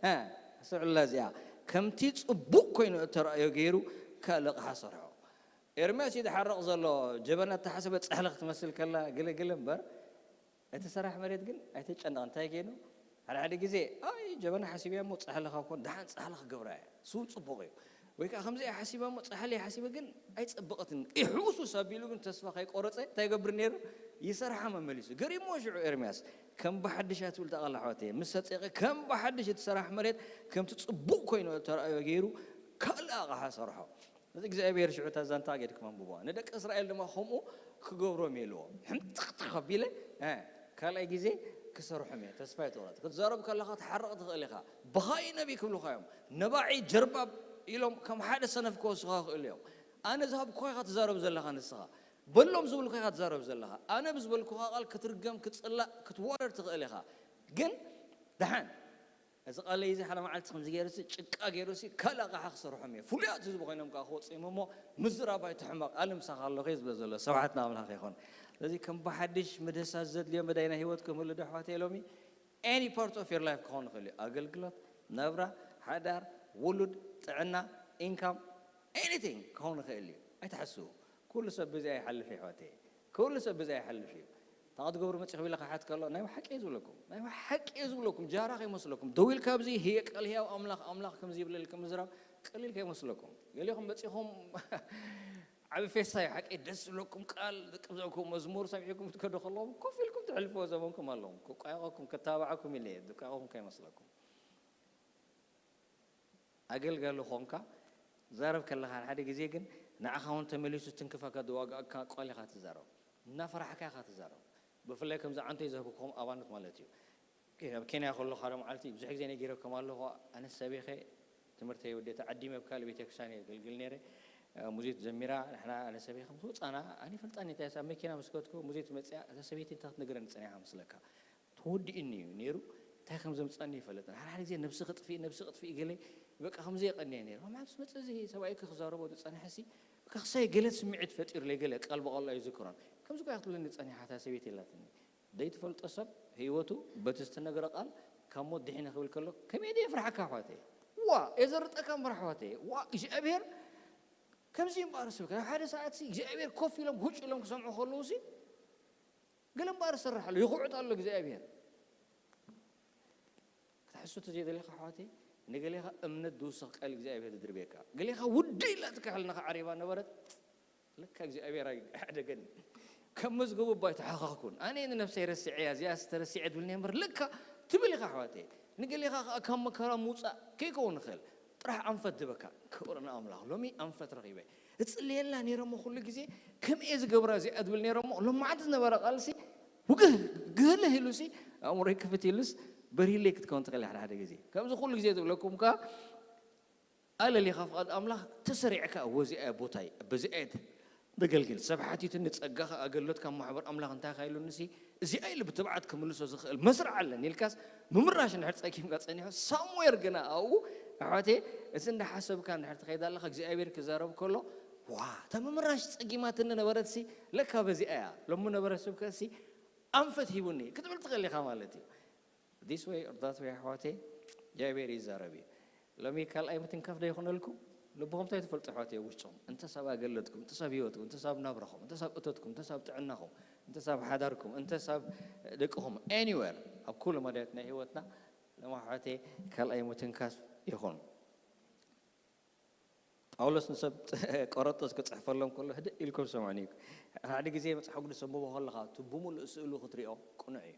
እ፣ ኣስተውዕላ እዚኣ፣ ከምቲ ጽቡቕ ኮይኑ እተራእዮ ገይሩ ካልእ ኣቕሓ ሰርሖ። ኤርምያስ እዩ ዝሓርቕ ዘሎ፣ ጀበና እተሓሰበ ጻሕሊ ክትመስል ከላ ገለገለ እምበር፣ እቲ ሰራሕ መሬት ግን ኣይተጨነቕ። እንታይ ገይሩ? ሓደ ሓደ ግዜ፣ "ኣይ፣ ጀበና ሓሲበያ እሞ ጻሕሊ ካብ ኮን፣ ደሓን ጻሕሊ ክገብራ እየ፣ ስው ጽቡቕ እዩ። ወይ ከኣ ከምዚ እየ ሓሲበ እሞ ጻሕሊ እየ ሓሲበ ግን ኣይጸብቐትን፣ ይሕውሱስ" ኣቢሉ ግን ተስፋ ከይቆረጸ እንታይ ይገብር ነይሩ? ይሰርሓ መመሊሱ። ገሪምዎ ሽዑ ኤርምያስ። ከም ብሓድሽ እያ ትብል እታ ቃል ኣሕዋተየ። ምስ ተጸየቐ ከም ብሓድሽ እቲ ሰራሕ መሬት ከምቲ ጽቡቕ ኮይኑ እተራእዮ ገይሩ ካልእ ኣቕሓ ሰርሖ። እዚ እግዚኣብሔር ሽዑ እታ ዛንታ ጌድኩም ኣንብብዋ። ንደቂ እስራኤል ድማ ከምኡ ክገብሮም የልዎ። ሕምጥኽጥኽ ኣቢለ፣ እ፣ ካልኣይ ግዜ ክሰርሖም እየ። ተስፋ ኣይትቑረጽ። ክትዛረብ ከለኻ ትሓርቕ ትኽእል ኢኻ። በኻዪ ነቢይ ክብሉኻ እዮም። ነባዒ ጀርባብ ኢሎም ከም ሓደ ሰነፍ ክወስኻ ይኽእሉ እዮም። ኣነ ዝሃብኩኻ ኢኻ ትዛረብ ዘለኻ ንስኻ። በሎም ዝብሉካ ኢኻ ትዛረብ ዘለኻ። ኣነ ብዝበልኩኻ ቃል ክትርገም፣ ክትጽላእ፣ ክትዋረድ ትኽእል ኢኻ። ግን ደሓን እዚ ቃለይ እዚ ሓደ መዓልቲ ከምዚ ገይሩሲ ጭቃ ገይሩሲ ካልእ ኣቕሓ ክሰርሖም እየ። ፍሉያት ህዝቢ ኮይኖም ከኣ ክወጽኡ እዮም እሞ ምዝራብ ኣይትሕመቕ፣ ኣነ ምሳኻ ኣለኹ እየ ዝብሎ ዘሎ። ስብሓት ንኣምላኽ ይኹን። ስለዚ ከም ብሓድሽ ምድህሳስ ዘድልዮ መዳይ ናይ ህይወት ክህሉ ዶ ኣሕዋተይ ሎሚ? Any part of your life ክኸውን ይኽእል እዩ። ኣገልግሎት፣ ናብራ፣ ሓዳር፣ ውሉድ፣ ጥዕና፣ ኢንካም፣ ኤኒቲንግ ክኸውን ይኽእል እዩ። ኣይትሓስቡ። ኩሉ ሰብ ብዚኣ ይሓልፍ እዩ ኣሕዋተይ። ኩሉ ሰብ ብዚኣ ይሓልፍ እዩ። እንታይ ክትገብሩ መጺኹም ኢለ ክሓት ከሎ፣ ናይ ብሓቂ እየ ዝብለኩም። ናይ ብሓቂ እየ ዝብለኩም። ጃራ ከይመስለኩም። ደው ኢልካ ኣብዚ ህየ ቃል ህያው ኣምላኽ፣ ኣምላኽ ከምዚ ይብለልኩም ምዝራብ ቀሊል ከይመስለኩም። ገሊኹም መጺኹም ዓቢ ፌስታ እዩ ሓቂ፣ ደስ ዝብለኩም ቃል፣ ዝቅብዘኩም መዝሙር ሰሚዕኩም ክትከዱ ከለኹም ኮፍ ኢልኩም ትሕልፍዎ ዘመንኩም ኣለኹም። ክቋየቐኩም፣ ክታባዓኩም ኢለ እየ፣ ዝቋየቐኩም ከይመስለኩም። ኣገልጋሊ ኾንካ ትዛረብ ከለኻ፣ ሓደ ግዜ ግን ንዓኻ እውን ተመሊሱ ትንክፈካ፣ ዝዋግኣካ ቃል ኢኻ ትዛረብ። እናፈራሕካ ኢኻ ትዛረብ። ብፍላይ ከምዚ ዓንቶይ ዝህብኩም ኣባኖት ማለት እዩ። ኣብ ኬንያ ከለኹ ሓደ መዓልቲ ብዙሕ ግዜ ነጊረኩም ኣለኹ። ኣነ ሰበይኸ ትምህርተይ ወዲአ ተዓዲመ ኣብ ካልእ ቤተክርስትያን እየ ዘገልግል ነይረ። ሙዚት ዘሚራ፣ ንሕና ኣነ ሰበይኸ ምስ ወፃና፣ ኣነ ይፈልጣኒ እንታይ እያ፣ ኣብ መኪና ምስ ከድኩ ሙዚት መፅያ፣ እታ ሰበይቲ እንታይ ክትነግረኒ ፀኒሓ መስለካ? ተወዲኡኒ እዩ ነይሩ። እንታይ ከም ዘምፀኒ ይፈልጥን። ሓደ ሓደ ግዜ ነብሲ ክጥፍኢ፣ ነብሲ ክጥፍኢ ገለ በቃ ከምዚ የቐንየ ነይሩ። ኣብ መዓልቲ መፅእ እዚ ሰብኣይ ክዛረቦ ዝፀንሐ ሲ በቃ ክሳይ ገለ ስምዒት ፈጢሩለይ፣ ገለ ቃል ብቓሉ ኣይዝክሮን። ከምዚ እኮ እያ ክትብለኒ ፀኒሓ እታ ሰበይቲ ኢላትኒ። ዘይትፈልጦ ሰብ ህይወቱ በቲ ዝተነገረ ቃል ካብ ሞት ድሒነ ክብል ከሎ ከመይ ድየ ፍርሓካ ኣሕዋተይ? ዋ የዘርጠካ እምበር ኣሕዋተይ። ዋ እግዚኣብሔር ከምዚ እምበኣር ስብከ ሓደ ሰዓት ሲ እግዚኣብሔር ኮፍ ኢሎም ጉጭ ኢሎም ክሰምዑ ከለዉ ሲ ገለ እምበኣር ዝሰርሕ ኣሎ፣ ይኹዕት ኣሎ እግዚኣብሔር። ክትሕሱ ተዘይደሊኻ ኣሕዋተይ፣ ንገሌኻ እምነት ዝውስኽ ቃል እግዚኣብሔር ዝድርብየካ። ገሌኻ ውድእ ኢላትካ ሕልናኻ ዓሪባ ነበረት፣ ለካ እግዚኣብሔር ኣይሓደገኒ። ካብ መዝገቡ እባ ኣይተሓኻኽኩን። ኣነ ንነብሰይ ረሲዐያ፣ እዚኣስ ተረሲዐ ትብልኒ እምበር ለካ ትብል ኢኻ ኣሕዋተይ። ንገሌኻ ከኣ ካብ መከራ ምውጻእ ከይከውን ይኽእል። ጥራሕ ኣንፈት ዝበካ። ክብሪ ንኣምላኽ። ሎሚ ኣንፈት ረኺበ። እጽልየላ ነይረ እሞ ኩሉ ግዜ፣ "ከምኡ እየ ዝገብራ እዚኣ" ዝብል ነይረ እሞ፣ ሎማዕንቲ ዝነበረ ቃልሲ፣ ውግህ፣ ግህልህ ኢሉሲ፣ ኣእምሮይ ክፍት ኢሉስ፣ በሪህለይ ክትከውን ትኽእል እያ ሓደ ሓደ ግዜ። ከምዚ ኩሉ ግዜ ዝብለኩም ከኣ፣ ኣለሊኻ ፍቓድ ኣምላኽ ተሰሪዕካ፣ "እወ እዚኣ እያ ቦታይ፣ በዚኣ እየ ዘገልግል፣ ሰብ ሓቲቱኒ ጸጋኻ ኣገልግሎት ካብ ማሕበር ኣምላኽ እንታይ ኢኻ ኢሉኒሲ፣ እዚኣ ኢሉ ብትብዓት ክምልሶ ዝኽእል መስርዕ ኣለኒ" ኢልካስ፣ ምምራሽ እንድሕር ጸጊምካ ጸኒሑ፣ ሳምዌር ግና ኣብኡ፣ ኣሕዋተይ፣ እዚ እንዳሓሰብካ እንድሕር ትኸይድ ኣለኻ፣ እግዚኣብሔር ክዛረብ ከሎ፣ "ዋ፣ እታ ምምራሽ ጸጊማትኒ ነበረትሲ፣ ለካ በዚኣ እያ፣ ሎሚ ነበረ ስብከትሲ ኣንፈት ሂቡኒ" ክትብል ትኽእል ኢኻ ማለት እዩ። This way or that way ኣሕዋተይ እግዚኣብሔር ይዛረብ እዩ። ሎሚ ካልኣይ ምትንካፍ ዶ ይኹነልኩም? ልብኹም እንታይ ትፈልጡ ኣሕዋተይ ኣብ ውሽጥኹም? እንተ ሳብ ኣገልግሎትኩም፣ እንተ ሳብ ህይወትኩም፣ እንተ ሳብ ናብራኹም፣ እንተ ሳብ እቶትኩም፣ እንተ ሳብ ጥዕናኹም፣ እንተ ሳብ ሓዳርኩም፣ እንተ ሳብ ደቅኹም፣ anywhere ኣብ ኩሉ መዳያት ናይ ህይወትና ሎሚ ኣሕዋተይ ካልኣይ ምትንካፍ ይኹን። ጳውሎስ ንሰብ ቆሮንቶስ ክጽሕፈሎም ከሎ ህድእ ኢልኩም ስምዑኒ። ሓደ ግዜ መጽሓፍ ቅዱስ ተንብቦ ከለኻ እቲ ብምሉእ ስእሉ ክትሪኦ ቅኑዕ እዩ።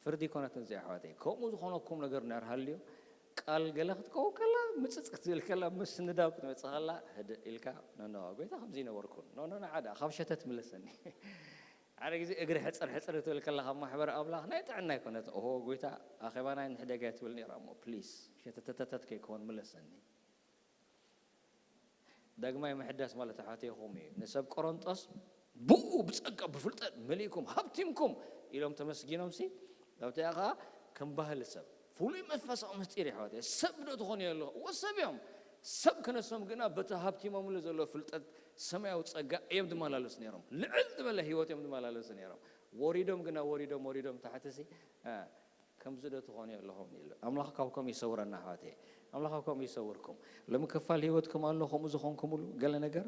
ፍርዲ ኣይኮነትን እዚኣ ኣሕዋተይ። ከምኡ ዝኾነኩም ነገር እንድሕር ሃልዩ፣ ቃል ገለ ክትከውን ከላ፣ ምጽጽ ክትብል ከላ፣ ምስንዳው ክትመጽእ ከላ፣ ህድእ ኢልካ፣ "ኖ፣ ኖ፣ ጎይታ ከምዚ ኣይነበርኩን። ኖ፣ ኖ፣ ንዓዳ፣ ካብ ሸተት ምለሰኒ." ሓደ ግዜ እግሪ ሕጽር ሕጽር ክትብል ከላ፣ ካብ ማሕበር ኣምላኽ ናይ ጥዕና ኣይኮነትን። "ኦሆ፣ ጎይታ፣ ኣኼባና እንሕደግ እያ ትብል ነይራ እሞ፣ ፕሊስ፣ ሸተተተተት ከይከውን ምለሰኒ።" ዳግማይ ምሕዳስ ማለት ኣሕዋተይ ከምኡ እዩ። ንሰብ ቆሮንጦስ ብኡ ብጸጋ ብፍልጠት መሊእኩም ሃብቲምኩም ኢሎም ተመስጊኖምሲ፣ ኣብቲኣ ኸኣ ከም ባህሊ ሰብ ፍሉይ መንፈሳዊ ምስጢር እዩ ኣሕዋተይ። ሰብ ዶ ትኾኑ ኣለኹ? እወ ሰብ እዮም። ሰብ ክነሶም ግና በቲ ሃብቲሞምሉ ዘሎ ፍልጠት ሰማያዊ ጸጋ እዮም ዝመላለሱ ነይሮም። ልዕል ዝበለ ህይወት እዮም ዝመላለሱ ነይሮም። ወሪዶም ግና ወሪዶም ወሪዶም ታሕትሲ፣ እ፣ ከምዚ ዶ ትኾኑ ኣለኹም ኢሉ። ኣምላኽ ካብ ከምኡ ይሰውረና ኣሕዋተይ። ኣምላኽ ካብ ከምኡ ይሰውርኩም። ሎሚ ክፋል ህይወትኩም ኣሎ ከምኡ ዝኾንኩምሉ ገለ ነገር?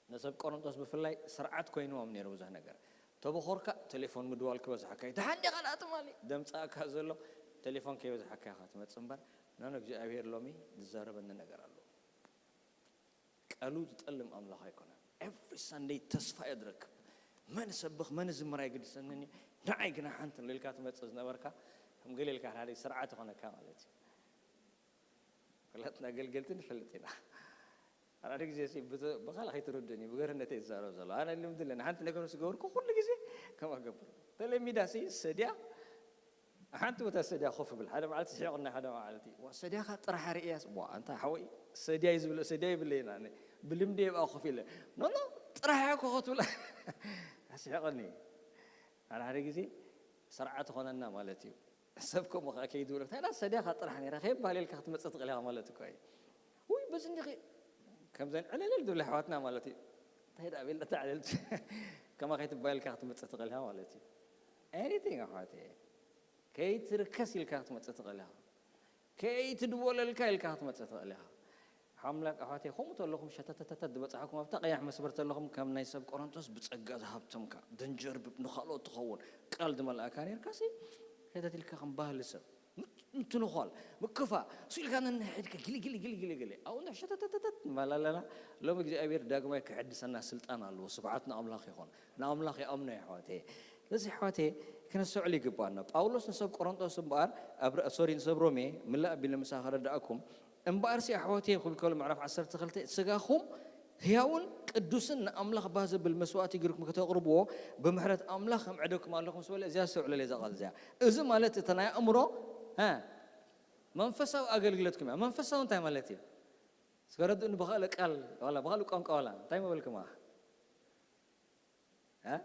ንሰብ ቆሮንቶስ ብፍላይ ስርዓት ኮይንዎም ነይሩ ብዙሕ ነገር። ተበኾርካ ቴሌፎን ምድዋል ክበዝሓካ እዩ። ደሓን ዲኻ ደኣ ትማሊ? ደምጻእካ ዘሎ ቴሌፎን ከይበዝሓካ ኢኻ ትመጽእ እምበር፣ ኖ፣ ኖ፣ እግዚኣብሄር ሎሚ ዝዛረበኒ ነገር ኣሎ። ቃሉ ዝጠልም ኣምላኽ ኣይኮነን። ኤቭሪ ሳንደይ ተስፋ እየ ዝረክብ። መን ሰብኽ፣ መን ዝምር ኣይግድሰንን እዩ። ንዓይ ግና ሓንቲ ኢልካ ትመጽእ ዝነበርካ፣ ከም ገለ ኢልካ ሓደ ስርዓት ይኾነካ ማለት እዩ። ኩላትና ኣገልገልቲ ንፈልጥ ኢና። ሓደ ግዜ ሲ ብተ-፣ ብኻልእ ከይትረድእኒ፣ ብገርነት እየ ዝዛረብ ዘሎ። ኣነ ልምዲ ኣለኒ። ሓንቲ ነገር ምስ ገበርኩ ኩሉ ግዜ ከምኣ እገብር። ተለሚዳ ሲ ሰድያ፣ ሓንቲ ቦታ ሰድያ ኮፍ ብል። ሓደ መዓልቲ ስሒቕና፣ ሓደ መዓልቲ፣ "ዋ፣ ሰድያኻ ጥራሕ ርእያስ?" "ዋ፣ ኣንታ ሓወይ፣ ሰድያ እዩ ዝብሎ፣ ሰድያ ይብለይና። ኣነ ብልምዲ እየ ብኣ ኮፍ ኢለ። ኖ፣ ኖ፣ ጥራሕ እያ እኮ ክትብላ." ኣስሒቐኒ። ሓደ ሓደ ግዜ ስርዓት ትኾነና ማለት እዩ። ሰብ ከምኡ ከኣ ከይድብሎ፣ "እንታይ ደኣ ሰድያኻ ጥራሕ ነይራ፣ ከይባል ኢልካ ክትመጽእ ትኽእል ኢኻ" ማለት እኮ እዩ። ውይ፣ በዚ እንዲኺ ከምዘን ዕልልል ዝብላ ኣሕዋትና ማለት እዩ። እንታይ ደኣ ቤል ተዕልል ከማ ከይትባል ኢልካ ክትመጽእ ትኽእል ኢኻ ማለት እዩ። ኤኒቲንግ ኣሕዋተይ፣ ከይትርከስ ኢልካ ክትመጽእ ትኽእል ኢኻ። ከይትድወለልካ ኢልካ ክትመጽእ ትኽእል ኢኻ። ሓምላክ ኣሕዋተይ፣ ከምኡ ተለኹም ሸተተተተት ዝበጽሓኩም ኣብታ ቀያሕ መስመር ተለኹም፣ ከም ናይ ሰብ ቆሮንቶስ ብጸጋ ዝሃብተምካ፣ ደንጀርብብ ንኻልኦት ትኸውን ቃል ዝመልኣካ ነርካሲ፣ ሸተት ኢልካ ከም ባህሊ ሰብ ምት-፣ ምትንዃል፣ ምክፋእ፣ እሱ ኢልካ ነንሕድካ ግሊ፣ ግሊ፣ ግሊ፣ ግሊ፣ ግሊ። ኣብኡ እንዳ ሸተተተተት ንባል ኣለና። ሎሚ እግዚኣብሔር ዳግማይ ክሕድሰና ስልጣን ኣለዎ። ስብሓት ንኣምላኽ ይኹን። ንኣምላኽ ይኣምኖ ኣሕዋተይ። ስለዚ ኣሕዋተይ ክነስተውዕል ይግባኣና። ጳውሎስ ንሰብ ቆሮንቶስ እምበኣር፣ ኣብ ረ-፣ ሶሪ፣ ንሰብ ሮሜ ምላእ ኣቢለ ምሳኻ ከረዳእኩም። እምበኣርሲ ኣሕዋተይ ክብል ከሎ ምዕራፍ ዓሰርተ ክልተ፣ ስጋኹም ህያውን ቅዱስን ንኣምላኽ ባህ ዘብል መስዋእቲ ጌርኩም ከተቕርብዎ ብምሕረት ኣምላኽ ከም ዕደግኩም ኣለኹም ምስ በለ፣ እዚኣ ኣስተውዕለለይ እዛ ቃል እዚኣ። እዚ ማለት እቲ ናይ ኣእምሮ፣ እ፣ መንፈሳዊ ኣገልግሎትኩም እያ። መንፈሳዊ እንታይ ማለት እዩ? እስከ ረድኡኒ ብኻልእ ቃል ዋላ ብኻልእ ቋንቋ ዋላ እንታይ ምበልኩማ? እ?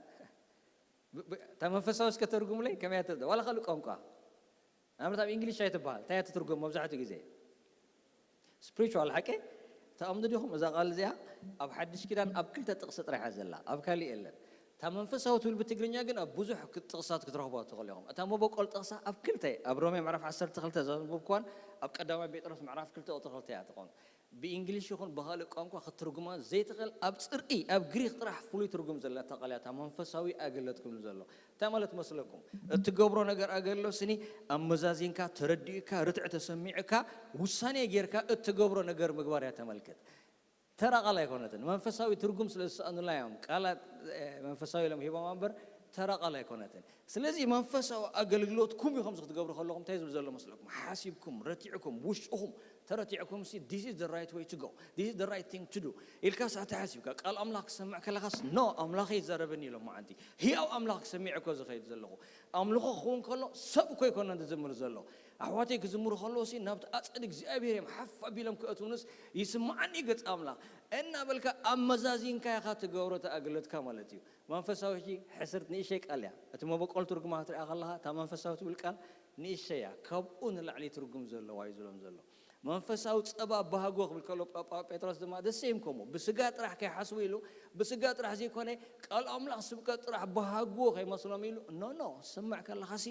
ብ-፣ ብ-፣ እታ መንፈሳዊ እስከ ተርጉምለይ፣ ከመይ እያ ትርዳ? ዋላ ካልእ ቋንቋ። ንኣብነት ኣብ እንግሊሽ እንታይ ትበሃል? እንታይ እያ ትትርጎም መብዛሕትኡ ግዜ? ስፕሪቹዋል ሓቂ? ትኣምኑ ዲኹም? እዛ ቃል እዚኣ ኣብ ሓድሽ ኪዳን ኣብ ክልተ ጥቕሲ ጥራሕ እያ ዘላ፣ ኣብ ካልእ የለን። እታ መንፈሳዊ ትብል ብትግርኛ ግን ኣብ ብዙሕ ክ-፣ ጥቕስታት ክትረኽቧ ትኽእሉ ኢኹም። እታ መበቆል ጥቕሳ ኣብ ክልተ፣ ኣብ ሮሜ ምዕራፍ ዓሰርተ ክልተ ዘንበብኩዋን ኣብ ቀዳማይ ጴጥሮስ ምዕራፍ ክልተ ቁጽሪ ክልተ እያ ትኾን። ብእንግሊሽ ይኹን ብኻልእ ቋንቋ ክትትርጉማ ዘይትኽእል፣ ኣብ ጽርኢ፣ ኣብ ግሪኽ ጥራሕ ፍሉይ ትርጉም ዘለታ ቃል እያ፣ እታ መንፈሳዊ ኣገልግሎት ክብል ዘሎ። እንታይ ማለት መስለኩም? እትገብሮ ነገር ኣገልግሎት ስኒ ኣመዛዚንካ፣ ተረዲእካ፣ ርትዒ ተሰሚዕካ፣ ውሳኔ ጌርካ እትገብሮ ነገር ምግባር እያ ተመልክት። ተራ ቃል ኣይኮነትን። መንፈሳዊ ትርጉም ስለ ዝሰኣኑላ እዮም ቃላት፣ እ፣ መንፈሳዊ ኢሎም ሂቦም እምበር ተራ ቃል ኣይኮነትን። ስለዚ መንፈሳዊ ኣገልግሎትኩም ኢኹም እዚ ክትገብሩ ከለኹም እንታይ ዝብል ዘሎ መስለኩም? ሓሲብኩም፣ ረቲዕኩም፣ ውሽጥኹም ተረቲዕኩም ሲ፣ "This is the right way to go. This is the right thing to do" ኢልካ ሳ ተሓሲብካ ቃል ኣምላኽ ክሰምዕ ከለኻስ፣ "ኖ፣ ኣምላኽ ይዛረበኒ" ኢሎም መዓንቲ። ህያው ኣምላኽ ክሰሚዕ እኮ ዝኸይድ ዘለኹ። ኣምልኾ ክኸውን ከሎ ሰብ እኮ ኣይኮነን ዝዝምር ዘሎ። ኣሕዋተይ ክዝምሩ ከለዉ ሲ ናብቲ ኣጸድ እግዚኣብሔር እዮም ሓፍ ኣቢሎም ክእትውንስ ይስምዓኒ ገጽ ኣምላኽ እናበልካ ኣመዛዚንካ ኢኻ ትገብሮ እቲ ኣገልግሎትካ ማለት እዩ። መንፈሳዊ ሕጂ ሕስርት ንእሸይ ቃል እያ። እቲ መበቆል ትርጉማ ክትሪኣ ከለኻ እታ መንፈሳዊ ትብል ቃል ንእሸይ እያ። ካብኡ ንላዕሊ ትርጉም ዘለዋ እዩ ዝብሎም ዘሎ። መንፈሳዊ ጸባ ባህጎ ክብል ከሎ ጳ-፣ ጳ-፣ ጴጥሮስ ድማ the same ከምኡ። ብስጋ ጥራሕ ከይሓስቡ ኢሉ፣ ብስጋ ጥራሕ ዘይኮነ ቃል ኣምላኽ ስብከት ጥራሕ ባህጎ ከይመስሎም ኢሉ። ኖ፣ ኖ፣ ስምዕ ከለኻሲ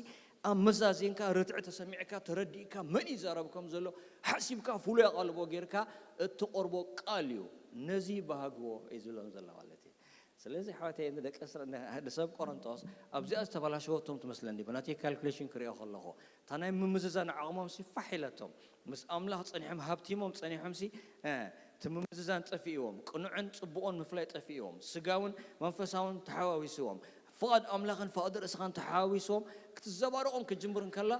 ኣመዛዚንካ፣ ርትዒ ተሰሚዕካ፣ ተረዲእካ፣ መን ይዛረብ ከም ዘሎ ሓሲብካ፣ ፍሉይ ኣቓልቦ ጌርካ እትቐርቦ ቃል እዩ። ነዚ ባህግዎ እዩ ዝብሎም ዘሎ ማለት እዩ። ስለዚ ኣሕዋተይ፣ ንደቂ እስራ-፣ ን-፣ ንሰብ ቆሮንጦስ ኣብዚኣ ዝተበላሸወቶም ትመስለኒ፣ ብናተይ ካልኩሌሽን ክሪኦ ከለኹ፣ እታ ናይ ምምዝዛን ዓቕሞም ሲ ፋሕ ኢለቶም። ምስ ኣምላኽ ጸኒሖም፣ ሃብቲሞም ጸኒሖም ሲ፣ እ፣ እቲ ምምዝዛን ጠፊእዎም፣ ቅኑዕን ጽቡቕን ምፍላይ ጠፊእዎም፣ ስጋውን መንፈሳውን ተሓዋዊስዎም፣ ፍቓድ ኣምላኽን ፍቓድ ርእስኻን ተሓዋዊሶም ክትዘባረቖም ክትጅምር እንከላ፣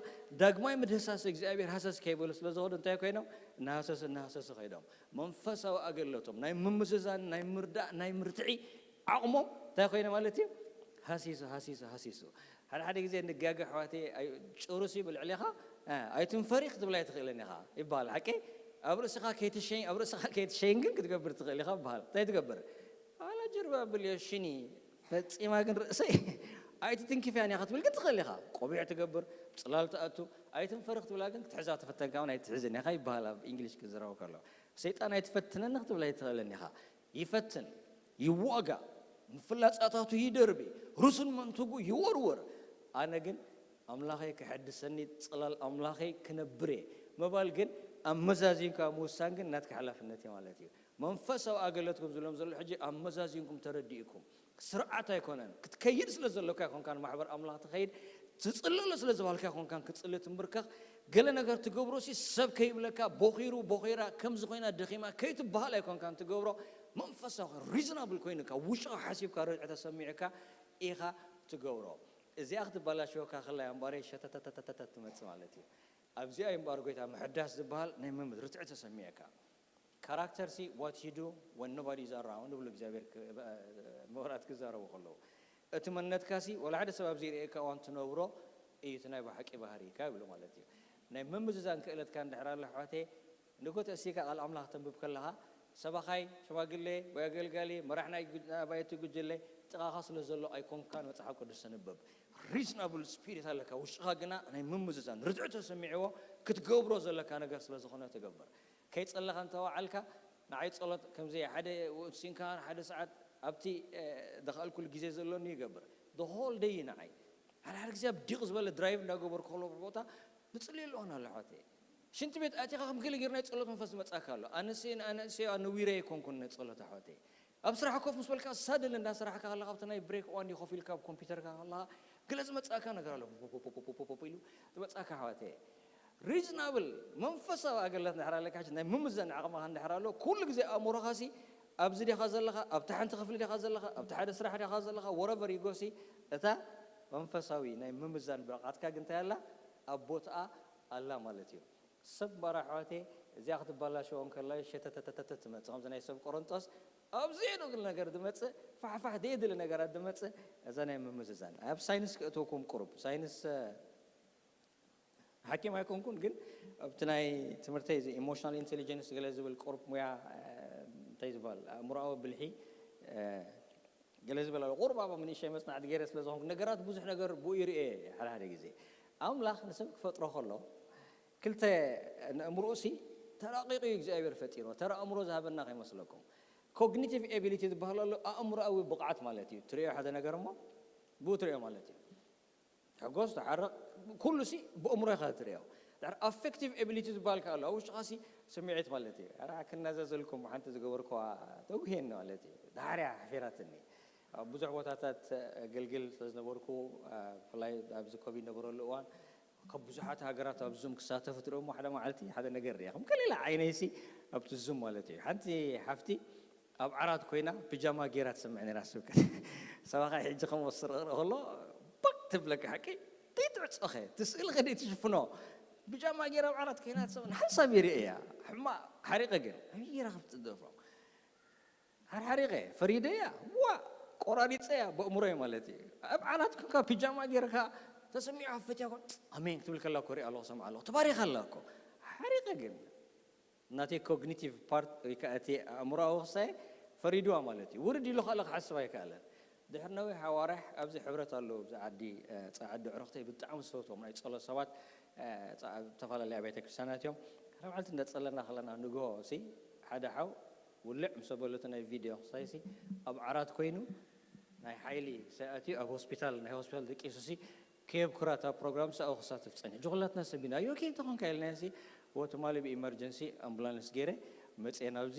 ዳግማይ ምድህሳስ እግዚኣብሔር ሃሰስ ከይበሉ ስለ ዝኸዱ እንታይ ኮይኖም? እናሃሰሱ እናሃሰሱ ከይዶም። መንፈሳዊ ኣገልግሎቶም ናይ ምምዝዛን፣ ናይ ምርዳእ፣ ናይ ምርትዒ ዓቕሞም እንታይ ኮይነ ማለት እዩ? ሃሲሱ ሃሲሱ ሃሲሱ። ሓደ ሓደ ግዜ ንጋገ ኣሕዋተይ፣ ኣይ- ጭሩሲ ብልዕሌኻ ኣይትንፈሪ ክትብላ ኣይትኽእልን ኢኻ ይበሃል። ሓቂ? ኣብ ርእስኻ ከይትሸይን፣ ኣብ ርእስኻ ከይትሸይን ግን ክትገብር ትኽእል ኢኻ ይበሃል። እንታይ ትገብር? ኣላ ጀርባ ብልዮ ሽኒ ፈጺማ ግን ርእሰይ ኣይትትንክፍያን ኢኻ ክትብል ግን ትኽእል ኢኻ። ቆቢዕ ትገብር፣ ጽላል ትኣቱ፣ ኣይትንፈሪ ክትብላ ግን ክትሕዛ ተፈተንካ እውን ኣይትሕዝን ኢኻ ይበሃል ኣብ እንግሊሽ ክዝረቡ ከሎ። ሰይጣን ኣይትፈትነኒ ክትብል ኣይትኽእልን ኢኻ። ይፈትን፣ ይዋጋ፣ ምፍላጻታቱ ይደርቢ፣ ርሱን መንትጉ ይወርወር። ኣነ ግን ኣምላኸይ ክሕድሰኒ፣ ጽላል ኣምላኸይ ክነብር እየ ምባል ግን ኣመዛዚንካ ምውሳን ግን ናትካ ሓላፍነት እዩ ማለት እዩ። መንፈሳዊ ኣገለትኩም ዝብሎም ዘሎ ሕጂ ኣመዛዚንኩም ተረዲእኩም። ስርዓት ኣይኮነን። ክትከይድ ስለ ዘሎካ ኣይኮንካን ማሕበር ኣምላኽ ትኸይድ። ትጽልሎ ስለ ዝበሃልካ ኣይኮንካን ክትጽሊ ትምብርከኽ። ገለ ነገር ትገብሮ ሲ ሰብ ከይብለካ ቦኺሩ ቦኺራ ከምዚ ኮይና ደኺማ ከይትበሃል ኣይኮንካን ትገብሮ። መንፈሳዊ ሪዝናብል ኮይኑካ ውሽኻ ሓሲብካ ርድዒ ተሰሚዑካ ኢኻ ትገብሮ። እዚኣ ክትበላሽወካ ከላ እያ እምበኣረይ ሸተተተተተተ ትመጽእ ማለት እዩ። ኣብዚኣ እዩ እምበኣር ጎይታ ምሕዳስ ዝበሃል ናይ መምት ርትዒ ተሰሚዑካ። ካራክተር ሲ what you do when nobody is around ብሉ እግዚኣብሔር ክ- እ- ምሁራት ክዛረቡ ከለዉ፣ እቲ መንነትካ ሲ ወላ ሓደ ሰብ ኣብ ዘይርእየካ እዋን ትነብሮ እዩ እቲ ናይ ብሓቂ ባህሪካ ይብሉ ማለት እዩ። ናይ ምምዝዛን ክእለትካ እንድሕር ኣሎ ኣሕዋተይ፣ ንጎ ተእሲካ ቃል ኣምላኽ ተንብብ ከለኻ ሰባኻይ ሽማግሌ ወይ ኣገልጋሊ መራሕ ናይ ጉ- ናይ ኣባይቲ ጉጅለ ጥቓኻ ስለ ዘሎ ኣይኮንካን መጽሓፍ ቅዱስ ተንብብ። ሪዝናብል ስፒሪት ኣለካ ውሽጥኻ ግና ናይ ምምዝዛን ርትዒ ተሰሚዕዎ ክትገብሮ ዘለካ ነገር ስለ ዝኾነ ትገብር። ከይጸለኻ እንተወዓልካ ንዓይ ጸሎት ከምዚ ሓደ ውእቱ ሲንካ ሓደ ሰዓት ኣብቲ እ፣ ዝኸኣልኩሉ ግዜ ዘሎኒ ይገብር። The whole day ንዓይ ሓደ ሓደ ግዜ ኣብ ዲቕ ዝበለ ድራይቭ እንዳገበርኩ ከሎ ቦታ ንጽልየሉ እዋን ኣሎ ኣሕዋተይ። ሽንቲ ቤት ኣቲኻ ከም ገለ ጌርና ናይ ጸሎት መንፈስ ዝመጻካ ኣሎ። ኣነሲ ኣነሲ ኣነዊረ ኣይኮንኩን ናይ ጸሎት ኣሕዋተይ። ኣብ ስራሕ ኮፍ ምስ በልካ ሳድል እንዳሰራሕካ ከለኻ ኣብቲ ናይ ብሬክ እዋን ኮፍ ኢልካ ኣብ ኮምፒውተርካ ከለኻ ገለ ዝመጻካ ነገር ኣሎ ፖፖፖፖፖፖፖ ኢሉ ዝመጻካ ኣሕዋተይ። ሪዝናብል መንፈሳዊ ኣገልግሎት እንድሕር ኣለካ ናይ ምምዘን ዓቕምኻ እንድሕር ኣሎ ኩሉ ግዜ ኣእምሮኻ ሲ ኣብዚ ዲኻ ዘለኻ ኣብቲ ሓንቲ ክፍሊ ዲኻ ዘለኻ ኣብቲ ሓደ ስራሕ ዲኻ ዘለኻ ወረቨር ይጎሲ እታ መንፈሳዊ ናይ ምምዛን ብቕዓትካ ግን እንታይ ኣላ ኣብ ቦትኣ ኣላ ማለት እዩ። ሰብ ባራ ኣሕዋተይ እዚኣ ክትበላሸዎ እንከላ ሸተተተተተ ትመጽእ ከምዚ ናይ ሰብ ቆሮንጦስ ኣብ ዘየድሊ ነገር ዝመጽእ ፋሕፋሕ ዘየድሊ ነገራት ዝመጽእ እዛ ናይ ምምዝዛን ኣብ ሳይንስ ክእትወኩም ቁሩብ ሳይንስ እ፣ ሓኪም ኣይኮንኩን ግን ኣብቲ ናይ ትምህርተይ እዚ ኢሞሽናል ኢንቴሊጀንስ ገለ ዝብል ቁሩብ ሙያ እ፣ እንታይ ዝበሃል ኣእምሮኣዊ ብልሒ እ፣ ገለ ዝበል ኣሎ ቁሩብ ኣብ ንእሽተይ መጽናዕቲ ገይረ ስለ ዝኾንኩ ነገራት ብዙሕ ነገር ብኡ ይርኤ ሓደ ሓደ ግዜ ኣምላኽ ንሰብ ክፈጥሮ ከሎ ክልተ ንእምርኡ ሲ ተራቂቑ እዩ እግዚኣብሔር ፈጢሮ ተራ ኣእምሮ ዝሃበና ከይመስለኩም ኮግኒቲቭ ኤቢሊቲ ዝበሃል ኣሎ ኣእምሮኣዊ ብቕዓት ማለት እዩ ትሪኦ ሓደ ነገር እሞ ብኡ ትሪኦ ማለት እዩ ሕጎስ ተሓርቕ ኩሉ ሲ ብእምሮ ኢኻ ትሪኦ ድሕር ኣፌክቲቭ ኤቢሊቲ ዝበሃል ከ ኣሎ ኣብ ውሽጥኻ ሲ ስምዒት ማለት እዩ ራ ክናዘዘልኩም ሓንቲ ዝገበርኩዋ ተጉሄኒ ማለት እዩ ዳሕርያ ሓፊራትኒ ኣብ ብዙሕ ቦታታት ኣገልግል ስለ ዝነበርኩ ብፍላይ ኣብዚ ኮቪድ ነበረሉ እዋን ካብ ብዙሓት ሃገራት ኣብ ዙም ክሳተፉ ትርእሞ ሓደ መዓልቲ ሓደ ነገር ርኢኹም ከሌላ ዓይነይሲ ኣብቲ ዙም ማለት እዩ ሓንቲ ሓፍቲ ኣብ ዓራት ኮይና ብጃማ ጌራ ትሰምዕ ነራ ስብከት ሰባኻ ሕጂ ከም ወስር ከሎ ባቅ ትብለካ ሓቂ ትይትዕጾኸ ትስእልኸ ትሽፍኖ ብጃማ ጌራ ኣብ ዓራት ኮይና ትሰምዕ ሓንሳብ ይርኢ እያ ሕማቕ ሓሪቐ ግን ኣበይ ጌራ ክፍትደፎ ሓርሓሪቐ ፈሪደያ ዋ ቆራሪፀያ በእምሮይ ማለት እዩ ኣብ ዓራት ኮንካ ፒጃማ ጌርካ ተሰሚዑ ፈትያ ኮን ኣሜን ክትብል ከላ ኮሪኣ ኣለኹ ሰምዓ ኣለኹ ተባሪኻ ኣላ እኮ ሓሪቐ ግን ናተይ ኮግኒቲቭ ፓርት ወይ ከዓ እቲ ኣእምሮኣዊ ክሳየ ፈሪድዋ ማለት እዩ ውርድ ኢሉ ካልእ ክሓስብ ኣይከኣለን ድሕሪ ነዊሕ ኣዋርሕ ኣብዚ ሕብረት ኣለዉ ኣብዚ ዓዲ ፃ- ዓዲ ዕረኽተይ ብጣዕሚ ዝፈትዎም ናይ ፀሎት ሰባት እ፣ ፃ- ኣብ ዝተፈላለዩ ኣብያተ ክርስቲያናት እዮም ሓደ መዓልቲ እንዳፀለና ከለና ንግሆ ሲ ሓደ ሓው ውልዕ ምስ በለቱ ናይ ቪድዮ ክሳይሲ ኣብ ዓራት ኮይኑ ናይ ሓይሊ ሰኣትዩ ኣብ ሆስፒታል ናይ ሆስፒታል ደቂሱ ሲ ከየብኩራ እታ ፕሮግራም ሰኣው ክሳተፍ ፀኒሑ ጅኹላትና ሰቢና ዩ ኦኬ እንተኾንካ ኢልናዮ ሲ ወትማሊ ብኢመርጀንሲ ኣምቡላንስ ገይረ መፅየ ናብዚ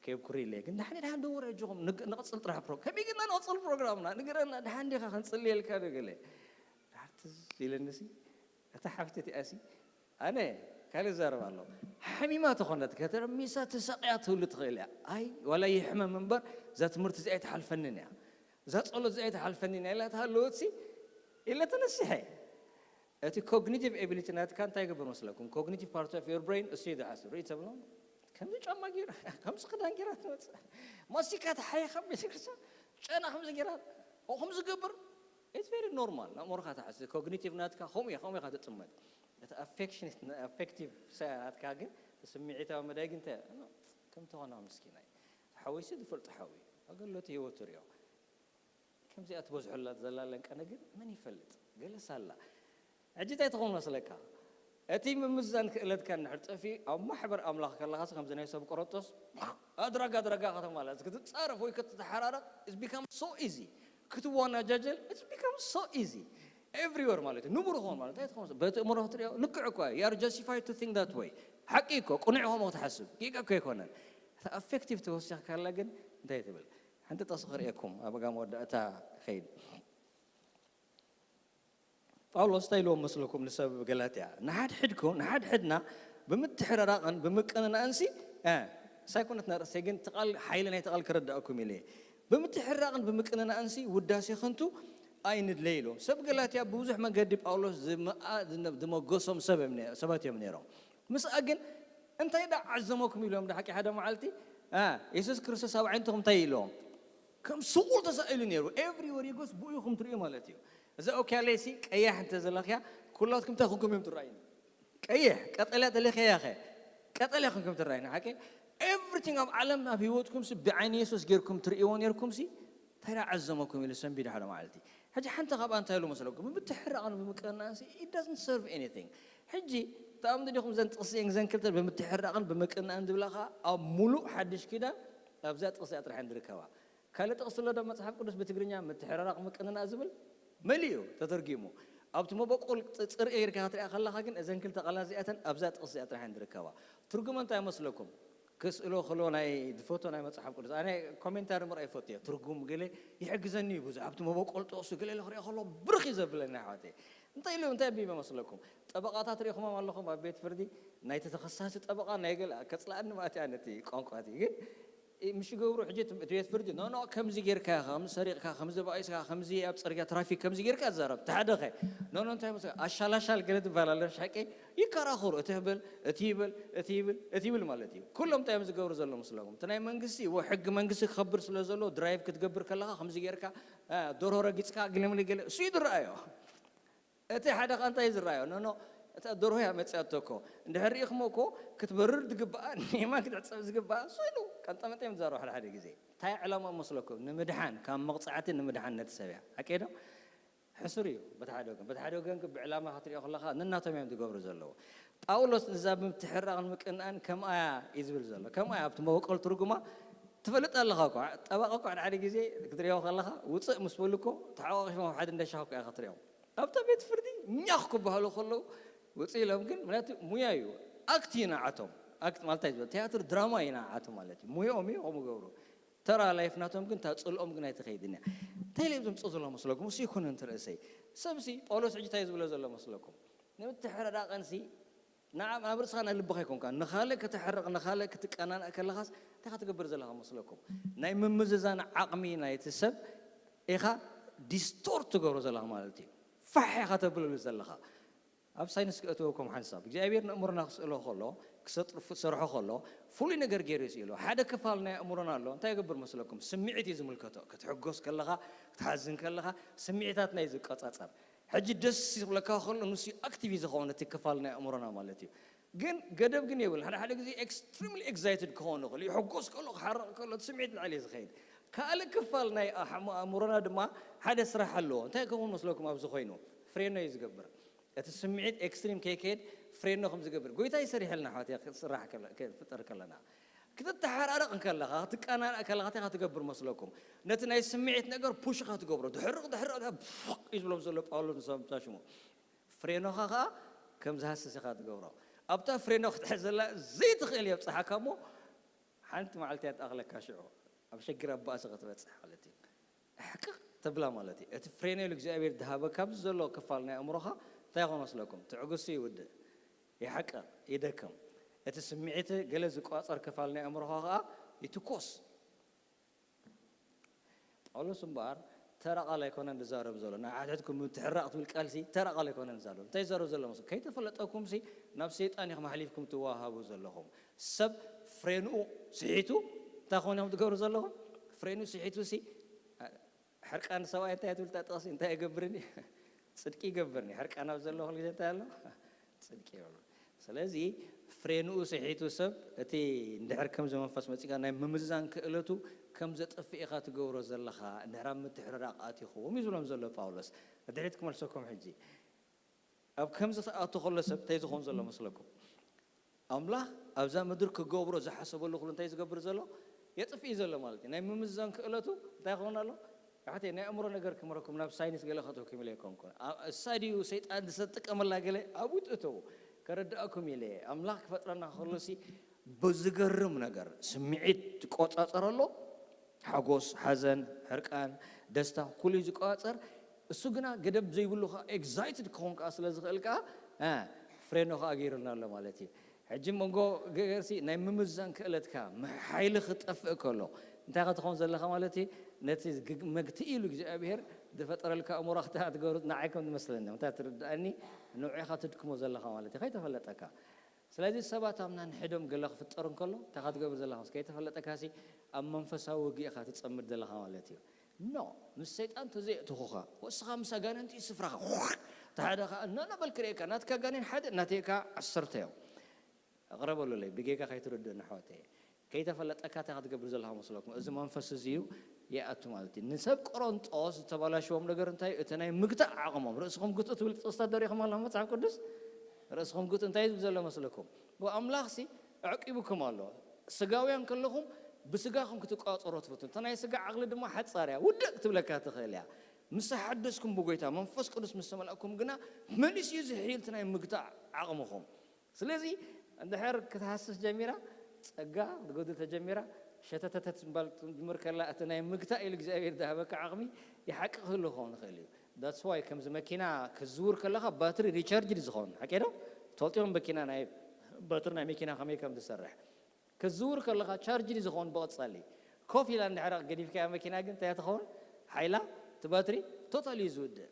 ከየብኩር ኢለ ግን ዳሕኒ ዳሕን ደወረ ኣጆኹም ንቅ- ንቕፅል ጥራሕ ፕሮግራም ከመይ ግና ንቕፅል ፕሮግራምና ንገረና ዳሓን ዲኻ ክንፅልየልካ ዶ ገለ ዳሕር ትዝ ኢለኒ ሲ እታ ሓፍቲ እቲኣ ሲ ኣነ ካልእ ዛረብ ኣሎ ሓሚማ ተኾነት ከተረሚሳ ተሰቕያ ትህሉ ትኽእል እያ ኣይ ዋላ ይሕመም እምበር እዛ ትምህርቲ እዚኣ ኣይትሓልፈንን እያ እዛ ጸሎት እዚኣ ኣይትሓልፈኒ ናይ ኢላ ተሃለወትሲ ኢለ ተነሲሐ። እቲ cognitive ability ናትካ እንታይ ይገብር መስለኩም? Cognitive part of your brain እሱ እዩ ዝሓስብ። ርኢ ተብሎም ከምዚ ጫማ ገይራ ከምዚ ክዳን ገይራ ትመጽእ፣ ማስቲካ ተሓይኻ ቤተክርስትያን ጨና ከምዚ ገይራ ከምዚ ገብር። It's very normal። ንኣእምሮኻ ትሓስብ። Cognitive ናትካ ከምኡ እዩ፣ ከምኡ ኢኻ ትጥመት። እቲ affective ናትካ ግን፣ ስምዒታዊ መዳይ ግን እንታይ ከምቲ ኾና ምስኪናይ ሓወይሲ ዝፈልጦ ሓዊ ኣገሎት ህይወቱ ሪኦ ከምዚኣ ትበዝሖላ ዘላ ለንቀነ ግን መን ይፈልጥ? ገለ ሳላ። ሕጂ እንታይ ትኸውን መስለካ? እቲ ምምዛን ክእለትካ እንድሕር ጠፊኡ፣ ኣብ ማሕበር ኣምላኽ ከለኻስ ከምዚ ናይ ሰብ ቆሮንቶስ ኣድራጋ ኣድራጋ ከተማልእ ክትጻረፍ ወይ ክትተሓራረቕ it's become so easy። ክትወናጃጀል it's become so easy everywhere ማለት እዩ። ንቡር ኾን ማለት እንታይ ትኸውን? በቲ እምሮ ክትሪኦ ልክዕ እኳ እዩ። You are justified to think that way። ሓቂ እኮ ቅኑዕ ከምኡ ክትሓስብ ጌጋ እኮ ኣይኮነን። እቲ affective ተወሲኽካላ ግን እንታይ ትብል? ሓንቲ ጥቕሲ ክርእየኩም ኣብ እጋ መወዳእታ ኸይድ። ጳውሎስ እንታይ ኢልዎም መስለኩም ንሰብ ገላትያ? ንሓድሕድኩም ንሓድሕድና ብምትሕርራቕን ብምቅንናእንሲ ሳይኮነት ናርእሰይ ግን ትቓል ሓይሊ ናይ ትቓል ክረዳእኩም ኢለ ብምትሕርራቕን ብምቅንናእንሲ ውዳሴ ከንቱ ኣይንድለይ ኢልዎም። ሰብ ገላትያ ብብዙሕ መገዲ ጳውሎስ ዝመጎሶም ሰባት እዮም ነይሮም። ምስኣ ግን እንታይ ዳ ዓዘመኩም ኢሎም ዳ ሓቂ ሓደ መዓልቲ የሱስ ክርስቶስ ኣብ ዓይንትኹም እንታይ ኢሎም? ከም ስቑል ተሳኢሉ ነይሩ። Everywhere he goes ብኡ ኢኹም ትርእዩ ማለት እዩ። እዛ ኦኪያለይሲ ቀያሕ እንተ ዘለኽያ ኩላትኩም እንታይ ኩንኩም እዮም ትረኣዩ? ቀይሕ ቀጠልያ ተለኽያ ያኸ ቀጠልያ ኩንኩም ትረኣዩ። ሓቂ everything ኣብ ዓለም ኣብ ህይወትኩም ሲ ብዓይኒ የሱስ ጌርኩም ትርእይዎ ነርኩም ሲ እንታይ ዳ ዓዘመኩም ኢሉ ሰንቢዱ ሓደ መዓልቲ። ሕጂ ሓንቲ ካብኣ እንታይ ኢሉ መስለኩም? ብምትሕርራቕን ብምቅንናእን ሲ it doesn't serve anything። ሕጂ ተኣምኑ ዲኹም ዘን ጥቕሲ ዘን ክልተ ብምትሕርራቕን ብምቅንናእን ዝብላኻ ኣብ ሙሉእ ሓድሽ ኪዳን ኣብዛ ጥቕሲ እያ ጥራሕ እየን ዝርከባ። ካልእ ጥቕሲ ኣሎ ዶ መጽሓፍ ቅዱስ ብትግርኛ ምትሕርራቕ ምቅንናእ ዝብል? መሊኡ ተተርጊሙ። ኣብቲ መበቆል ጽ- ጽርቂ ጌርካ ክትሪኣ ከለኻ ግን እዘን ክልተ ቃላት እዚኣተን ኣብዛ ጥቕሲ እዚኣ ጥራሕ እየን ዝርከባ። ትርጉመ እንታይ መስለኩም? ክስእሎ ከሎ ናይ ዝፈቶ ናይ መጽሓፍ ቅዱስ ኣነ ኮሜንታሪ ምርኣይ ይፈቱ እየ። ትርጉም ገለ ይሕግዘኒ እዩ ብዙሕ ኣብቲ መበቆል ጥቕሱ ገለ ኢለ ክሪኦ ከሎ ብርኽ እዩ ዘብለኒ ኣሕዋተይ። እንታይ ኢሉ እንታይ ኣቢበ መስለኩም? ጠበቓታት ሪኢኹሞም ኣለኹም ኣብ ቤት ፍርዲ ናይቲ ተኸሳሲ ጠበቓ ናይ ገለ ከጽልኣኒ ማለት እያ ነቲ ቋንቋ እቲ ግን ምሽ ገብሩ ሕጂ እቲ ቤት ፍርዲ ኖ ኖ ከምዚ ጌርካ ኢኻ ከምዚ ሰሪቕካ ከምዚ ባኢስካ ከምዚ ኣብ ጽርግያ ትራፊክ ከምዚ ጌርካ ትዛረብ ተሓደኸ ኖ ኖ እንታይ መስ ኣሻላሻል ገለ ትባል ኣለሽ ሓቂ ይከራኸሩ እቲ ህብል እቲ ይብል እቲ ይብል እቲ ይብል ማለት እዩ ኩሎም እንታይ እዮም ዝገብሩ ዘሎ ምስለኩም እቲ ናይ መንግስቲ ወይ ሕጊ መንግስቲ ክኸብር ስለ ዘሎ ድራይቭ ክትገብር ከለኻ ከምዚ ጌርካ ደርሆ ረጊፅካ ግልምሊ ገለ እሱ እዩ ዝረኣዮ እቲ ሓደ ኸ እንታይ ዝረኣዮ ኖ ኖ እታ ደርሆ እያ መፅያቶ እኮ እንድሕር ርኢኽሞ እኮ ክትበርር ዝግባኣ ንየማን ክትዕፀብ ዝግባኣ እሱ ኢሉ ቀንጠመንጠ እዮም ዝዛረቡ ሓደ ሓደ ግዜ እንታይ ዕላማ መስለኩም ንምድሓን ካብ መቕፃዕቲ ንምድሓን ነቲ ሰብ እያ ሓቂ ዶ ሕሱር እዩ በቲ ሓደ ወገን በቲ ሓደ ወገን ግን ብዕላማ ክትሪኦ ከለካ ነናቶም እዮም ዝገብሩ ዘለዉ ጳውሎስ እዛ ብምትሕራቕን ምቅንኣን ከምኣያ እዩ ዝብል ዘሎ ከምኣያ ኣብቲ መበቆል ትርጉማ ትፈልጥ ኣለኻ እኳ ጠበቃ እኳ ሓደ ሓደ ግዜ ክትሪኦ ከለካ ውፅእ ምስ በሉ እኮ ተሓቋቂፎም ኣብ ሓደ እንዳሻ እኮ ኢኻ ትሪኦም ኣብታ ቤት ፍርዲ ኛኽ ክበሃሉ ከለዉ ውፅእ ኢሎም ግን ምክንያቱ ሙያ እዩ ኣክት እዩ ንዓቶም ኣክት ማለት እዩ ቲያትር ድራማ እዩ ንዓቶም ማለት እዩ ሙያኦም እዩ ከምኡ ገብሩ ተራ ላይፍ ናቶም ግን እታ ፅልኦም ግን ኣይትኸይድን እያ እንታይ ኢለ ዘምፅእ ዘሎ መስለኩም እሱ ይኮነ እንት ርእሰይ ሰብሲ ጳውሎስ ሕጂ እንታይ ዝብሎ ዘሎ መስለኩም ንምትሕረዳቐንሲ ንዓም ኣብ ርእስኻ ናይ ልብኻ ይኮንካ ንኻልእ ከተሕርቕ ንኻልእ ክትቀናንእ ከለኻስ እንታይ ትገብር ዘለኻ መስለኩም ናይ ምምዝዛን ዓቕሚ ናይቲ ሰብ ኢኻ ዲስቶርት ትገብሮ ዘለኻ ማለት እዩ ፋሕ ኢኻ ተብለሉ ዘለኻ ኣብ ሳይንስ ክእትወኩም ሓንሳብ እግዚኣብሔር ንእምሮና ክስእሎ ከሎ ክሰርሖ ከሎ ፍሉይ ነገር ገይሩ ይስእሎ ሓደ ክፋል ናይ ኣእምሮና ኣሎ እንታይ ይገብር መስለኩም ስምዒት እዩ ዝምልከቶ ክትሕጎስ ከለኻ ክትሓዝን ከለኻ ስምዒታትና እዩ ዝቆጻጸር ሕጂ ደስ ዝብለካ ከሎ ንሱ ኣክቲቭ እዩ ዝኸውን እቲ ክፋል ናይ ኣእምሮና ማለት እዩ ግን ገደብ ግን የብል ሓደ ሓደ ግዜ extremely excited ክኸውን ይኽእል ይሕጎስ ከሎ ክሓርቕ ከሎ እቲ ስምዒት ላዕሊ እዩ ዝኸይድ ካልእ ክፋል ናይ ኣእምሮና ድማ ሓደ ስራሕ ኣለዎ እንታይ ክኸውን መስለኩም ኣብዚ ኮይኑ ፍሬኖ እዩ ዝገብር እቲ ስምዒት ኤክስትሪም ከይከየድ ፍሬኖ ከም ዝገብር ጎይታ ይሰሪሐልና ሓዋት ስራሕ ፍጠር ከለና ክትተሓራረቕ ከለኻ ክትቀናነእ ከለኻ እንታይ ትገብር መስለኩም ነቲ ናይ ስምዒት ነገር ፑሽ ኢኻ ትገብሮ ድሕርቕ ድሕርቕ እዩ ዝብሎም ዘሎ ጳውሎስ ንሰምታ ሽሙ ፍሬኖኻ ከዓ ከም ዝሃስስ ኢኻ ትገብሮ ኣብታ ፍሬኖ ክትሕዘላ ዘይትኽእል የብፅሓካ እሞ ሓንቲ መዓልቲ እያ ትኣኽለካ ሽዑ ኣብ ሸግር ኣባእሲ ክትበፅሕ ማለት እዩ ሕቅቕ ተብላ ማለት እዩ እቲ ፍሬኖ ኢሉ እግዚኣብሔር ዝሃበ ካብዚ ዘሎ ክፋል ናይ ኣእምሮኻ እንታይ ይኾን መስለኩም ትዕግስቱ ይውድእ ይሕቅቕ ይደክም እቲ ስምዒት ገለ ዝቋፀር ክፋል ናይ ኣእምሮኻ ከዓ ይትኮስ ጳውሎስ እምበኣር ተራ ቃል ኣይኮነን ዝዛረብ ዘሎ። ንሓድሕድኩም ምትሕራቕ ትብል ቃልሲ ተራ ቃል ኣይኮነን ዝዛረብ። እንታይ ይዛረብ ዘሎ መስሎ? ከይተፈለጠኩምሲ ናብ ሰይጣን ኢኹም ሓሊፍኩም ትወሃቡ ዘለኹም። ሰብ ፍሬንኡ ስሒቱ እንታይ ኮነ ኢኹም ትገብሩ ዘለኹም? ፍሬንኡ ስሒቱ ሲ ሕርቃን ሰብኣይ እንታይ ትብል እታ ጥቕሲ? እንታይ ይገብርኒ? ጽድቂ ይገብርኒ። ሕርቃን ኣብ ዘሎ ኩሉ ግዜ እንታይ ኣሎ? ጽድቂ ይብሉ። ስለዚ ፍሬንኡ ስሒቱ ሰብ እቲ እንድሕር ከምዚ መንፈስ መጺካ ናይ ምምዛን ክእለቱ ከም ዘጥፍእ ኢኻ ትገብሮ ዘለኻ። እንድሕር ኣብ ምትሕርራቕ ኣቲኹም እዩ ዝብሎም ዘሎ ጳውሎስ። ድሕሪት ክመልሰኩም ሕጂ። ኣብ ከምዚ ክኣቱ ከሎ ሰብ እንታይ ዝኸውን ዘሎ መስለኩም? ኣምላኽ ኣብዛ ምድሪ ክገብሮ ዝሓሰበሉ ኩሉ እንታይ ዝገብር ዘሎ? የጥፍእ ዘሎ ማለት እዩ። ናይ ምምዛን ክእለቱ እንታይ ይኸውን ኣሎ? ኣሕዋተይ፣ ናይ ኣእምሮ ነገር ክምህረኩም ናብ ሳይንስ ገለ ከእትወኩም ኢለ ኣይኮንኩን። ኣ-፣ እሳ ድዩ ሰይጣን ዝጥቀመላ ገለ ኣብኡ ትእተዉ። ከረድኣኩም ኢለ እየ። ኣምላኽ ክፈጥረና ከሎሲ ብዝገርም ነገር ስምዒት ትቆጻጸረሉ። ሓጎስ፣ ሓዘን፣ ሕርቃን፣ ደስታ፣ ኩሉ እዩ ዝቆጻጸር። እሱ ግና ገደብ ዘይብሉ ከኣ፣ ኤግዛይትድ ክኸውን ከኣ ስለ ዝኽእል ከኣ፣ እ፣ ፍሬኖ ከኣ ገይሩልና ኣሎ ማለት እዩ። ሕጂ መንጎ ገርሲ ናይ ምምዛን ክእለትካ፣ ም-፣ ሓይሊ ክጠፍእ ከሎ፣ እንታይ ኢኻ ትኸውን ዘለኻ ማለት እዩ? ነቲ ግ-፣ መግትኢ ኢሉ እግዚኣብሔር ዝፈጠረልካ ኣእምሮ ክታ ትገብሩ ንዓይ ከም ዝመስለኒ፣ እንታይ ትርድኣኒ? ንዑ ኢኻ ትድክሞ ዘለኻ ማለት እዩ፣ ከይተፈለጠካ። ስለዚ ሰባት ኣብ ናንሕዶም ገለ ክፍጠር እንከሎ፣ እንታይ ኢኻ ትገብር ዘለኻ? ከይተፈለጠካሲ ኣብ መንፈሳዊ ውግእ ኢኻ ትጸምድ ዘለኻ ማለት እዩ። ኖ፣ ምስ ሰይጣን ተዘየእትኹኻ፣ ወስኻ ምስ ኣጋንንቲ እዩ ስፍራኻ። እቲ ሓደ ኸኣ እናናበል ክርእየካ፣ ናትካ ጋኔን ሓደ፣ ናተይካ ዓሰርተ እዮም። ኣቕረበሉለይ፣ ብጌጋ ከይትርድእኒ ኣሕዋተይ። ከይተፈለጠካ እንታይ ክትገብር ዘለኻ መስለኩም? እዚ መንፈስ እዚ እዩ ይኣቱ ማለት እዩ። ንሰብ ቆሮንጦስ ዝተበላሸዎም ነገር እንታይ እዩ? እቲ ናይ ምግታእ ዓቕሞም። ርእስኹም ግትኡ ትብል ጥቕስታት ደሪኹም ኣለኹም መጽሓፍ ቅዱስ? ርእስኹም ግትኡ እንታይ እዩ ዝብል ዘሎ መስለኩም? ወኣምላኽሲ ኣዕቂቡኩም ኣሎ። ስጋውያን ከለኹም ብስጋኹም ክትቋጸሮ ትፈትኑ። እታ ናይ ስጋ ዓቕሊ ድማ ሓጻር እያ። ውድቕ ክትብለካ ትኽእል እያ። ምስ ተሓደስኩም ብጎይታ መንፈስ ቅዱስ ምስ ተመልእኩም ግና መሊሱ እዩ ዝሕይል እቲ ናይ ምግታእ ዓቕምኹም። ስለዚ እንድሕር ክትሃስስ ጀሚራ፣ ጸጋ ክትጎድል ተጀሚራ፣ ሸተተተት ምባል ትጅምር ከላ፣ እቲ ናይ ምግታእ ኢሉ እግዚኣብሔር ዝሃበካ ዓቕሚ ይሓቂ ክህሉ ክኸውን ይኽእል እዩ። That's why ከምዚ መኪና ክትዝውር ከለኻ ባትሪ ሪቻርጅ ዝኸውን፣ ሓቂ ዶ? ትፈልጥዮም መኪና ናይ፣ ባትሪ ናይ መኪና ከመይ ከም ዝሰርሕ። ክትዝውር ከለኻ ቻርጅ ዝኸውን ብቐጻሊ። ኮፍ ኢላ እንድሕር ገዲፍካያ መኪና ግን እንታይ ትኸውን? ሓይላ እቲ ባትሪ ቶታሊ እዩ ዝውድእ።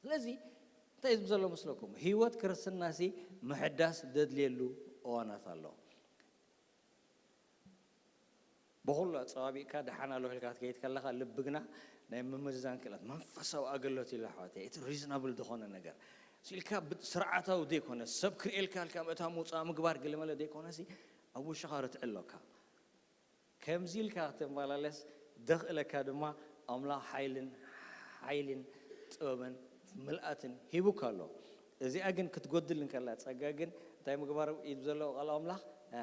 ስለዚ እንታይ እዩ ዝብል ዘሎ መስለኩም? ህይወት ክርስትናሲ ምሕዳስ ዘድልየሉ እዋናት ኣሎ። ብኹሉ ኣጸባቢቕካ ደሓን ኣለኹ ኢልካ ክትከይድ ከለኻ፣ ልቢ ግና ናይ ምምዝዛን ክእለት መንፈሳዊ ኣገልግሎት ኢሉ ኣሕዋተይ፣ እቲ ሪዝናብል ዝኾነ ነገር። እሱ ኢልካ ብ-፣ ስርዓታዊ ዘይኮነ፣ ሰብ ክርእየልካ ኢልካ ምእታው ምውጻእ ምግባር ገለመለ ዘይኮነሲ፣ ኣብ ውሽኻ ርትዒ ኣሎካ። ከምዚ ኢልካ ክትመላለስ ደኽእለካ ድማ ኣምላኽ ሓይልን፣ ሓይልን ጥበብን ምልኣትን ሂቡካ ኣሎ። እዚኣ ግን ክትጎድል እንከላ ጸጋ ግን እንታይ ምግባር እዩ ዘሎ ቃል ኣምላኽ? እ፣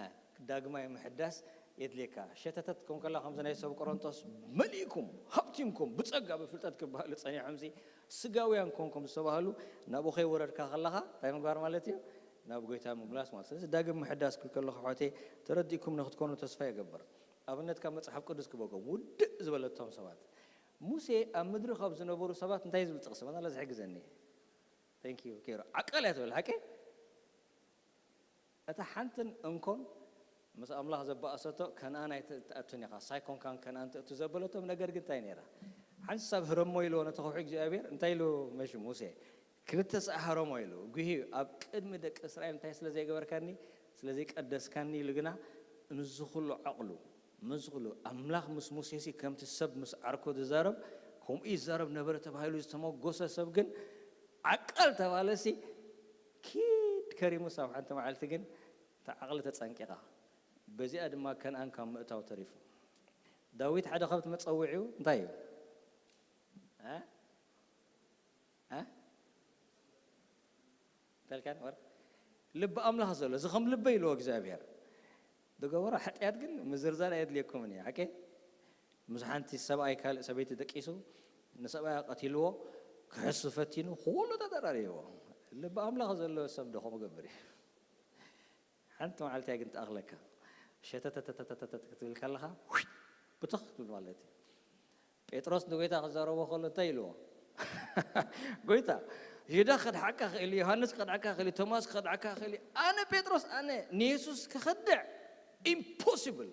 ዳግማይ ምሕዳስ የድልየካ። ሸተተት ከም ከላ ከምዚ ናይ ሰብ ቆሮንቶስ መሊእኩም፣ ሃብቲምኩም፣ ብጸጋ ብፍልጠት ክበሃሉ ጸኒሖምሲ ስጋውያን ኮንኩም ዝተባህሉ ናብኡ ከይወረድካ ከለኻ እንታይ ምግባር ማለት እዩ? ናብ ጎይታ ምምላስ ማለት። ስለዚ ዳግም ምሕዳስ ክብል ከለኹ ኣሕዋተይ ተረዲእኩም ንክትኮኑ ተስፋ ይገብር። ኣብነት ካብ መጽሓፍ ቅዱስ ክበኩም ውድእ ዝበለቶም ሰባት። ሙሴ ኣብ ምድሪ ካብ ዝነበሩ ሰባት እንታይ ዝብል ጥቕሲ መታለ ዝሕግዘኒ? Thank you ኬሮ። ዓቃል እያ ትብል፣ ሓቂ? እታ ሓንትን እንኮን ምስ ኣምላኽ ዘባእሰቶ ከነኣን ኣይትኣቱን ኢኻ፣ ሳይኮንካን ከነኣን ትእቱ ዘበለቶም ነገር ግን እንታይ ነይራ? ሓንሳብ ህረሞ ኢልዎ ነቲ ከውሒ እግዚኣብሔር እንታይ ኢሉ መሹ ሙሴ? ክልተ ሳዕ ሃረሞ ኢሉ፣ ጉሂ ኣብ ቅድሚ ደቂ እስራኤል እንታይ ስለ ዘይገበርካኒ? ስለ ዘይቀደስካኒ ኢሉ ግና ምስዚ ኩሉ ዓቕሉ፣ ምስዚ ኩሉ ኣምላኽ ምስ ሙሴሲ ከምቲ ሰብ ምስ ዓርኮ ዝዛረብ ከምኡ ይዛረብ ነበረ ተባሂሉ ዝተመጎሰ ሰብ ግን ዓቃል ተባለሲ ኪድ ከሪሙስ ኣብ ሓንቲ መዓልቲ ግን እታ ዓቕሊ ተጸንቂቓ። በዚኣ ድማ ከነኣን ካብ ምእታው ተሪፉ። ዳዊት ሓደ ካብቲ መጸውዒኡ እንታይ እዩ? እ? እ? እንታይ ኢልካ ነበር? ልቢ ኣምላኽ ዘሎ፣ እዚ ከም ልበይ ኢልዎ እግዚኣብሔር። ዝገበሮ ሓጢኣት ግን ምዝርዛር ኣየድልየኩምን እዩ፣ ሓቂ? ምስ ሓንቲ ሰብኣይ ካልእ ሰበይቲ ደቂሱ፣ ንሰብኣያ ቀቲልዎ፣ ክሕሱ ፈቲኑ፣ ኩሉ ተደራሪብዎ። ልቢ ኣምላኽ ዘለዎ ሰብ ዶ ከምኡ ገብር እዩ? ሓንቲ መዓልቲ እያ ግን ትኣኽለካ። ሸተተተተተተተ ክትብል ከለኻ፣ ውይ፣ ብትኽ ክትብል ማለት እዩ። ጴጥሮስ ንጎይታ ክዛረቦ ከሎ እንታይ ኢልዎ? ጎይታ፣ ይሁዳ ከድሓካ ክእል እዩ፣ ዮሃንስ ከድሓካ ክእል እዩ፣ ቶማስ ከድሓካ ክእል እዩ። ኣነ ጴጥሮስ፣ ኣነ ንየሱስ ክኸድዕ ኢምፖሲብል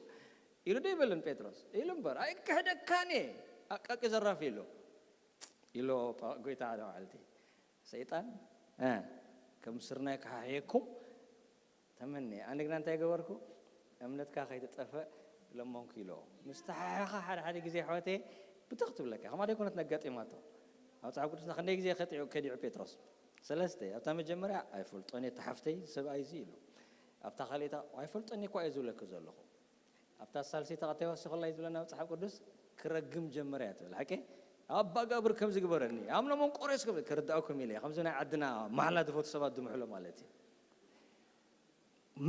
ኢሉ ዶ ይበልን ጴጥሮስ? ኢሉ እምበር፣ ኣይክሕደካን እየ። ኣቃቂ ዘራፍ ኢሎ ኢሎ ጳ-፣ ጎይታ ሓደ መዓልቲ ሰይጣን፣ እ፣ ከም ስርናይ ክሓሕየኩም ተመነ። ኣነ ግና እንታይ ገበርኩ? እምነትካ ከይትጠፍእ ለመንኩ ኢሎ። ምስ ተሓሓኻ ሓደ ሓደ ግዜ ኣሕዋተየ ብትኽ ትብለካ። ከምኣ ደይኮነት ነጋጢማቶ። ኣብ መጽሓፍ ቅዱስና ክንደይ ግዜ ከጢዑ-፣ ከዲዑ ጴጥሮስ? ሰለስተ። ኣብታ መጀመርያ "ኣይፈልጦን እየ፣ እታ ሓፍተይ ሰብኣይ እዚ" ኢሉ። ኣብታ ካልእታ "ኣይፈልጦን እየ እኳ እየ ዝብለኪ ዘለኹ።" ኣብታ ሳልሰይቲ ቀታይ ወሲኹላ እዩ ዝብለና መጽሓፍ ቅዱስ፣ "ክረግም ጀመረ" እያ ትብል። ሓቂ? "ኣባ ጋብር ከምዚ ግበረኒ፣ ኣምኖ መንቆሬስ ከም-" ክርዳእኩም ኢለ እየ። ከምዚ ናይ ዓድና ማሕላ ዝፈቱ ሰባት ዝምሕሎ ማለት እዩ።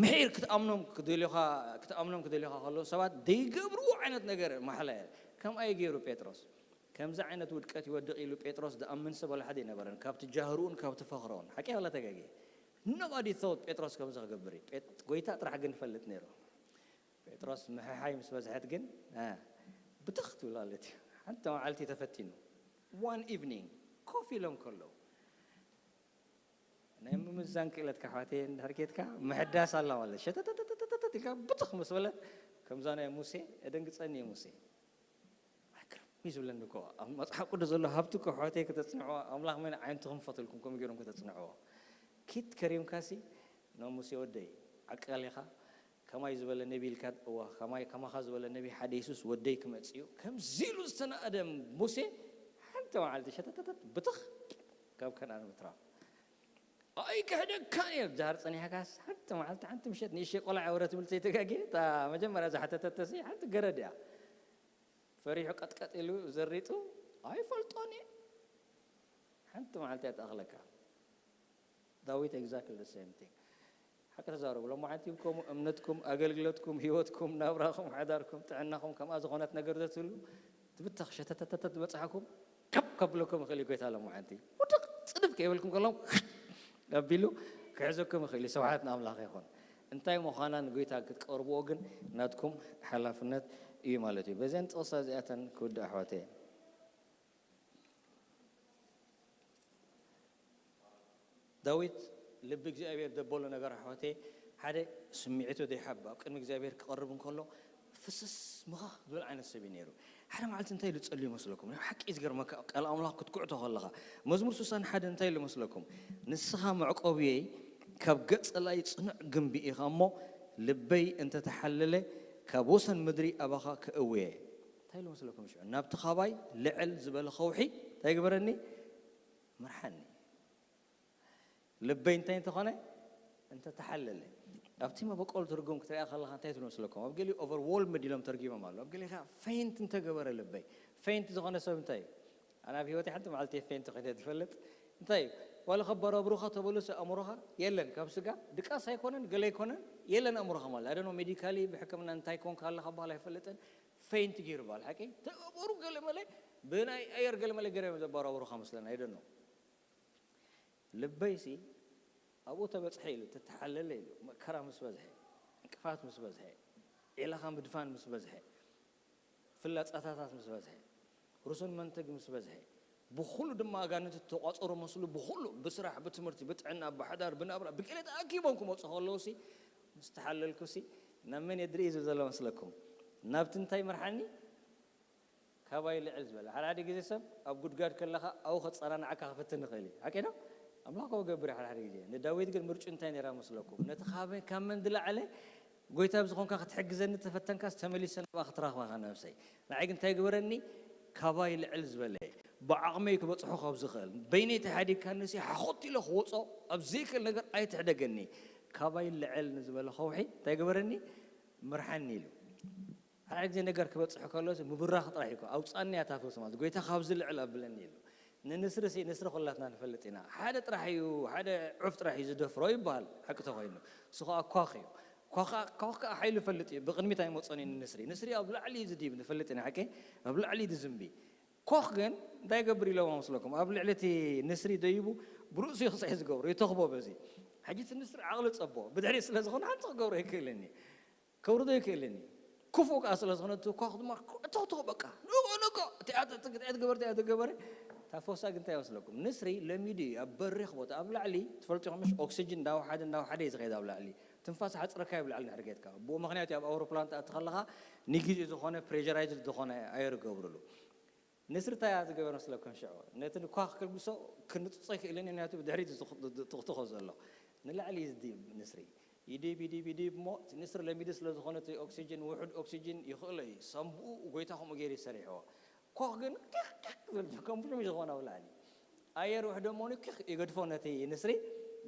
ምሒር ክትኣምኖም ክደልዮኻ፣ ክትኣምኖም ክደልዮኻ ከለዉ ሰባት ዘይገብርዎ ዓይነት ነገር ማሕላ እያ። ከምኣ እዩ ገይሩ ጴጥሮስ። ከምዚ ዓይነት ውድቀት ይወድቕ ኢሉ ጴጥሮስ ዝኣምን ሰብ ወላ ሓደ ኣይነበረን። ካብቲ ጃህርኡን ካብቲ ፈኽሮን። ሓቂ ወላ ተጋግየ? Nobody thought ጴጥሮስ ከምዚ ክገብር እዩ። ጴጥ-፣ ጎይታ ጥራሕ ግን ይፈልጥ ነይሩ። ጴጥሮስ ምሕሓይ ምስ በዝሐት ግን፣ እ፣ ብትኽ ትብል ማለት እዩ። ሓንቲ መዓልቲ ተፈቲኑ። One evening ኮፍ ኢሎም ከለዉ ናይ ምምዛን ክእለትካ ኣሕዋተይ እንድሕር ኬድካ ምሕዳስ ኣላ ማለት ሸተተተተተተት ኢልካ ብትኽ ምስ በለት ከምዛ ናይ ሙሴ እደንግጸኒ እየ ሙሴ። ኣይ፣ ግርም እዩ ዝብለኒ እኮ። ኣብ መጽሓፍ ቅዱስ ዘሎ ሃብቲ እኮ ኣሕዋተይ ከተጽንዕዎ፣ ኣምላኽ መን ዓይነቱ ክምፈትልኩም ከምኡ ገይሮም ከተጽንዕዎ። ኪት ከሪምካሲ፣ "ኖ ሙሴ ወደይ፣ ዓቃል ኢኻ፣ ከማይ ዝበለ ነቢ ኢልካ፣ እዋ፣ ከማይ፣ ከማኻ ዝበለ ነቢ ሓደ የሱስ ወደይ ክመጽእ እዩ፣ ከምዚ ኢሉ ዝተናእደ ሙሴ ሓንቲ መዓልቲ ሸተተተት ብትኽ ካብ ከነኣን ምትራፍ ኣይክሕደካን እየ" ዛር ጸኒሕካስ፣ ሓንቲ መዓልቲ ሓንቲ ምሸት ንእሽተይ ቆልዓ ወረ ትብል ዘይተጋግየ፣ እታ መጀመርያ ዝሓተተተሲ ሓንቲ ገረድ እያ። ፈሪሑ ቀጥቀጥ ኢሉ ዘሪጡ፣ "ኣይፈልጦን እየ" ሓንቲ መዓልቲ እያ ትኣኽለካ። ዳዊት exactly the same thing። ሓቂ ተዛረቡ። ሎማዓንቲ ከምኡ እምነትኩም፣ ኣገልግሎትኩም፣ ህይወትኩም፣ ናብራኹም፣ ሓዳርኩም፣ ጥዕናኹም ከምኣ ዝኾነት ነገር ዘትህሉ ትብተኽ ሸተተተተት ዝበጽሓኩም ካብ ከብለኩም ይኽእል እዩ ጎይታ ሎማዓንቲ። ውድቕ ጽድፍ ከይበልኩም ከለኹም ኣቢሉ ክሕዘኩም ይኽእል እዩ። ስብሓት ንኣምላኽ ይኹን። እንታይ ምዃና ንጎይታ ክትቀርብዎ ግን ናትኩም ሓላፍነት እዩ ማለት እዩ። በዘን ጥቕሳ እዚኣተን ክውድእ ኣሕዋተይ። ዳዊት ልቢ እግዚኣብሔር ዘበሎ ነገር ኣሕዋተይ፣ ሓደ ስምዒቱ ዘይሓብ ኣብ ቅድሚ እግዚኣብሔር ክቐርብ እንከሎ ፍስስ ምኻኽ ዝብል ዓይነት ሰብ እዩ ነይሩ። ሓደ መዓልቲ እንታይ ኢሉ ጸልዩ ይመስለኩም? ናይ ሓቂ እዩ ዝገርመካ፣ ቃል ኣምላኽ ክትኩዕቶ ከለኻ። መዝሙር ስሳን ሓደ እንታይ ኢሉ ይመስለኩም? "ንስኻ መዕቆብየይ ካብ ገጽ ጸላኢ ጽኑዕ ግንቢ ኢኻ እሞ፣ ልበይ እንተተሓለለ ካብ ወሰን ምድሪ ኣባኻ ክእውየ" እንታይ ኢሉ መስለኩም ሽዑ? "ናብቲ ካባይ ልዕል ዝበለ ከውሒ እንታይ ግበረኒ? ምርሓኒ። ልበይ እንታይ እንተኾነ እንተተሓለለ።" ኣብቲ መበቆል ትርጉም ክትሪኣ ከለኻ እንታይ ትብል መስለኩም? ኣብ ገሊኡ overwhelmed ኢሎም ተርጊሞም ኣለዉ። ኣብ ገሊኡ ኸኣ faint እንተገበረ ልበይ። Faint ዝኾነ ሰብ እንታይ እዩ? ኣነ ኣብ ህይወተይ ሓንቲ መዓልቲ እየ faint ኮይነ ዝፈልጥ። እንታይ እዩ? ዋላ ከበረብሩኻ ተበሉስ ኣእምሮኻ የለን። ካብ ስጋ ድቃስ ኣይኮነን፣ ገለ ኣይኮነን፣ የለን ኣእምሮኻ ማለት። I don't know፣ ሜዲካሊ ብሕክምና እንታይ ኮንካ ኣለኻ በሃል ኣይፈልጥን። Faint ገይሩ በሃል። ሓቂ? ተበሩ ገለ መለ ብናይ ኣየር ገለ መለ ገይሮም ዘበራብሩኻ መስለና። I don't know። ልበይሲ ኣብኡ ተበጽሐ ኢሉ፣ ተተሓለለ ኢሉ፣ መከራ ምስ በዝሐ፣ ዕንቅፋት ምስ በዝሐ፣ ዒላኻ ምድፋን ምስ በዝሐ፣ ፍላጻታታት ምስ በዝሐ፣ ርሱን መንትግ ምስ በዝሐ፣ ብኹሉ ድማ ኣጋንንቲ ተቋጸሩ መስሉ፣ ብኹሉ፣ ብስራሕ፣ ብትምህርቲ፣ ብጥዕና፣ ብሓዳር፣ ብናብራ፣ ብገለ ተኣኪቦም ክመጹ ከለውሲ፣ ምስ ተሓለልኩሲ፣ ናብ መን የድርኢ ዝብል ዘሎ መስለኩም? ናብቲ እንታይ ምርሓኒ? ካባይ ልዕል ዝበለ። ሓደ ሓደ ግዜ ሰብ ኣብ ጉድጋድ ከለኻ ኣብኡ ከጸናንዓካ ክፍትን ይኽእል እዩ። ሓቂ ዶ? ኣምላኽ ከምኡ ይገብር እዩ ሓደ ሓደ ግዜ። ንዳዊት ግን ምርጭኡ እንታይ ነይራ መስለኩም? ነቲ ካብ፣ ካብ መን ዝለዓለ ጎይታ ብዝኾንካ ክትሕግዘኒ ተፈተንካስ ተመሊሰ ናብኣ ክትረኽባ ኢኻ ነብሰይ። ንዓይ ግን እንታይ ግበረኒ? ካባይ ልዕል ዝበለ፣ ብዓቕመይ ክበጽሖ ካብ ዝኽእል፣ በይነይ ተሓዲግካኒሲ ሓኾት ኢለ ክወጾ ኣብ ዘይክእል ነገር ኣይትሕደገኒ። ካባይ ልዕል ንዝበለ ከውሒ እንታይ ግበረኒ? ምርሓኒ ኢሉ። ሓደ ግዜ ነገር ክበጽሕ ከሎ ምብራኽ ጥራሕ እዩ። ኣውጻኒ እያ እታ ፈውሲ ማለት፣ ጎይታ ካብዚ ልዕል ኣብለኒ ኢሉ። ንንስሪ ሲ፣ ንስሪ ኩላትና ንፈልጥ ኢና። ሓደ ጥራሕ እዩ፣ ሓደ ዑፍ ጥራሕ እዩ ዝደፍሮ ይበሃል፣ ሓቂ ተኾይኑ። እሱ ኸኣ ኳኽ እዩ። ኳኽ፣ ኳኽ ከኣ ሓይሉ ይፈልጥ እዩ። ብቕድሚት ኣይመጾን እዩ ንንስሪ። ንስሪ ኣብ ላዕሊ እዩ ዝድይብ፣ ንፈልጥ ኢና፣ ሓቂ? ኣብ ላዕሊ እዩ ዝዝንቢ። ኳኽ ግን እንታይ ይገብር ኢሎም መስለኩም? ኣብ ልዕሊ እቲ ንስሪ ደይቡ ብርእሱ እዩ ክጽዒ ዝገብሮ፣ ይተኽቦ በዚ። ሕጂ እቲ ንስሪ ዓቕሊ ጸቦ፣ ብድሕሪት ስለ ዝኾነ ሓንቲ ክገብሮ ኣይክእልን እዩ። ከውርዶ ይክእልን እዩ። ክፉእ ከኣ ስለ ዝኾነ እቲ ኳኽ ድማ እቶኽቶኽ በቃ። ንጎ፣ ንጎ፣ እቲኣ ትግጥዐ ትገበር፣ እቲኣ ትገበረ። እታ ፈውሳ ግን እንታይ ይመስለኩም? ንስሪ ለሚዱ እዩ ኣብ በሪኽ ቦታ፣ ኣብ ላዕሊ ትፈልጡ ኢኹም ምሽ? ኦክሲጅን እንዳወሓደ፣ እንዳወሓደ እዩ ዝኸይድ ኣብ ላዕሊ። ትንፋስ ሓጽረካ እዩ ኣብ ላዕሊ እንድሕር ጌትካ። ብኡ ምኽንያት እዩ ኣብ ኣውሮፕላን ትኣቱ ከለኻ ንግዜ ዝኾነ ፕሬሸራይዝድ ዝኾነ ኣየር ይገብርሉ። ንስሪ እንታይ እያ ዝገበር መስለኩም? ሽዑ ነቲ ንኳ ክልግሶ ክንጽጾ ኣይክእልን እዩ፣ ናቱ ብድሕሪት ዝትኽ- ዝትኽትኾ ዘሎ ንላዕሊ እዩ ዝድይብ ንስሪ። ይድይብ ይድይብ ይድይብ እሞ እቲ ንስሪ ለሚዱ ስለ ዝኾነ እቲ ኦክሲጅን ውሑድ ኦክሲጅን ይኽእሎ እዩ። ሰንብኡ ጎይታ ከምኡ ገይሩ ይሰሪሕዎ። ኮኽ ግን ኪኽ ኪኽ ዝብል ከም ብሽም እዩ ዝኾነ ኣብ ላዕሊ። ኣየር ውሕዶ እሞ ኪኽ ይገድፎ ነቲ ንስሪ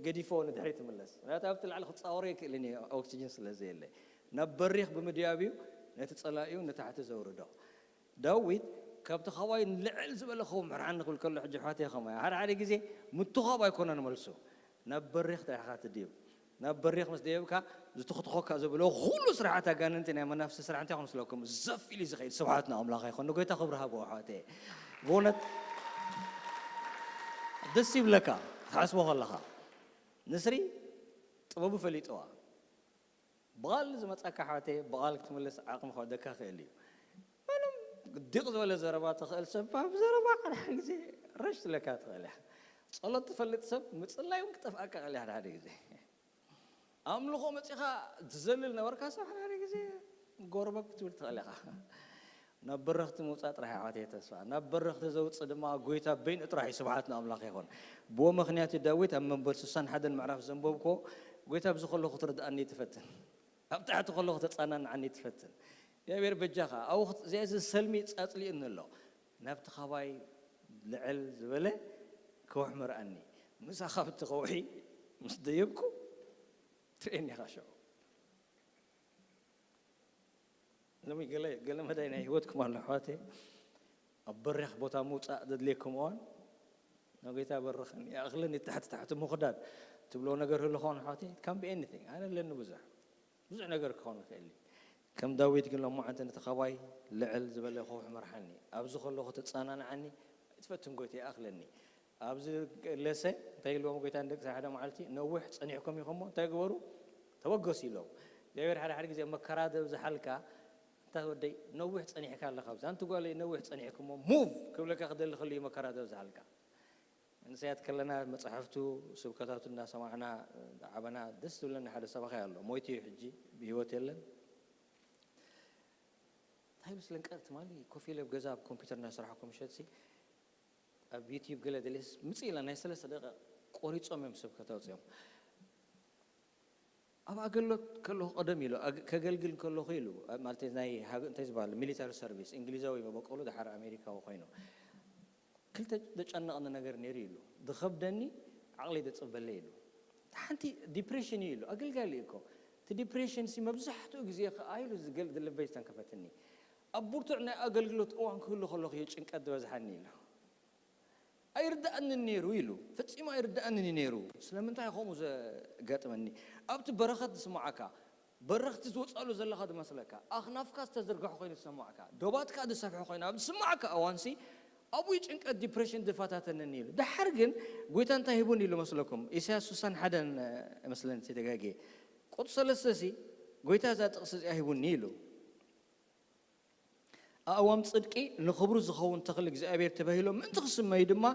ገዲፎ ንድሕሪት ይምለስ። ምክንያቱ ኣብቲ ላዕሊ ክጻወሮ ኣይክእልን እዩ ኦክሲጅን ስለ ዘየለ። ናብ በሪኽ ብምድያብ እዩ ነቲ ጸላኢኡ ንታሕቲ ዘውርዶ። ዳዊት ካብቲ ኻባይ ልዕል ዝበለ ኸው ምሕርሓኒ ክብል ከሎ ሕጂ ኣሕዋተይ ከማይ ሓደ ሓደ ግዜ ምትኻብ ኣይኮነን መልሱ። ናብ በሪኽ ጥራሕ ኢኻ ትድይብ። ናብ በሪኽ ምስ ደየብካ ዝትኽትኾካ ዘብሎ ኩሉ ስራሓት ኣጋንንቲ ናይ መናፍስቲ ስራሕ እንታይ ይኾን መስለኩም? ዘፍ ኢሉ ዝኸይድ። ስብሓት ንኣምላኽ ይኹን። ንጎይታ ክብሪ ሃብዎ ኣሕዋተይ። ብእውነት ደስ ይብለካ ክትሓስቦ ከለኻ። ንስሪ ጥበቡ ፈሊጥዋ። ብቓል ዝመጻካ ኣሕዋተይ ብቓል ክትምልስ ዓቕሚ ክወደካ ክእል እዩ። ምንም ዲቕ ዝበለ ዘረባ ትኽእል ሰብ ኣብ ዘረባ ሓደ ሓደ ግዜ ረሽ ትለካ ትኽእል እያ። ጸሎት ትፈልጥ ሰብ ምጽላይ እውን ክጠፍኣካ ክእል እያ ሓደ ሓደ ግዜ። ኣምልኾ መጺኻ ትዘልል ነበርካ ሰብ ሓደ ሓደ ግዜ ጎረበብ ክትብል ትኽእል ኢኻ። ናብ በረኽቲ ምውጻእ ጥራሕ ኣሕዋተይ ተስፋ። ናብ በረኽቲ ዘውጽእ ድማ ጎይታ በይኑ ጥራሕ እዩ። ስብሓት ንኣምላኽ ይኹን። ብኡ ምኽንያት እዩ ዳዊት ኣብ መንበል ስሳን ሓደን ምዕራፍ ዘንበብኮ ጎይታ ኣብዚ ከለኹ ትርድኣኒ ትፈትን። ኣብ ታሕቲ ከለኹ ተጻናንዓኒ ትፈትን። እግዚኣብሔር በጃኻ ኣብኡ ክት- እዚኣ እዚ ሰልሚ ጻጽሊኡኒ ኣሎ። ናብቲ ኻባይ ልዕል ዝበለ ከውሒ ምርኣኒ። ምሳኻ ኣብቲ ከውሒ ምስ ደየብኩ ትርእየኒ ኢኻ ሽዑ። ሎሚ ገለ ገለ መዳይ ናይ ህይወትኩም ኣሎ ኣሕዋተይ። ኣብ በሪኽ ቦታ ምውጻእ ዘድልየኩም እዋን ናብ ጌታ በርኸኒ ኣኽለኒ ታሕቲ ታሕቲ ምኹዳድ ትብሎ ነገር ህሉ ኸውን ኣሕዋተይ ካን ቢ ኤኒቲንግ ኣነ ኣለኒ ብዙሕ ብዙሕ ነገር ክኸውን ይኽእል እዩ። ከም ዳዊት ግን ሎማዓንቲ ነቲ ኻባይ ልዕል ዝበለ ከውሒ መርሓኒ። ኣብዚ ከለኹ ተጸናንዓኒ። ኣይትፈትን ጎይታ ይኣኽለኒ። ኣብዚ ለሰ እንታይ ኢልዎም ጎይታ ንደቂ ሓደ መዓልቲ ነዊሕ ጸኒሕኩም ኢኹም እሞ እንታይ ግበሩ? ተበገሱ ኢሎም። እግዚኣብሔር ሓደ ሓደ ግዜ መከራ ዘብዝሓልካ እንታ ወደይ ነዊሕ ጸኒሕካ ኣለኻ ኣብዚ ኣንቲ ጓለይ ነዊሕ ጸኒሕኩሞ ሙቭ ክብለካ ክደሊ ከልዩ መከራ ዘብዝሓልካ። መንእሰያት ከለና መጻሕፍቱ ስብከታቱ እናሰማዕና ዓበና ደስ ዝብለና ሓደ ሰባኺ ኣሎ ሞይቱ እዩ ሕጂ ብህይወት የለን። እንታይ ምስለን ቀር ትማሊ ኮፍ ኢለ ኣብ ገዛ ኣብ ኮምፒውተር እናሰራሕኩ ምሸትሲ ኣብ ዩቲዩብ ገለ ደሊስ ምጽእ ኢላ ናይ ሰለስተ ደቂቃ ቆሪጾም እዮም ስብከት ኣውጺኦም። ኣብ ኣገልግሎት ከለኹ ቀደም ኢሉ ኣግ- ከገልግል ከለኹ ኢሉ ኣብ- ማለት ናይ ሃገ- እንታይ ዝበሃል ሚሊታሪ ሰርቪስ እንግሊዛዊ መበቆሉ ድሓር ኣሜሪካዊ ኮይኑ ክልተ ዘጨነቐኒ ነገር ነይሩ ኢሉ ዝኸብደኒ ዓቕለይ ዘጽበለይ ኢሉ ሓንቲ ዲፕሬሽን እዩ ኢሉ ኣገልጋሊ እኮ እቲ ዲፕሬሽን ሲ መብዛሕትኡ ግዜ ከኣ ኢሉ ዝገል ልበይ ዝተንከፈትኒ ኣብ ብርቱዕ ናይ ኣገልግሎት እዋን ክህሉ ከለኹ እየ ጭንቀት ዝበዝሓኒ ኢሉ ኣይርድኣንን ነይሩ ኢሉ ፈጺሙ ኣይርድኣንን እዩ ነይሩ ስለምንታይ ከምኡ ዘጋጥመኒ ኣብቲ በረኸት ዝስምዓካ በረኽቲ ዝወፃሉ ዘለኻ ዝመስለካ ኣኽናፍካ ዝተዘርግሐ ኮይኑ ዝሰማዕካ ዶባትካ ዝሰፍሐ ኮይኑ ኣብ ዝስማዕካ እዋንሲ ኣብኡ ጭንቀት ዲፕሬሽን ዝፈታተነኒ ኢሉ ድሓር ግን ጎይታ እንታይ ሂቡኒ ኢሉ መስለኩም ኢሳያስ ስሳን ሓደን መስለኒ ተጋጌ ቁጥ ሰለስተ ሲ ጎይታ እዛ ጥቕሲ እዚኣ ሂቡኒ ኢሉ ኣእዋም ጽድቂ ንኽብሩ ዝኸውን ተኽሊ እግዚኣብሔር ተባሂሎም ምእንቲ ክስመዩ ድማ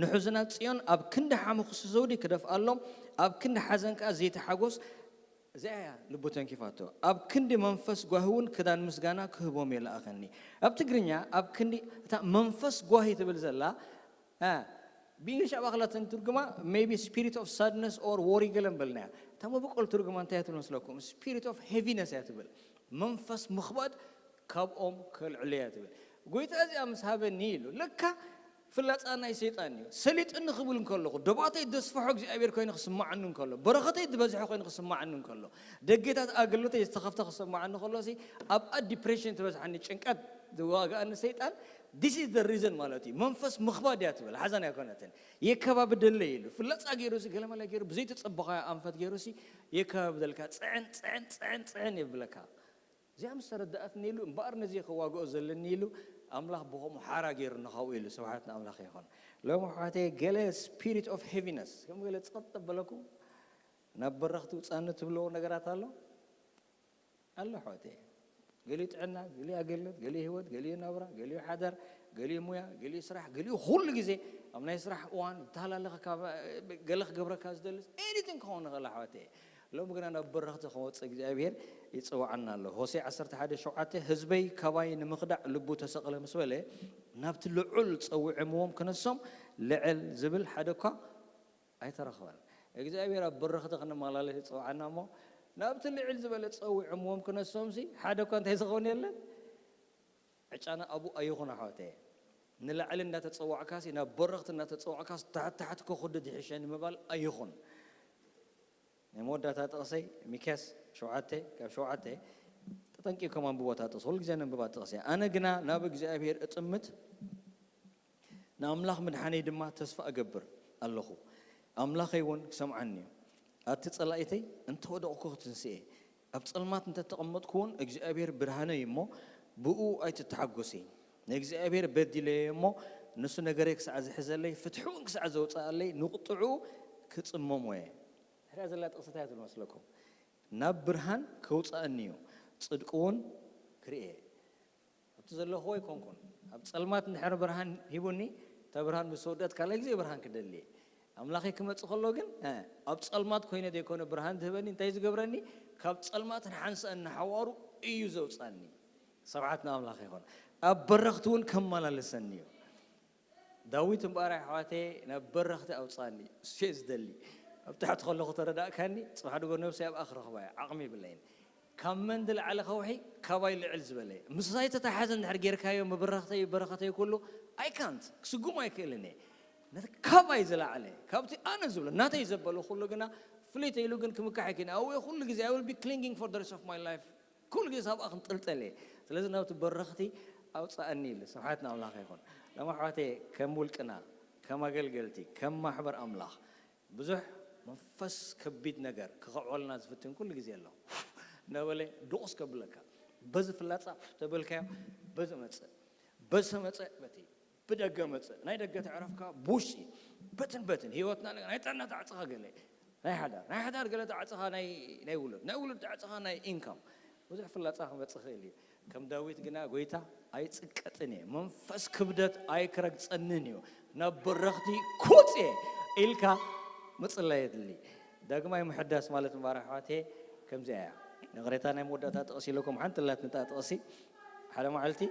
ንሕዙናት ጽዮን ኣብ ክንዲ ሓሙኽሲ ዘውዲ ክደፍኣሎም ኣብ ክንዲ ሓዘን ከኣ ዘይተሓጎስ እዚኣ እያ ልቡ ተንኪፋቶ ኣብ ክንዲ መንፈስ ጓሂ እውን ክዳን ምስጋና ክህቦም የለኣኸኒ ኣብ ትግርኛ ኣብ ክንዲ እታ መንፈስ ጓሂ ትብል ዘላ ብእንግሊሽ ኣብ ኣኽላተን ትርጉማ maybe spirit of sadness or worry ገለን በልናያ እታ መበቆል ትርጉማ እንታይ ትብል መስለኩም spirit of heaviness እያ ትብል መንፈስ ምኽባድ ካብኦም ከልዕሎ እያ ትብል ጎይታ እዚኣ ምስ ሃበኒ ኢሉ ለካ ፍላፃ ናይ ሰይጣን እዩ ሰሊጥኒ ክብል እንከለኹ ደባተይ ደስፍሖ እግዚኣብሔር ኮይኑ ክስማዓኒ እንከሎ በረኸተይ ዝበዝሐ ኮይኑ ክስማዓኒ እንከሎ ደጌታት ኣገልግሎተይ ዝተኸፍተ ክስማዓኒ ከሎ ኣብኣ ዲፕሬሽን ትበዝሓኒ ጭንቀት ዝዋግኣኒ ሰይጣን this is the reason ማለት እዩ መንፈስ ምኽባድ እያ ትብል ሓዘን ኣይኮነትን የከባቢ ደለ ኢሉ ፍላፃ ገይሩ ገለመለ ገይሩ ብዘይተፀበኻዮ ኣንፈት ገይሩ የከባቢ ደልካ ፅዕን ፅዕን ፅዕን ፅዕን የብለካ እዚኣ ምስ ተረዳኣትኒ ኢሉ እምበኣር ነዚ ክዋግኦ ዘለኒ ኢሉ ኣምላኽ ብኸምኡ ሓራ ገይሩ ንኻብኡ ኢሉ ስብሓት ንኣምላኽ ይኹን ሎም ኣሕዋተይ ገለ spirit of heaviness ከም ገለ ጸጥ በለኩም ናብ በረኽቲ ውፃኒ ትብልዎ ነገራት ኣሎ ኣሎ ኣሕዋተይ ገሊኡ ጥዕና ገሊኡ ኣገልግሎት ገሊኡ ህይወት ገሊኡ ናብራ ገሊኡ ሓዳር ገሊኡ ሙያ ገሊኡ ስራሕ ገሊኡ ኩሉ ግዜ ኣብ ናይ ስራሕ እዋን ዝተሃላለኸ ገለ ክገብረካ ዝደልስ ኤኒቲንግ ክኸውን ይኽእል ኣሕዋተይ ሎም ግና ናብ በረኽቲ ክንወፅእ እግዚኣብሔር ይፅውዓና ኣሎ። ሆሴ ዓሰርተ ሓደ ሸውዓተ፣ ህዝበይ ካባይ ንምኽዳዕ ልቡ ተሰቕለ ምስ በለ፣ ናብቲ ልዑል ጸዊዖምዎም ክነሶም ልዕል ዝብል ሓደ እኳ ኣይተረኽበን። እግዚኣብሔር ኣብ በረኽቲ ክንመላለስ ይፅውዓና እሞ፣ ናብቲ ልዕል ዝበለ ጸዊዖምዎም ክነሶምሲ ሓደ እኳ እንታይ ዝኸውን የለን? ዕጫና ኣብኡ ኣይኹን ኣሕዋተየ። ንላዕሊ እንዳተጸዋዕካሲ፣ ናብ በረኽቲ እንዳተጸዋዕካስ፣ ታሕት ታሕት ከኹድድ ይሕሸኒ ምባል ኣይኹን። ናይ መወዳእታ ጥቕሰይ ሚክያስ ሸውዓተ ካብ ሸውዓተ፣ ተጠንቂቕኩም ኣንብቦታ ጥቕሲ፣ ኩሉ ግዜ ነንብባ ጥቕሲ። ኣነ ግና ናብ እግዚኣብሔር እጥምት፣ ንኣምላኽ ምድሓነይ ድማ ተስፋ እገብር ኣለኹ። ኣምላኸይ እውን ክሰምዓኒ እዩ። ኣቲ ጸላኢተይ እንተወደቕኩ ክትንስኤ፣ ኣብ ጸልማት እንተተቐመጥኩ እውን እግዚኣብሔር ብርሃነይ እሞ ብኡ ኣይትተሓጎሲ። ንእግዚኣብሔር በዲለዮ እሞ ንሱ ነገረይ ክሳዕ ዝሕዘለይ፣ ፍትሒ እውን ክሳዕ ዘውፅኣለይ ንቁጥዑ ክጽመሞ እየ። ሕዳ ዘላ ጥቕሲ እንታይ ትብል መስለኩም? ናብ ብርሃን ከውፅኣኒ እዩ፣ ጽድቂ እውን ክርእየ። ኣብቲ ዘለኹዎ ኣይኮንኩን። ኣብ ጸልማት እንድሕር ብርሃን ሂቡኒ፣ እታ ብርሃን ምስ ወደት ካልኣይ ግዜ ብርሃን ክደሊ እየ። ኣምላኸይ ክመጽእ ከሎ ግን፣ እ፣ ኣብ ጸልማት ኮይነ ዘይኮነ ብርሃን ዝህበኒ፣ እንታይ ዝገብረኒ? ካብ ጸልማት ንሓንሳእ እናሓዋሩ እዩ ዘውጻኒ። ስብሓት ንኣምላኽ ይኹን። ኣብ በረኽቲ እውን ከመላልሰኒ እዩ። ዳዊት እምበኣር ኣሕዋተየ ናብ በረኽቲ ኣውጻኒ፣ እሱ እየ ዝደሊ። ኣብ ታሕቲ ከለኹ ተረዳእካኒ፣ ጽባሕ ድጎ ነብሰይ ኣብኣ ክረኽባ እየ፣ ዓቕሚ የብለይን። ካብ መን ዝለዓለ ከውሒ? ካባይ ልዕል ዝበለ። ምሳይ ተተሓዘ እንድሕር ጌርካዮ፣ መበረኽተይ፣ በረኸተይ ኩሉ፣ I can't፣ ክስጉም ኣይክእልን እየ። ነቲ ካባይ ዝለዓለ፣ ካብቲ ኣነ ዝብሎ፣ ናተይ ዘበሎ ኩሉ ግና ፍልይ ተይሉ ግን ክምካሕ ኣይክእልን። ኣብኡ ኩሉ ግዜ፣ I will be clinging for the rest of my life። ኩሉ ግዜ ሳብኣ ክንጥልጠል እየ። ስለዚ ናብቲ በረኽቲ ኣውፅኣኒ ኢሉ። ስብሓት ንኣምላኽ ይኹን። ሎም ኣሕዋተየ፣ ከም ውልቅና፣ ከም ኣገልገልቲ፣ ከም ማሕበር ኣምላኽ፣ ብዙሕ መንፈስ ከቢድ ነገር ክኸዕወልና ዝፍትን ኩሉ ግዜ ኣሎ። እናበለ ድቑስ ከብለካ። በዚ ፍላጻ ተበልካዮ፣ በዚ መጽእ። በዚ ተመጸ፣ በቲ ብደገ መጽእ። ናይ ደገ ተዕረፍካ፣ ብውሽጢ። በትን በትን። ህይወትና ነገር፣ ናይ ጥዕና ተዓጽኻ ገለ። ናይ ሓዳር። ናይ ሓዳር ገለ ተዓጽኻ ናይ፣ ናይ ውሉድ። ናይ ውሉድ ተዓጽኻ ናይ ኢንካም። ብዙሕ ፍላጻ ክመጽእ ይኽእል እዩ። ከም ዳዊት ግና፣ "ጎይታ ኣይጽቀጥን እየ፣ መንፈስ ክብደት ኣይክረግጸንን እዩ፣ ናብ በረኽቲ ክወጽእ እየ" ኢልካ ምጽላይ የድሊ። ዳግማይ ምሕዳስ ማለት እምበኣር ኣሕዋተየ ከምዚኣ እያ። ነቕሬታ ናይ መወዳእታ ጥቕሲ ኢለኩም ሓንቲ ኣላትኒ እታ ጥቕሲ። ሓደ መዓልቲ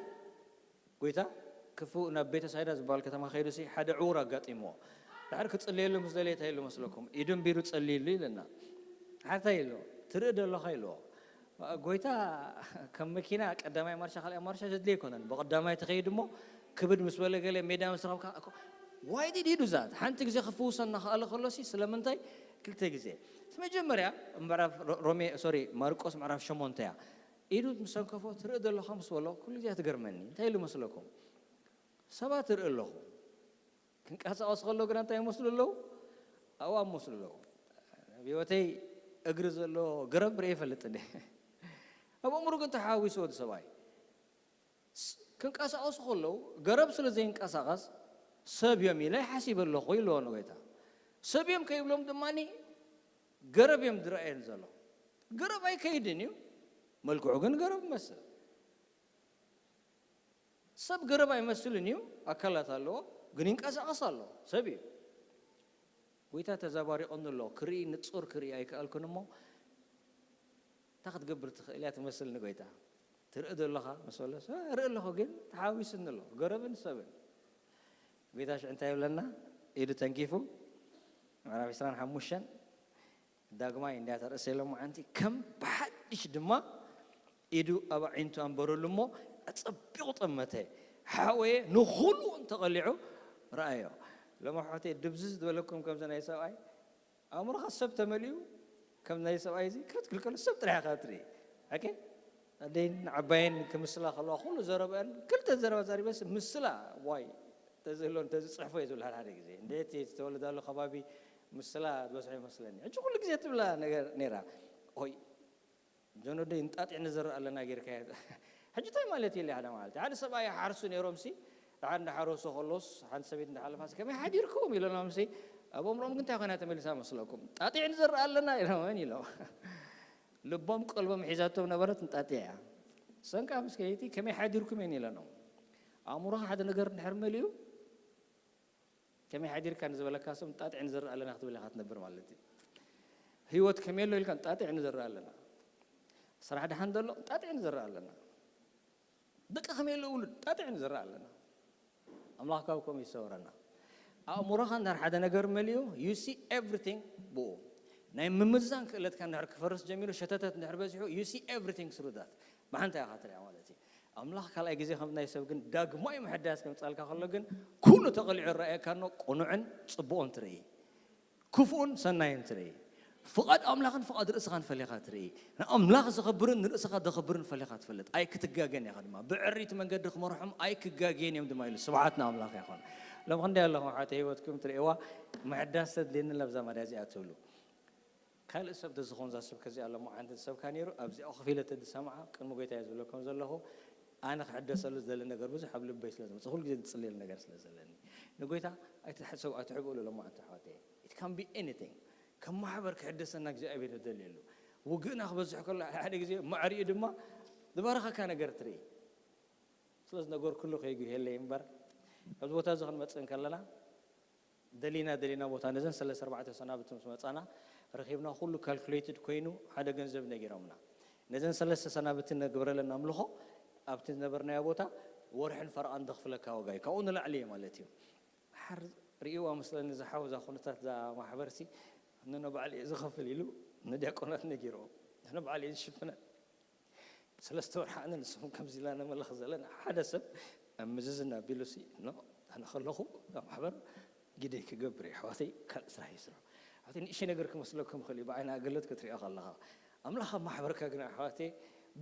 ጎይታ ክፉእ ናብ ቤተሳይዳ ዝበሃል ከተማ ከይዱሲ ሓደ ዕዉር ኣጋጢምዎ። ድሓር ክጽልየሉ ምስ ደለየ እንታይ ኢሉ መስለኩም? ኢዱ ኣንቢሩ ጸልይሉ ኢለና። ድሓር እንታይ ኢሉ? "ትርኢ ዶ ኣለኻ?" ኢልዎ። ጎይታ ከም መኪና ቀዳማይ ማርሻ ካልኣይ ማርሻ ዘድልዮ ኣይኮነን። ብቐዳማይ ትኸይድ እሞ ክብድ ምስ በለ ገለ ሜዳ ምስ ረኸብካ እኮ፣ why did he do that? ሓንቲ ግዜ ክፍውሰና ክኣለ ከሎሲ ስለምንታይ ክልተ ግዜ? እቲ መጀመርያ ምዕራፍ ሮ-፣ ሮሜ፣ ሶሪ፣ ማርቆስ ምዕራፍ ሸሞንተ እያ። ኢዱ ምስ ሰንከፎ ትርኢ ዶ ኣለኻ ምስ በሎ ኩሉ ግዜ ትገርመኒ። እንታይ ኢሉ መስለኩም? ሰባት እርኢ ኣለኹ። ክንቀሳቐስ ከሎ ግና እንታይ ይመስሉ ኣለዉ? ኣእዋም ይመስሉ ኣለዉ። ኣብ ህይወተይ እግሪ ዘሎ ገረብ ርእየ ይፈልጥን እየ። ኣብ ኣእምሮ ግን ተሓዋዊስዎ እቲ ሰብኣይ። ስ-፣ ክንቀሳቐሱ ከለዉ ገረብ ስለ ዘይንቀሳቐስ ሰብ እዮም ኢለ ሓሲበ ኣለኹ ኢልዎ ንጎይታ። ሰብ እዮም ከይብሎም ድማኒ ገረብ እዮም ዝረኣየን ዘሎ። ገረብ ኣይከይድን እዩ፣ መልክዑ ግን ገረብ ይመስል። ሰብ ገረብ ኣይመስልን እዩ፣ ኣካላት ኣለዎ፣ ግን ይንቀሳቐስ ኣሎ፣ ሰብ እዩ። ጎይታ ተዘባሪቐኒ ኣሎ፣ ክርኢ፣ ንጹር ክርኢ ኣይከኣልኩን እሞ፣ እንታይ ክትገብር ትኽእል እያ ትመስል ንጎይታ? ትርኢ ዶ ኣለኻ ምስ በለስ፣ "እርኢ ኣለኹ፣ ግን ተሓዊስኒ ኣሎ፣ ገረብን ሰብን።" ጎይታ ሽዑ እንታይ ይብለና? ኢዱ ተንኪፉ፣ ምዕራፍ ዕስራን ሓሙሽተን፣ ዳግማይ እንዲያ ተርእሰ ኢሎም መዓንቲ ከም ብሓድሽ ድማ ኢዱ ኣብ ኣዒንቱ ኣንበረሉ እሞ ኣጸቢቑ ጠመተ። ሓወየ ንኹሉ እንተቐሊዑ ረኣዮ። ሎም ኣሕዋተይ ድብዝዝ ዝበለኩም ከምዚ ናይ ሰብኣይ ኣእምሮኻ ሰብ ተመሊኡ ከም ናይ ሰብኣይ እዚ ክትክልከሉ ሰብ ጥራሕ ኢኻ ትርኢ። ኦኬ? ኣደይን ዓባየን ክምስላ ከለዋ ኩሉ ዘረበአን ክልተ ዘረባ ዛሪበስ ምስላ ዋይ ተዝህሎ እንተዝጽሕፎ እየ ዝብል ሓደ ሓደ ግዜ። እንደ እቲ ዝተወለዳሉ ከባቢ ምስላ ዝበዝሖ ይመስለኒ። ሕጂ ኩሉ ግዜ ትብላ ነገር ነይራ። ኦይ፣ ጆን ወደይ እንጣጢዕ ንዘርእ ኣለና ጌርካ እየ። ሕጂ እንታይ ማለት እዩ ኢለ ሓደ መዓልቲ። ሓደ ሰብኣይ ይሓርሱ ነይሮምሲ፣ ደሓር እንዳሓረሱ ከሎስ፣ ሓንቲ ሰበይቲ እንዳሓለፋሲ፣ "ከመይ ሓዲርኩም?" ኢለኖምሲ፣ ኣብ ኣእምሮኦም ግን እንታይ ኮይና ተመሊሳ መስለኩም? "ጣጢዕ ንዘርእ ኣለና" ኢሎምወን ኢሎም። ልቦም ቀልቦም ሒዛቶም ነበረት እንጣጢዕ እያ። ሰንካ ምስ ከይቲ "ከመይ ሓዲርኩም?" እየን ኢለኖም። ኣእምሮኻ ሓደ ነገር እንድሕር መሊኡ፣ "ከመይ ሓዲርካ?" ንዝበለካ ሰብ ጣጥዕ ንዝርእ ኣለና ክትብል ኢኻ ትነብር ማለት እዩ። ህይወት ከመይ ኣሎ ኢልካ ጣጢዕ ንዘርእ ኣለና። ስራሕ ደሓን ዘሎ ጣጢዕ ንዘርእ ኣለና። ደቂ ከመይ ኣሎ ውሉድ ጣጢዕ ንዘርእ ኣለና። ኣምላኽ ካብ ከምኡ ይሰውረና። ኣእምሮኻ እንድሕር ሓደ ነገር መሊኡ you see everything ብኡ ናይ ምምዛን ክእለትካ እንድሕር ክፈርስ ጀሚሩ፣ ሸተተት እንድሕር በዚሑ you see everything through that። ብሓንቲ ኢኻ ትሪኣ ማለት እዩ። ኣምላኽ ካልኣይ ግዜ ከም ናይ ሰብ ግን ዳግማይ ምሕዳስ ከምጻልካ ከሎ ግን ኩሉ ተቐሊዑ ይረኣየካ ኣሎ። ቅኑዕን ጽቡቕን ትርኢ፣ ክፉእን ሰናይን ትርኢ፣ ፍቓድ ኣምላኽን ፍቓድ ርእስኻን ፈሊኻ ትርኢ። ንኣምላኽ ዘኽብርን ንርእስኻ ዘኽብርን ፈሊኻ ትፈልጥ። ኣይክትጋገን ኢኻ ድማ። ብዕሪቲ መንገዲ ክመርሖም ኣይክጋገን እዮም ድማ ኢሉ። ስብሓት ንኣምላኽ ይኹን። ሎም ክንደይ ኣለኹም ሓተ ህይወትኩም ትርእዋ ምሕዳስ ተድልየኒ ለብዛ ማዳ እዚኣ ትብሉ። ካልእ ሰብ ተዝኾን ዛ ስብከት እዚኣ ሎም ሓንቲ ዝሰብካ ነይሩ ኣብዚኣ ኮፍ ኢለ ተዝሰምዓ ቅድሚ ጎይታ እየ ዝብለኩም ዘለኹ። ኣነ ክሕደሰሉ ዝደሊ ነገር ብዙሕ ኣብ ልበይ ስለ ዝመጽእ ኩሉ ግዜ ዝጽልየሉ ነገር ስለ ዘለኒ ንጎይታ ኣይትሕሰቡ ኣይትሕብእሉ ሎም ሓንቲ ኣሕዋተይ። It can be anything። ከም ማሕበር ክሕደሰና እግዚኣብሔር ንደልየሉ። ውግእና ክበዝሕ ከሎ ሓደ ግዜ ማዕሪኡ ድማ ዝባረኸካ ነገር ትርኢ። ስለ ዝነገርኩሉ ከይጉህየለይ እምበር ኣብዚ ቦታ እዚ ክንመጽእ እንከለና ደሊና ደሊና ቦታ ነዘን ሰለስተ ኣርባዕተ ሰናብቲ ምስ መጻና ረኺብና ኩሉ ካልኩሌትድ ኮይኑ ሓደ ገንዘብ ነጊሮምና። ነዘን ሰለስተ ሰናብቲ ነግብረለን ኣምልኾ ኣብቲ ዝነበርናዮ ቦታ ወርሕን ፈረቓን ዘኽፍለካ ዋጋ እዩ። ካብኡ ንላዕሊ እዩ ማለት እዩ። ሓር ርእይዋ መስለኒ ዝሓው እዛ ኩነታት እዛ ማሕበርሲ ንነ ባዕሊ እየ ዝኸፍል ኢሉ ንዲያቆናት ነጊርዎ። ንነ ባዕሊ እየ ዝሽፍነን። ሰለስተ ወርሒ ኣነ ንስኹም ከምዚ ኢላ ነመልኽ ዘለና ሓደ ሰብ ኣብ ምዝዝና ኣቢሉሲ ኖ ኣነ ከለኹ ኣብ ማሕበር ግደይ ክገብር እየ ኣሕዋተይ ካልእ ስራሕ ይስርሑ። ኣቲ ንእሽተይ ነገር ክመስለኩም ይኽእል እዩ ብዓይኒ ኣገልግሎት ክትሪኦ ከለኻ ኣምላኽ ኣብ ማሕበርካ ግን ኣሕዋተይ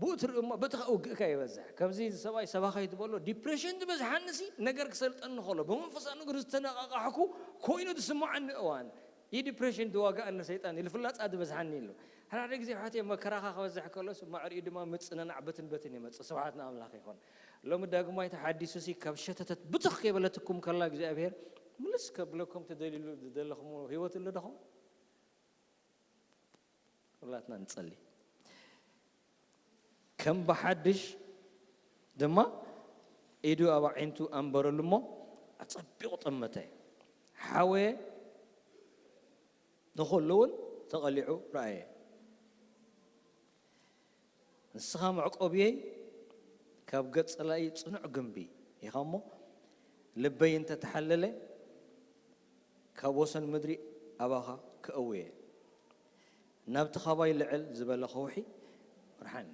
ብኡ ትርኢ እሞ በቲ ከዓ ውግእካ ይበዝሕ። ከምዚ ሰብኣይ ሰባኻይ ዝበሎ ዲፕሬሽን ዝበዝሓንሲ ነገር ክሰልጠኒ ከሎ ብመንፈሳዊ ነገር ዝተነቓቓሕኩ ኮይኑ ዝስምዓኒ እዋን ይህ ዲፕሬሽን ዝዋጋኣኒ ሰይጣን እዩ ፍላጻ ዝበዝሓኒ ኢሉ። ሓደ ሓደ ግዜ ሓትየ መከራኻ ክበዝሕ ከሎስ ማዕሪኡ ድማ ምጽንናዕ በትን በትን ይመጽእ። ስብሓት ንኣምላኽ ይኹን። ሎሚ ዳግማይ ተሓዲሱሲ ካብ ሸተተት ብትኽ ከይበለትኩም ከላ እግዚኣብሔር ምልስ ከብለኩም ትደልሉ ዝደለኹም ህይወት ኣሎ ዶኹም? ኩላትና ንጸሊ። ከም ብሓድሽ ድማ ኢዱ ኣብ ኣዒንቱ ኣንበረሉ እሞ ኣጸቢቑ ጠመተ። ሓወየ ንኹሉ እውን ተቐሊዑ ረኣየ። ንስኻ መዕቆብየይ ካብ ገጽ ጸላኢ ጽኑዕ ግንቢ ኢኻ እሞ ልበይ እንተተሓለለ ካብ ወሰን ምድሪ ኣባኻ ክእውየ ናብቲ ካባይ ልዕል ዝበለ ከውሒ ምርሓኒ።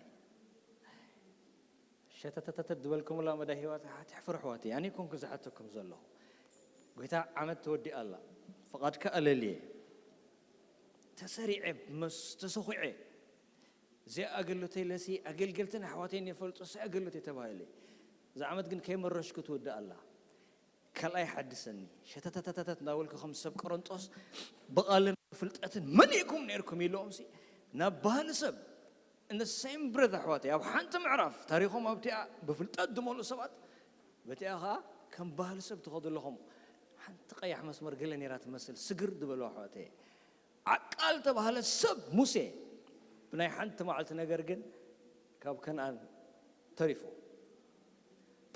ሸተተተተት ዝበልኩምላ መዳይ ህይወት ሓትሕ ፍርሕዋት ኣነ ኮንኩ ዝሓተኩም ዘለኹ። ጎይታ ዓመት ተወዲኣ ኣላ። ፍቓድካ ኣለልየ። ተሰሪዐ፣ መስ-፣ ተሰኹዐ። እዚኣ ኣገልግሎተይ ለሲ ኣገልገልትን ኣሕዋተይን የፈልጦ፣ እሱ ኣገልግሎተይ ተባሂለ። እዛ ዓመት ግን ከይመረሽኩ ትውዳእ ኣላ። ካልኣይ ሓድሰኒ። ሸተተተተተት እንዳበልኩ ከም ሰብ ቆሮንጦስ ብቓልን ፍልጠትን መሊእኩም ነይርኩም ኢሎም ሲ ናብ ባህሊ ሰብ እንደ ሴም ብረዝ ኣሕዋተይ ኣብ ሓንቲ ምዕራፍ ታሪኾም ኣብቲኣ ብፍልጠት ዝመልኡ ሰባት በቲኣ ኸዓ ከም ባህሊ ሰብ ትኸዱ ኣለኹም። ሓንቲ ቀያሕ መስመር ገለ ነይራ ትመስል ስግር ዝበሉ ኣሕዋተይ ዓቃል ተባህለ ሰብ ሙሴ ብናይ ሓንቲ መዓልቲ ነገር ግን ካብ ከነኣን ተሪፉ።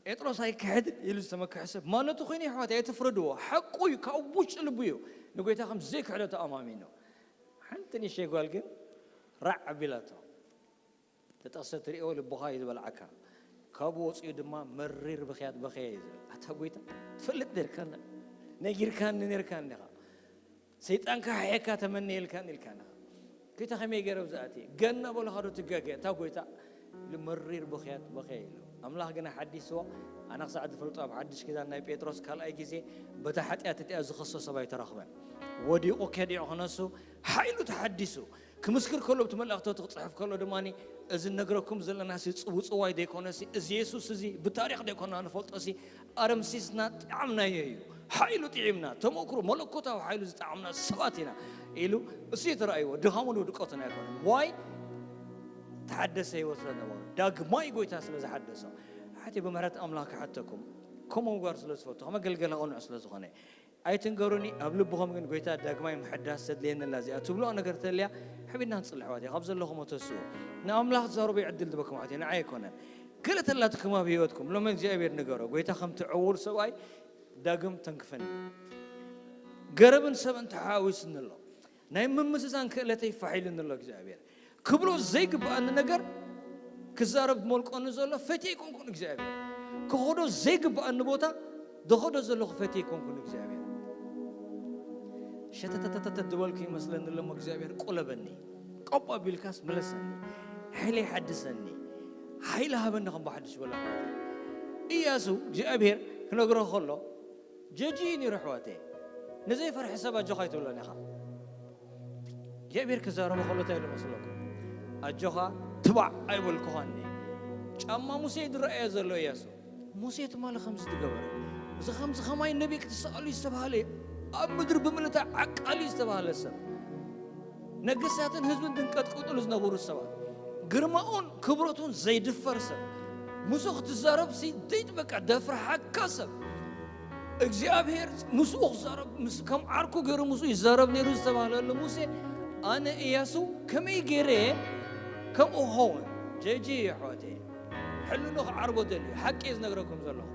ጴጥሮስ ኣይክሕድን ኢሉ ዝተመክሐ ሰብ ማለቱ ኮይኑ ኣሕዋት ኣይትፍረድዎ። ሓቁ እዩ፣ ካብ ውሽጢ ልቡ እዩ። ንጎይታ ከም ዘይክሕዶ ተኣማሚኑ። ሓንቲ ንእሽተይ ጓል ግን ራዕ ኣቢላቶ። ተጠቕሰ ትሪኦ ልብኻ እዩ ዝበልዓካ። ካብኡ ወፂኡ ድማ መሪር ብኽያት በኸየ እዩ ዝብል። ኣታ ጎይታ ትፈልጥ ነርካና ነጊርካኒ ነርካኒ ኢኻ። ሰይጣንካ ሓየካ ተመነየልካን ኢልካና ጌታ ከመይ ገይረ ዝኣትየ ገና በለኻ ዶ ትጋገ እታ ጎይታ ኢሉ መሪር ብኽያት በኸየ ኢሉ ኣምላኽ ግና ሓዲስዎ። ኣነ ክሳዕ ዝፈልጦ ኣብ ሓድሽ ኪዳን ናይ ጴጥሮስ ካልኣይ ግዜ በታ ሓጢኣት እቲኣ ዝኸሶ ሰብ ኣይተረኽበን። ወዲቑ ከዲዑ ክነሱ ሓይሉ ተሓዲሱ ክምስክር ከሎ ብቲ መልእኽቶቱ ክፅሕፍ ከሎ ድማ እዚ ነግረኩም ዘለና ሲ ፅውፅዋይ ዘይኮነ ሲ እዚ የሱስ እዚ ብታሪክ ዘይኮና ንፈልጦ ሲ ኣረምሲስና ጣዕምናዮ እዩ። ሓይሉ ጥዒምና ተመክሮ መለኮታዊ ሓይሉ ዝጣዕምና ሰባት ኢና ኢሉ እሱ የተረኣይዎ ድኻሙን ውድቀቱን ኣይኮነን። ዋይ ተሓደሰ ህይወት ስለነበሩ ዳግማይ ጎይታ ስለ ዝሓደሶ ሓቲ ብምሕረት ኣምላኽ ክሓተኩም ከምኡ ምግባር ስለ ዝፈቱ ከመገልገለ ቅኑዕ ስለ ዝኾነ ኣይትንገሩኒ። ኣብ ልብኹም ግን ጎይታ ዳግማይ ምሕዳስ ተድልየኒ ኣላ እዚኣ ትብልኦ ነገር ተልያ ሕቢና ንፅሊ ኣሕዋት እየ ካብ ዘለኹም ተስኡ ንኣምላኽ ተዛረቡ ዕድል ዝበኩም ኣሕዋት እየ ንዓይ ኣይኮነን። ገለ ተላትኩም ኣብ ህይወትኩም ሎም እግዚኣብሔር ንገሮ ጎይታ ከምቲ ዕውር ሰብኣይ ዳግም ተንክፈኒ። ገረብን ሰብን ተሓዋዊስኒ ኣሎ። ናይ ምምዝዛን ክእለተይ ፋሕ ኢሉኒ ኣሎ እግዚኣብሔር። ክብሎ ዘይግብኣኒ ነገር ክዛረብ መልቆኒ ዘሎ ፈትየ ኣይኮንኩን እግዚኣብሔር። ክኸዶ ዘይግብኣኒ ቦታ ዝኸዶ ዘለኹ ፈትየ ኣይኮንኩን እግዚኣብሔር። ሸተተተተተ ዝበልኩ ይመስለኒ ኣለሞ እግዚኣብሔር ቁለበኒ። ቆጳ ቢልካስ ምለሰኒ። ሓይለይ ሓድሰኒ። ሓይሊ ሃበኒ ከም ብሓድሽ በለ። ኢያሱ እግዚኣብሔር ክነግሮ ከሎ ጀጂ እዩ ነይሩ ኣሕዋተይ። ንዘይፈርሒ ሰብ ኣጆኻ ኣይትብሎን ኢኻ። እግዚኣብሔር ክዛረቦ ከሎ እንታይ ኢሉ መስለኩም? ኣጆኻ ትባዕ ኣይበልኩኻን እየ። ጫማ ሙሴ ዝረኣየ ዘሎ ኢያሱ። ሙሴ ትማሊ ከምዚ ዝገበረ። እዚ ከምዚ ከማይ ነቢይ ክትሰኣሉ ዝተባህለ እዩ። ኣብ ምድሪ ብምልእታ ዓቃሊ ዝተባህለ ሰብ። ነገስታትን ህዝብን ዝንቀጥቀጥሉ ዝነበሩ ሰባት። ግርማኡን ክብረቱን ዘይድፈር ሰብ። ምስኡ ክትዛረብ ሲ ደይት በቃ ደፍርሓካ ሰብ። እግዚኣብሔር ምስኡ ክዛረብ ምስ ከም ዓርኩ ገይሩ ምስኡ ይዛረብ ነይሩ ዝተባህለሉ ሙሴ ኣነ ኢያሱ ከመይ ገይረ ከምኡ ክኸውን? ጀጂ ኣሕዋተይ ሕልኖ ክዓርቦ ደልዩ ሓቂ እየ ዝነግረኩም ዘለኹ።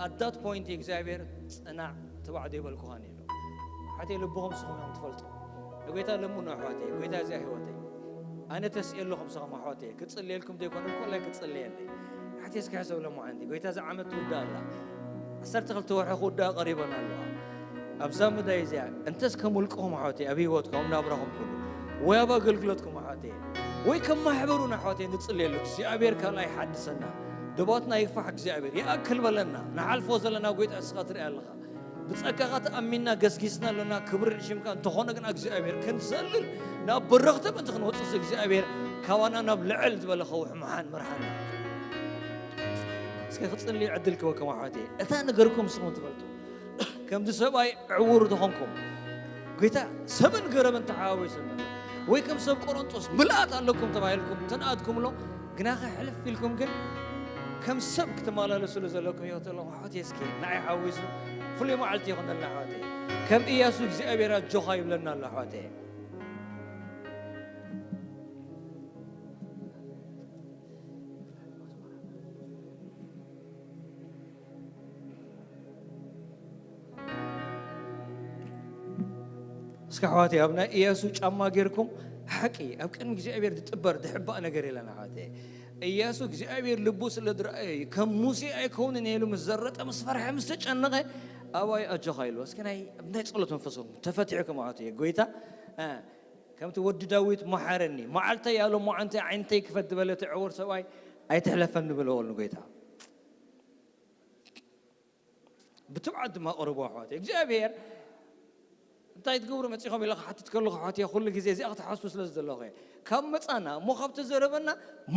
At that point እግዚኣብሔር ጽናዕ ትባዕ ዘይበልኩኻን ኢሉ ሓተይ ልብኹም ስኹም እዮም ትፈልጡ። ንጎይታ ለምኑ ኣሕዋተይ፣ ጎይታ እዚኣ ህይወተይ ኣነ ተስእየ ኣለኹም ስኹም ኣሕዋተይ ክጽልየልኩም ዘይኮነ ኮላይ ክጽልየለይ ሓቴ እስኪ ሕሰብ ለማዓንቲ ጎይታ እዛ ዓመት ትውዳእ ኣላ። ዓሰርተ ክልተ ወርሒ ክውዳእ ቀሪበን ኣለዋ። ኣብዛ ምዳይ እዚኣ እንተስ ከም ውልቅኹም ኣሕዋተይ ኣብ ህይወትኩም ኣብ ናብራኹም ኩሉ ወይ ኣብ ኣገልግሎትኩም ኣሕዋተይ ወይ ከም ማሕበሩን ኣሕዋተይ ንጽልየሉ እግዚኣብሔር ካልኣይ ሓድሰና። ድባትና ይግፋሕ እግዚኣብሔር ይኣክል በለና። ንሓልፎ ዘለና ጎይታ እስኻ ትርኢ ኣለኻ። ብጸጋኻ ተኣሚንና ገስጊስና ኣለና። ክብሪ ንሽምካ እንተኾነ ግና እግዚኣብሔር ክንዘልል ናብ በረኽቲ ምእንቲ ክንወፅስ እግዚኣብሔር ካባና ናብ ልዕል ዝበለ ከውሒ ምሓን ምርሓና። እስኪ ክጽልዩ ዕድል ክበኩም ኣሕዋተይ። እታ ነገርኩም ንስኹም ትፈልጡ። ከምዚ ሰብኣይ ዕውር ዝኾንኩም ጎይታ ሰብን ገረብን ተሓዋዊሱና ወይ ከም ሰብ ቆሮንጦስ ምልኣት ኣለኩም ተባሂልኩም ተናኣትኩምሎ ግናኸ ሕልፍ ኢልኩም ግን ከም ሰብ ክትመላለሱሉ ዘለኩም ህይወት ኣለኹም ኣሕዋተይ እስኪ ንዓይ ሓዊሱ ፍሉይ መዓልቲ ይኹነልና ኣሕዋተይ። ከም ኢያሱ እግዚኣብሔር ኣጆኻ ይብለና ኣሎ ኣሕዋተይ። እስከ ኣሕዋተይ ኣብ ናይ ኢያሱ ጫማ ጌርኩም ሓቂ ኣብ ቅድሚ እግዚኣብሔር ዝጥበር ዝሕባእ ነገር የለን ኣሕዋተይ። ኢያሱ እግዚኣብሔር ልቡ ስለ ዝረኣየ እዩ ከም ሙሴ ኣይከውንን ኢሉ ምስ ዘረጠ ምስ ፈርሐ ምስ ተጨነቐ ኣባይ ኣጆኻ ኢልዎ። እስከ ናይ ናይ ጸሎት መንፈስኩም ተፈቲሕኩም ኣሕዋተይ ጎይታ እ፣ ከምቲ ወዲ ዳዊት መሓረኒ መዓልተይ ያሎ መዓንተይ ዓይንተይ ክፈት ዝበለ እቲ ዕውር ሰብኣይ ኣይትሕለፈኒ ብለዎ ንጎይታ። ብትብዓት ድማ ቅርቡ ኣሕዋት እግዚኣብሔር እንታይ ትገብሩ መፂኹም ኢለ ክሓትት ከለኹ ኣሕዋት ኩሉ ግዜ እዚኣ ክትሓስቡ ስለ ዝደለኹ እየ። ካብ መፃና እሞ ካብ ተዘረበና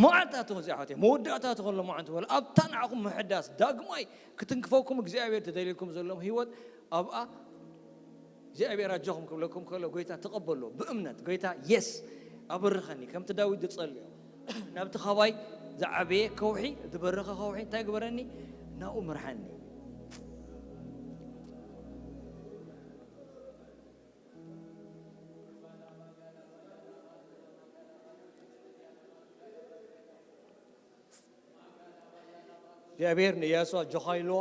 መዓልታ ትኹን እዚ ኣሕዋት መወዳእታ ትኹን ሎማዓንቲ በሉ ኣብታ ንዓኹም ምሕዳስ ዳግማይ ክትንክፈኩም እግዚኣብሔር ተደልየልኩም ዘለዎም ህይወት ኣብኣ እግዚኣብሔር ኣጆኹም ክብለኩም ከሎ ጎይታ ተቐበሎ ብእምነት ጎይታ የስ ኣብርኸኒ ከምቲ ዳዊት ዝጸልዮ ናብቲ ኻባይ ዝዓበየ ከውሒ ዝበረኸ ከውሒ እንታይ ግበረኒ ናብኡ ምርሓኒ። እግዚኣብሔር ንኢያሱ ኣጆኻ ኢልዎ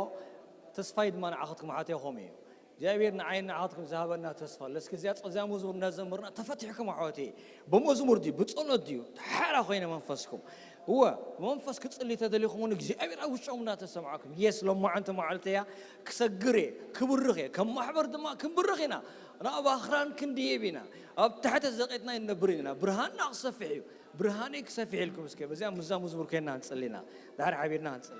ተስፋይ ድማ ንዓኸትኩም ሓቴኹም እዩ። እግዚኣብሔር ንዓይን ንዓኸትኩም ዝሃበና ተስፋ ኣሎ። እስኪ እዚኣ ጸ- እዚኣ መዝሙር እናዘመርና ተፈቲሕኩም ኣሕዋተይ ብመዝሙር ድዩ ብጸሎት ድዩ ሓራ ኮይነ መንፈስኩም እወ ብመንፈስ ክጽሊ ተደሊኹም እውን እግዚኣብሔር ኣብ ውሽጦም እናተሰምዓኩም የስ ሎማዓንቲ መዓልቲ እያ ክሰግር እየ ክብርኽ እየ ከም ማሕበር ድማ ክንብርኽ ኢና ናብ ኣኽራን ክንድየብ ኢና ኣብ ታሕቲ ዘቒጥና ይነብር ኢና ብርሃንና ክሰፍሕ እዩ። ብርሃነይ ክሰፍሕ ኢልኩም እስከ በዚኣ ምዛ መዝሙር ኮይና ንጽሊና ዳሕሪ ሓቢርና ንጽሊ።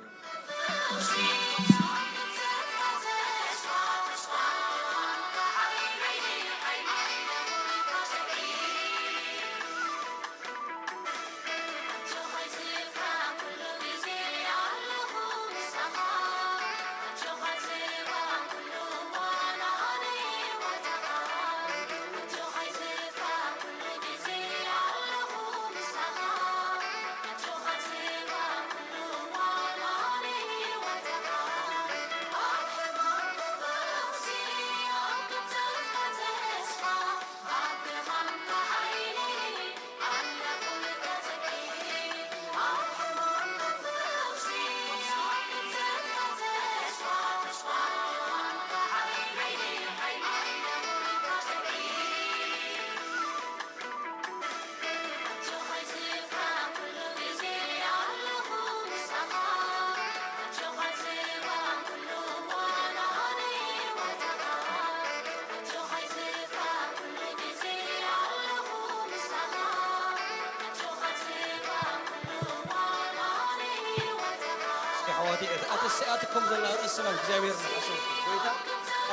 ኣሕዋተይ፣ እቲ ኣተሲኣትኩም ዘላ ኣርእስቲ ናብ እግዚኣብሔር ንሓስብ። ጎይታ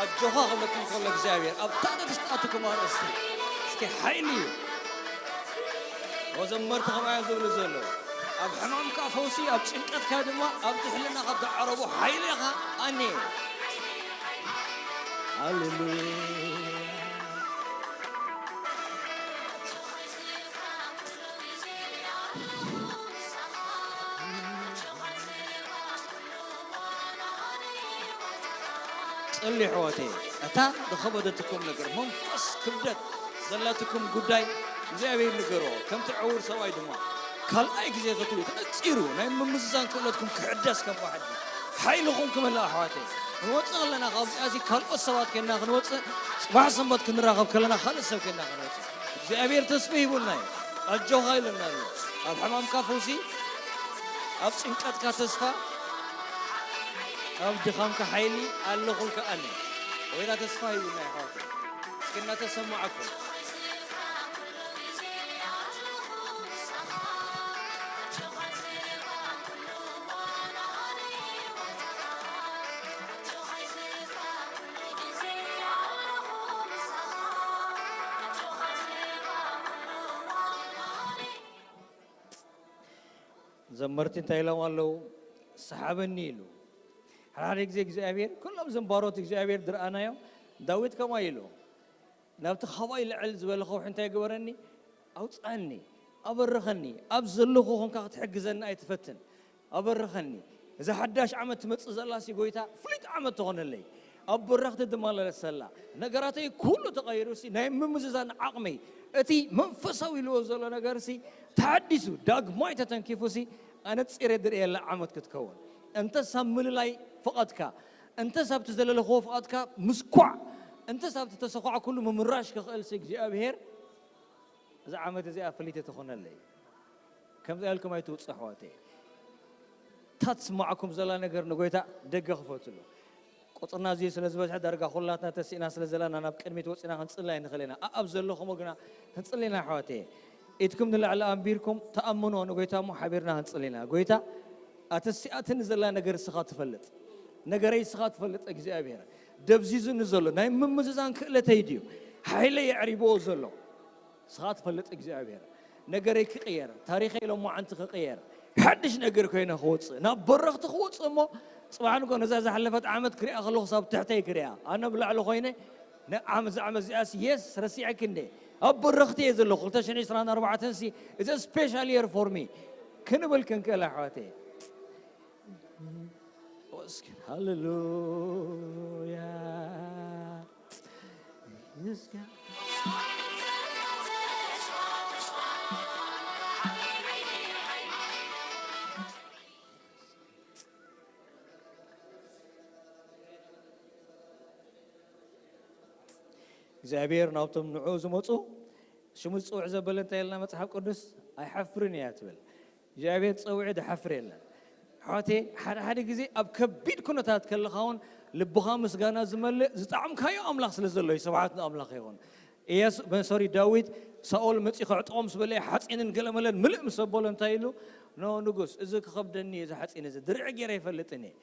ኣጆኻ ክብለኩም ከሎ እግዚኣብሔር ኣብታ ኣርእስቲ ኣትኩም ኣርእስቲ እስኪ ሓይሊ እዩ። መዘመርቲ ከምኣ እዮም ዝብሉ ዘለዉ። ኣብ ሕማምካ ፈውሲ፣ ኣብ ጭንቀትካ ድማ ኣብ ትሕልናኻ ዝዓረቡ ሓይሊ ኢኻ ኣኔ። ሃሌሉያ። ጸልዩ ኣሕዋተይ፣ እታ ዝኸበደትኩም ነገር፣ መንፈስ ክብደት ዘላትኩም ጉዳይ እግዚኣብሔር ንገርዎ። ከምቲ ዕዉር ሰብኣይ ድማ ካልኣይ ግዜ ክትሪኡ ተነጺሩ ናይ ምምዝዛን ክእለትኩም ክሕደስ ከም ዋሕዲ ሓይልኹም ክመልእ ኣሕዋተይ። ክንወጽእ ከለና ካብዚኣ እዚ ካልኦት ሰባት ኮይንና ክንወጽእ፣ ጽባሕ ሰንበት ክንራኸብ ከለና ካልእ ሰብ ኮይንና ክንወጽእ እግዚኣብሔር ተስፋ ሂቡና እዩ። ኣጆኻ ኢሉና ኣሎ። ኣብ ሕማምካ ፈውሲ፣ ኣብ ጭንቀትካ ተስፋ፣ ኣብ ድኻምካ ሓይሊ ኣለኹልካ ኣነ። ጎይታ ተስፋ ሂቡና እዩ ኣሕዋተይ። እስኪ እናተሰማዓኩም ዘመርቲ እንታይ ኢሎም ኣለዉ? ሰሓበኒ ኢሉ። ሓደ ሓደ ግዜ እግዚኣብሔር፣ ኩሎም ዘንባሮት እግዚኣብሔር ዝረኣናዮም፣ ዳዊት ከምኣ ኢሉ። ናብቲ ካባይ ልዕል ዝበለ ከውሒ እንታይ ግበረኒ? ኣውፅኣኒ፣ ኣበርኸኒ፣ ኣብ ዘለኹ ኾንካ ክትሕግዘኒ ኣይትፈትን። ኣበርኸኒ። እዛ ሓዳሽ ዓመት ትመጽእ ዘላሲ ጎይታ ፍሉይት ዓመት ትኾነለይ። ኣብ በረኽቲ ድመላለሰላ። ነገራተይ ኩሉ ተቐይሩሲ ናይ ምምዝዛን ዓቕመይ፣ እቲ መንፈሳዊ ኢልዎ ዘሎ ነገርሲ ተሓዲሱ፣ ዳግማይ ተተንኪፉሲ ኣነጺረ ድርእየላ ዓመት ክትከውን። እንተስ ኣብ ምልላይ ፍቓድካ፣ እንተስ ኣብቲ ዘለለኽዎ ፍቓድካ ምስኳዕ፣ እንተስ ኣብቲ ተሰኳዕኩሉ ምምራሽ ክኽእልሲ እግዚኣብሔር እዛ ዓመት እዚኣ ፍልይቲ ትኾነለይ። ከምዚ ኢልኩም ኣይትውጽእ ኣሕዋተይ። እታ ትስማዓኩም ዘላ ነገር ንጎይታ ደገ ክፈትሉ። ቁጽርና እዚ ስለ ዝበዝሐ ዳርጋ ኩላትና ተሲእና ስለ ዘለና ናብ ቅድሚት ወጺና ክንጽሊ ኣይንኽእል ኢና። ኣኣብ ዘለኹሞ ግና ክንጽሊ ኢና ኣሕዋተይ። ኢድኩም ንላዕሊ ኣንቢርኩም ተኣምኖ ንጎይታ እሞ ሓቢርና ክንጽሊ ኢና። ጎይታ ኣተሲኣትኒ ዘላ ነገር እስኻ ትፈልጥ። ነገረይ እስኻ ትፈልጥ እግዚኣብሔር። ደብዚዙኒ ዘሎ ናይ ምምዝዛን ክእለተይ ድዩ? ሓይለይ የዕሪብዎ ዘሎ። ንስኻ ትፈልጥ እግዚኣብሔር። ነገረይ ክቕየር፣ ታሪኸይ ሎማዓንቲ ክቕየር፣ ሓድሽ ነገር ኮይነ ክወፅእ፣ ናብ በረኽቲ ክወፅእ እሞ ፅባሕ ንጎ ነዛ ዝሓለፈት ዓመት ክሪኣ ከለኹ ሳብ ትሕተይ ክሪኣ፣ ኣነ ብላዕሊ ኮይነ ነ-፣ ዓመት፣ እዛ ዓመት እዚኣስ የስ ረሲዐኪ እንደ ኣብ በረኽቲ እየ ዘለኹ። ክልተ ሽሕን ዕስራን ኣርባዕተን ሲ is a special year for me ክንብል ክንክእል ኣሕዋተይ። ሃሌሉያ። እግዚኣብሔር ናብቶም ንዕኡ ዝመፁ ሽሙ ዝፅውዕ ዘበለ እንታይ ኢልና መፅሓፍ ቅዱስ? ኣይሓፍርን እያ ትብል። እግዚኣብሔር ጸውዒ ድሓፍር የለን። ኣሕዋተይ፣ ሓደ ሓደ ግዜ ኣብ ከቢድ ኩነታት ከለኻ እውን ልብኻ ምስጋና ዝመልእ ዝጠዓምካዮ ኣምላኽ ስለ ዘሎ እዩ። ስብሓት ንኣምላኽ ይኹን። ኢያሱ፣ መ-፣ ሶሪ፣ ዳዊት ሳኦል መጺኡ ከዕጥቖ ምስ በለ ሓጺንን ገለመለን ምልእ ምስ ኣበሎ እንታይ ኢሉ? ኖ ንጉስ፣ እዚ ክኸብደኒ እዩ፣ እዚ ሓጺን እዚ ድርዒ ገይረ ኣይፈልጥን እየ።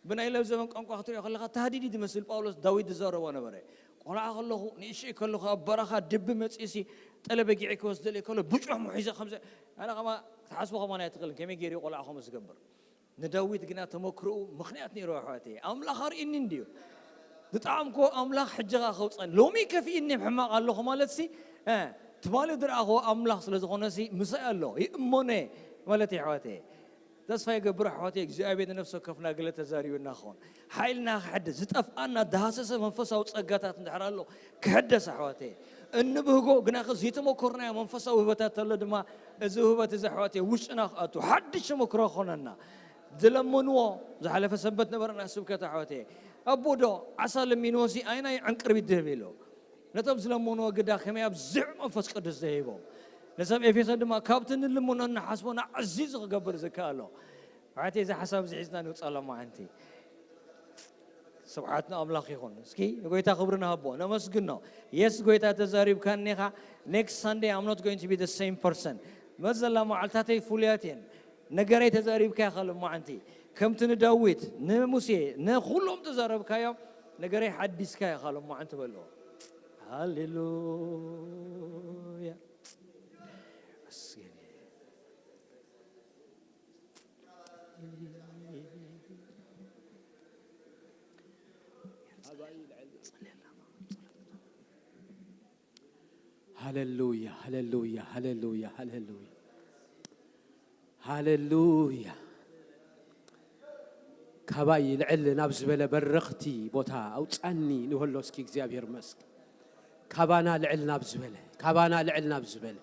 ብናይ ሎሚ ዘመን ቋንቋ ክትሪኦ ከለኻ ታህዲድ እዩ ዝመስል። ጳውሎስ ዳዊት ዝዛረቦ ነበረ። ቆልዓ ከለኹ፣ ንእሽተይ ከለኹ ኣብ በረኻ ድቢ መጺኡሲ ጠለ በጊዐይ ክወስደለይ ከሎ ብጮኽ ሒዘ ከምዚ፣ ኣነ ከማ ክትሓስቦ ከማን ኣይትኽእልን ከመይ ገይሩ እዩ ቆልዓ ከምኡ ዝገብር። ንዳዊት ግና ተመክሮኡ ምኽንያት ነይሩ ኣሕዋተይ። ኣምላኽ ኣርእዩኒ እንድዩ። ዝጠዓምክዎ ኣምላኽ ሕጂ ኸኣ ከውጸኒ። ሎሚ ከፊእኒ ሕማቕ ኣለኹ ማለትሲ፣ እ፣ ትማሊ ዝረኣኽዎ ኣምላኽ ስለ ዝኾነሲ ምሳይ ኣሎ። ይእመኖ እየ ማለት እዩ ኣሕዋተይ። ተስፋ ይገብር ኣሕዋተይ፣ እግዚኣብሔር ንነፍሲ ወከፍና ገለ ተዛሪቡና ክኸውን። ሓይልና ክሕድስ፣ ዝጠፍኣና፣ ዝሃሰሰ መንፈሳዊ ጸጋታት እንድሕር ኣሎ፣ ክሕደስ ኣሕዋተይ። እንብህጎ ግናኸ ዘይተመኮርናዮ መንፈሳዊ ውህበታት ተሎ ድማ፣ እዚ ውህበት እዚ ኣሕዋተይ፣ ውሽጥና ክኣቱ፣ ሓድሽ ተመክሮ ክኾነና። ዝለመንዎ፣ ዝሓለፈ ሰንበት ነበረና ስብከት ኣሕዋተይ። ኣቦ ዶ ዓሳ ለሚንዎሲ፣ ኣይናይ ዕንቅርቢት ድህብ ኢሉ። ነቶም ዝለመንዎ ግዳ ከመይ ኣብዚሑ መንፈስ ቅዱስ ዘሂቦም። ንሰብ ኤፌሶን ድማ ካብቲ ንልምኖን ንሓስቦን ኣዕዚዙ ክገብር ዝከኣሎ። ኣሕዋተይ፣ እዚ ሓሳብ እዚ ሒዝና ንውጻእ ሎማዓንቲ። ስብሓት ንኣምላኽ ይኹን። እስኪ ንጎይታ ክብሪ ንሃቦ፣ ነመስግኖ። የስ፣ ጎይታ ተዛሪብካኒ ኢኻ። Next Sunday I'm not going to be the same person። መዘላ መዓልታተይ ፍሉያት እየን። ነገረይ ተዛሪብካ ኢኻ ሎማዓንቲ። ከምቲ ንዳዊት፣ ንሙሴ፣ ንኹሎም ተዛረብካዮም፣ ነገረይ ሓዲስካ ኢኻ ሎማዓንቲ በልዎ። ሃሌሉያ። ኣመስግን። ሃሌሉያ፣ ሃሌሉያ፣ ሃሌሉያ፣ ሃሌሉያ፣ ሃሌሉያ። ካባይ ልዕል ናብ ዝበለ በረኽቲ ቦታ ኣውጻኒ ንበሎ እስኪ እግዚኣብሔር መስክ። ካባና ልዕል ናብ ዝበለ፣ ካባና ልዕል ናብ ዝበለ።